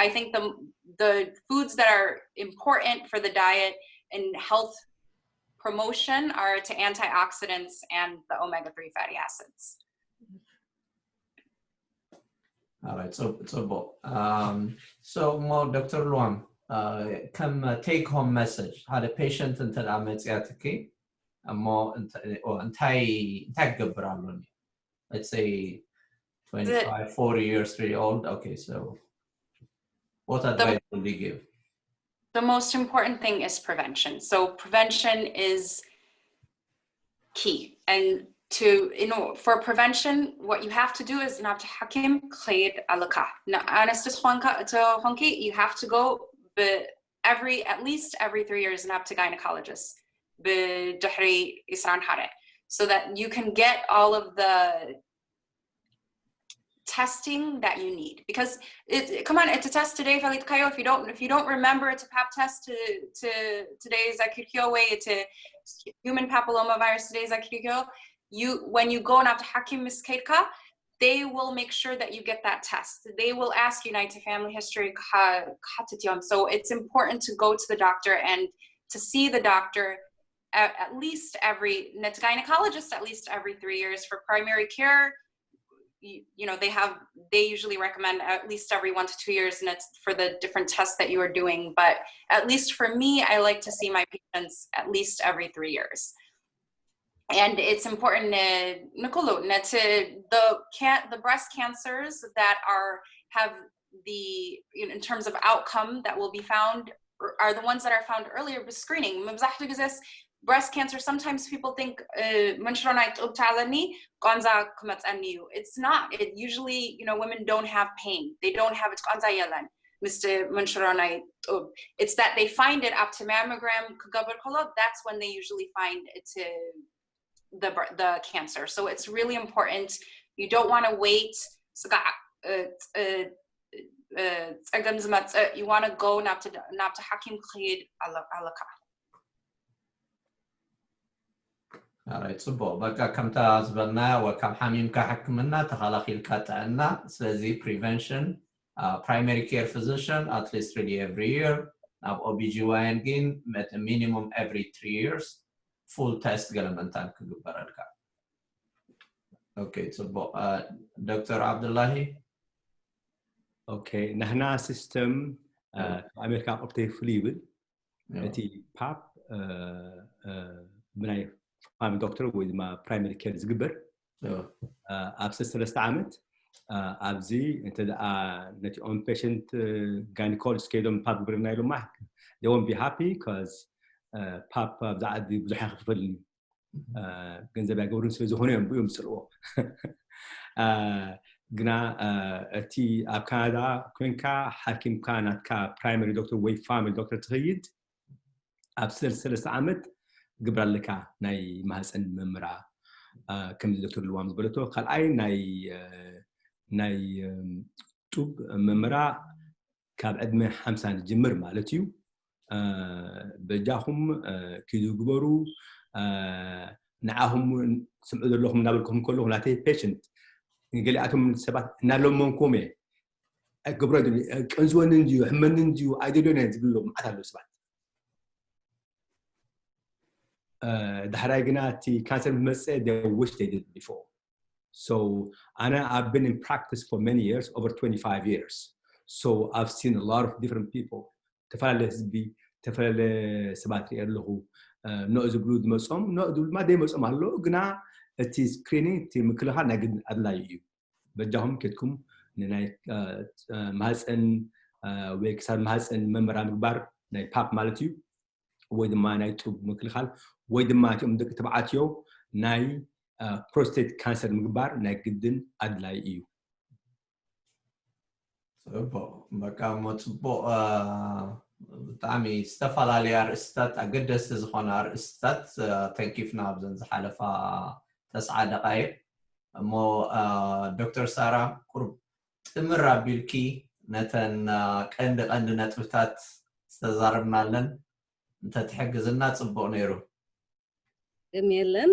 I think the the foods that are important for the diet and health promotion are to antioxidants and the omega three fatty acids. All right, so ጽቡቕ so እሞ ዶክተር ሉዋም ከም take home message ሓደ patient እንተ መፅያትኪ እሞ እንታይ እንታይ ክገብር ኣለኒ let's say 25 40 years really old okay so what advice would you give the most important thing is prevention so prevention is key and to you know for prevention what you have to do is ናብ ሓኪም ክኸይድ ኣለካ ኣነስትስ ኾንካ ተኾንኪ you have to go but every at least every three years ናብ to gynecologist ብድሕሪ ኢስራን ሓደ so that you can get all of the testing that you need because it, come on it's a test today ፈሊጥካዮ if you don't if you don't remember it's a pap test to, to today's ዘኪርክዮ ወይ to human papillomavirus today's ዘኪርክዮ you when you go ናብ ሓኪም ምስ ከድካ they will make sure that you get that test they will ask you ናይ family history ክሓትት እዮም so it's important to go to the doctor and to see the doctor at, at least every it's gynecologist at least every three years for primary care you, you know they have they usually recommend at least every one to two years and it's for the different tests that you are doing but at least for me I like to see my patients at least every three years and it's important ንኩሉ ነቲ the can the breast cancers that are have the in terms of outcome that will be found are the ones that are found earlier with screening. መብዛሕትኡ ግዜስ breast cancer, sometimes people think መንሽሮ ናይ ጡብ ታለኒ ቋንዛ ክመፀኒ እዩ. It's not. It usually, you know, women don't have pain. They don't have it. ቋንዛ የለን ምስ መንሽሮ ናይ ጡብ. It's that they find it up to mammogram ክገብር ከሎ, that's when they usually find it to the the cancer. So it's really important. You don't want to wait. ስጋዕ ጸገም ዝመጽእ, you want to go ናብቲ ናብቲ ሓኪም ክኸይድ ኣለካ። ኣራይ ጽቡቅ። በቃ ከምታ ዝበልናያ ወካብ ሓሚምካ ሕክምና ተኸላኺልካ ጥዕና። ስለዚ prevention, primary care physician at least really every year, ኣብ OBGYN ግን minimum every three years full test ገለ ምእንታን ክግበረልካ። ኦኬ ጽቡቅ። ዶክተር ዓብዱላሂ? ኦኬ፣ ናህና system ኣሜሪካ ቅብተ ፍል ይብል። እቲ ፓፕ ብናይ family doctor ወይ ድማ primary care ዝግበር ኣብ ሰለስተ ዓመት ኣብዚ እንተ ነቲ on patient gynecologist ከይዶም ፓፕ ግብርና ኢሎማ they won't be happy because ፓፕ ኣብዛ ዓዲ ብዙሕ ኣይክፍልን ገንዘብ ኣይገብሩን ስለ ዝኾነ እዮም ብኡ ምፅልዎ። ግና እቲ ኣብ ካናዳ ኮንካ ሓኪምካ ናትካ primary doctor ወይ family doctor ትኸይድ ኣብ ሰለስተ ዓመት ግብር ኣለካ ናይ ማህፀን መምራ። ከምዚ ዶክተር ልዋም ዝበለቶ ካልኣይ ናይ ናይ ጡብ መምራ ካብ ዕድመ ሓምሳ ንጅምር ማለት እዩ። በጃኹም ኪዱ ግበሩ። ንዓኹም ስምዑ ዘለኹም እናበልኩም ከለኹ ናተይ patient ገሊኣቶም ሰባት እናለመንኩም እየ። ግብረ ቀንዝወኒ እንድዩ ሕመኒ እንድዩ ኣይደልዮን እየ ዝብሉ መዓት ኣለዉ ሰባት። ዳሕራይ ግና እቲ ካንሰር ምስ መፀ they wish they did before. So ኣነ I've been in practice for many years, over twenty-five years. So I've seen a lot of different people. ተፈላለየ ህዝቢ ተፈላለየ ሰባት ሪአ ኣለኹ። ኖእ ዝብሉ ዝመፆም ኖእ ዝብሉ ድማ ዘይመፆም ኣሎ። ግና እቲ screening እቲ ምክልኻል ናይ ግድን ኣድላዩ እዩ። በጃኹም ኬድኩም ንናይ ማህፀን ወይ ክሳብ ማህፀን መመራ ምግባር ናይ ፓፕ ማለት እዩ። ወይ ድማ ናይ ጡብ ምክልኻል ወይ ድማ እቲኦም ደቂ ተባዕትዮ ናይ prostate cancer ምግባር ናይ ግድን ኣድላይ እዩ። ጽቡቅ። በቃ እሞ ጽቡቅ። ብጣዕሚ ዝተፈላለዩ ኣርእስትታት፣ ኣገደስቲ ዝኾነ ኣርእስትታት ተንኪፍና ኣብዘን ዝሓለፋ ተስዓ ደቃይቅ። እሞ ዶክተር ሳራ ቁሩብ ጥምር ኣቢልኪ ነተን ቀንዲ ቀንዲ ነጥብታት ዝተዛረብናለን እንተትሕግዝና ጽቡቅ ነይሩ። ግን የለን።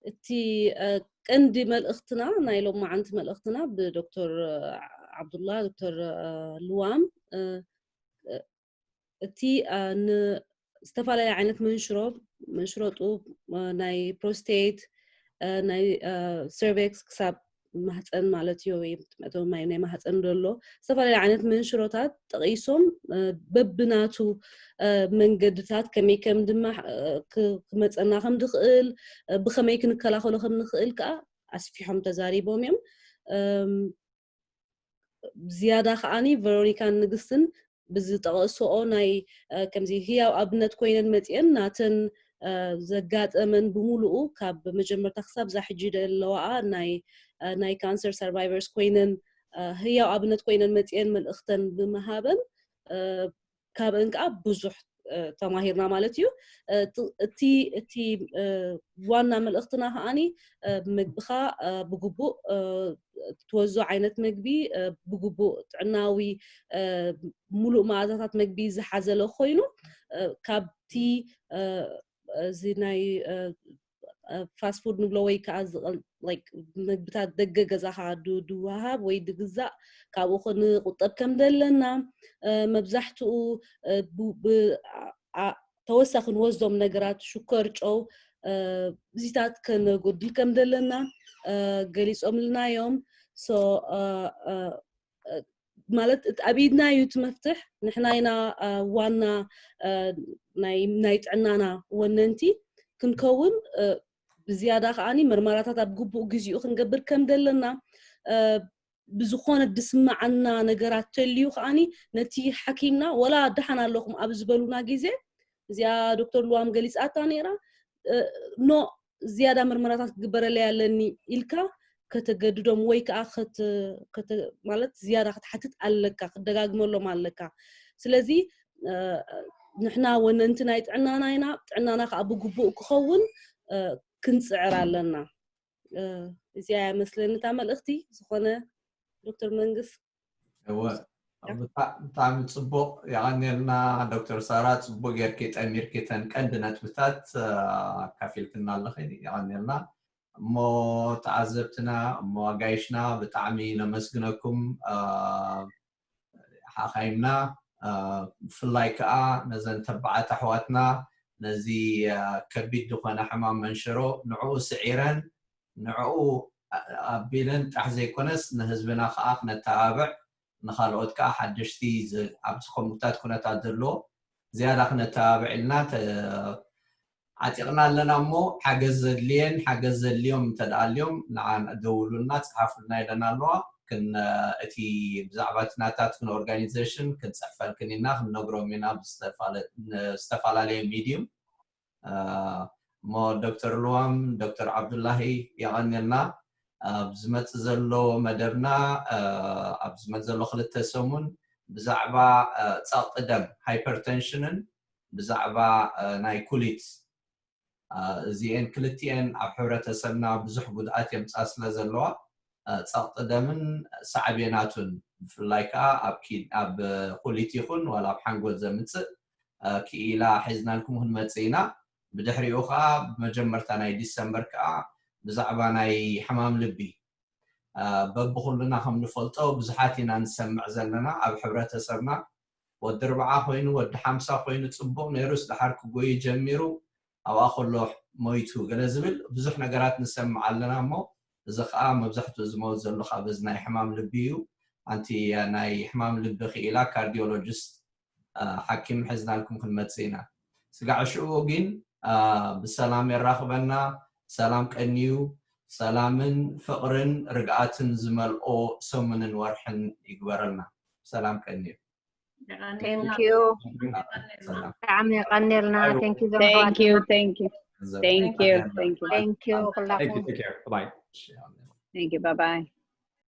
እቲ ቀንዲ መልእኽትና፣ ናይ ሎማዓንቲ መልእኽትና ብዶክተር ዓብዱላ፣ ዶክተር ልዋም፣ እቲ ዝተፈላለዩ ዓይነት መንሽሮ፣ መንሽሮ ጡብ፣ ናይ prostate፣ ናይ cervix ክሳብ ማህፀን ማለት እዩ፣ ወይ ናይ ማህፀን ዘሎ ዝተፈላለዩ ዓይነት መንሽሮታት ጠቒሶም በብናቱ መንገድታት ከመይ ከም ድማ ክመፀና ከም ድኽእል፣ ብኸመይ ክንከላኸሎ ከም ንኽእል ከዓ ኣስፊሖም ተዛሪቦም እዮም። ዝያዳ ከዓኒ ቨሮኒካን ንግስትን ብዝጠቐስኦ ናይ ከምዚ ህያው ኣብነት ኮይነን መፅየን ናተን ዘጋጠመን ብምሉኡ ካብ መጀመርታ ክሳብ ዛ ሕጂ ዘለዋኣ ናይ ናይ cancer survivors ኮይነን ህያው ኣብነት ኮይነን መፅየን መልእኽተን ብምሃበን ካብእን ከዓ ብዙሕ ተማሂርና ማለት እዩ። እቲ እቲ ዋና መልእኽትና ከዓኒ ምግብኻ ብግቡእ ትወዞ ዓይነት ምግቢ ብግቡእ ጥዕናዊ ሙሉእ መኣዛታት ምግቢ ዝሓዘለ ኮይኑ ካብቲ እዚ ናይ fast food ንብሎ ወይ ከዓ ምግብታት ደገ ገዛኻ ድወሃብ ወይ ድግዛእ ካብኡ ክንቁጠብ ከም ዘለና መብዛሕትኡ ተወሳኺ ንወስዶም ነገራት ሽኮር፣ ጨው እዚታት ከነጎድል ከም ዘለና ገሊፆምልና እዮም። ማለት ኣብ ኢድና እዩ እቲ መፍትሕ። ንሕና ኢና ዋና ናይ ጥዕናና ወነንቲ። ክንከውን ብዝያዳ ከዓኒ ምርመራታት ኣብ ግቡእ ግዜኡ ክንገብር ከም ዘለና ብዝኾነ ዝስምዓና ነገራት ተልዩ ከዓኒ ነቲ ሓኪምና ወላ ደሓን ኣለኹም ኣብ ዝበሉና ግዜ እዚኣ ዶክተር ልዋም ገሊፃታ ነይራ ኖ ዝያዳ ምርመራታት ክግበረለይ ኣለኒ ኢልካ ከተገድዶም ወይ ከዓ ማለት ዝያዳ ክትሓትት ኣለካ ክደጋግመሎም ኣለካ ስለዚ ንሕና ወነንቲ ናይ ጥዕናና ኢና ጥዕናና ከዓ ብግቡእ ክኸውን ክንፅዕር ኣለና እዚኣ እያ መስለኒ እታ መልእኽቲ ዝኾነ ዶክተር መንግስት እወ ብጣዕሚ ፅቡቅ የቐንየልና ዶክተር ሳራ ፅቡቅ ጌርኪ ጠሚርኪ ተን ቀንዲ ነጥብታት ኣካፊልክና ኣለኺ የቐንየልና እሞ ተዓዘብትና እሞ ኣጋይሽና ብጣዕሚ ነመስግነኩም ሓኻይምና ብፍላይ ከዓ ነዘን ተባዓት ኣሕዋትና ነዚ ከቢድ ዝኾነ ሕማም መንሽሮ ንዕኡ ስዒረን ንዕኡ ኣቢለን ጥራሕ ዘይኮነስ ንህዝብና ከዓ ክነተባብዕ ንካልኦት ከዓ ሓደሽቲ ኣብዚ ከምታት ኩነታት ዘለዎ ዝያዳ ክነተባብዕ ኢልና ዓጢቕና ኣለና እሞ ሓገዝ ዘድልየን ሓገዝ ዘድልዮም እንተደኣልዮም ንዓ ደውሉልና ፀሓፉልና ኢለና ኣለዋ እቲ ብዛዕባ እቲ ናታትክን ኦርጋኒዜሽን ክንፅሕፈልክን ኢና ክንነግሮም ኢና ብዝተፈላለየ ሚድዩም እሞ ዶክተር ልዋም ዶክተር ዓብዱላሂ የቐንልና ኣብ ዝመፅ ዘሎ መደብና ኣብ ዝመፅ ዘሎ ክልተ ሰሙን ብዛዕባ ፀቕጢ ደም ሃይፐርተንሽንን ብዛዕባ ናይ ኩሊት እዚኤን ክልቲኤን ኣብ ሕብረተሰብና ብዙሕ ጉድኣት የምፃ ስለ ዘለዋ ፀቕጢ ደምን ሳዕቤናቱን ብፍላይ ከዓ ኣብ ኩሊት ይኹን ዋላ ኣብ ሓንጎል ዘምፅእ ክኢላ ሒዝናልኩም ክንመፅእ ኢና ብድሕሪኡ ከዓ ብመጀመርታ ናይ ዲሰምበር ከዓ ብዛዕባ ናይ ሕማም ልቢ በብኩልና ከም ንፈልጦ ብዙሓት ኢና ንሰምዕ ዘለና ኣብ ሕብረተሰብና ወዲ ርብዓ ኮይኑ ወዲ ሓምሳ ኮይኑ ፅቡቅ ነይሩስ ደሓር ክጎዩ ጀሚሩ ኣብኣ ከሎ ሞይቱ ገለ ዝብል ብዙሕ ነገራት ንሰምዕ ኣለና እሞ እዚ ከዓ መብዛሕትኡ ዝመውት ዘሎ ካብ እዚ ናይ ሕማም ልቢ እዩ ኣንቲ ናይ ሕማም ልቢ ክኢላ ካርዲዮሎጂስት ሓኪም ሒዝናልኩም ክንመፅእ ኢና ስጋዕ ሽኡ ግን ብሰላም የራኽበና ሰላም ቀንዩ ሰላምን ፍቕርን ርግኣትን ዝመልኦ ሰሙንን ወርሕን ይግበረልና ሰላም ቀንዩ ብጣዕሚ የቐንየልና thank you thank you thank you thank you thank you ኩላኩም bye bye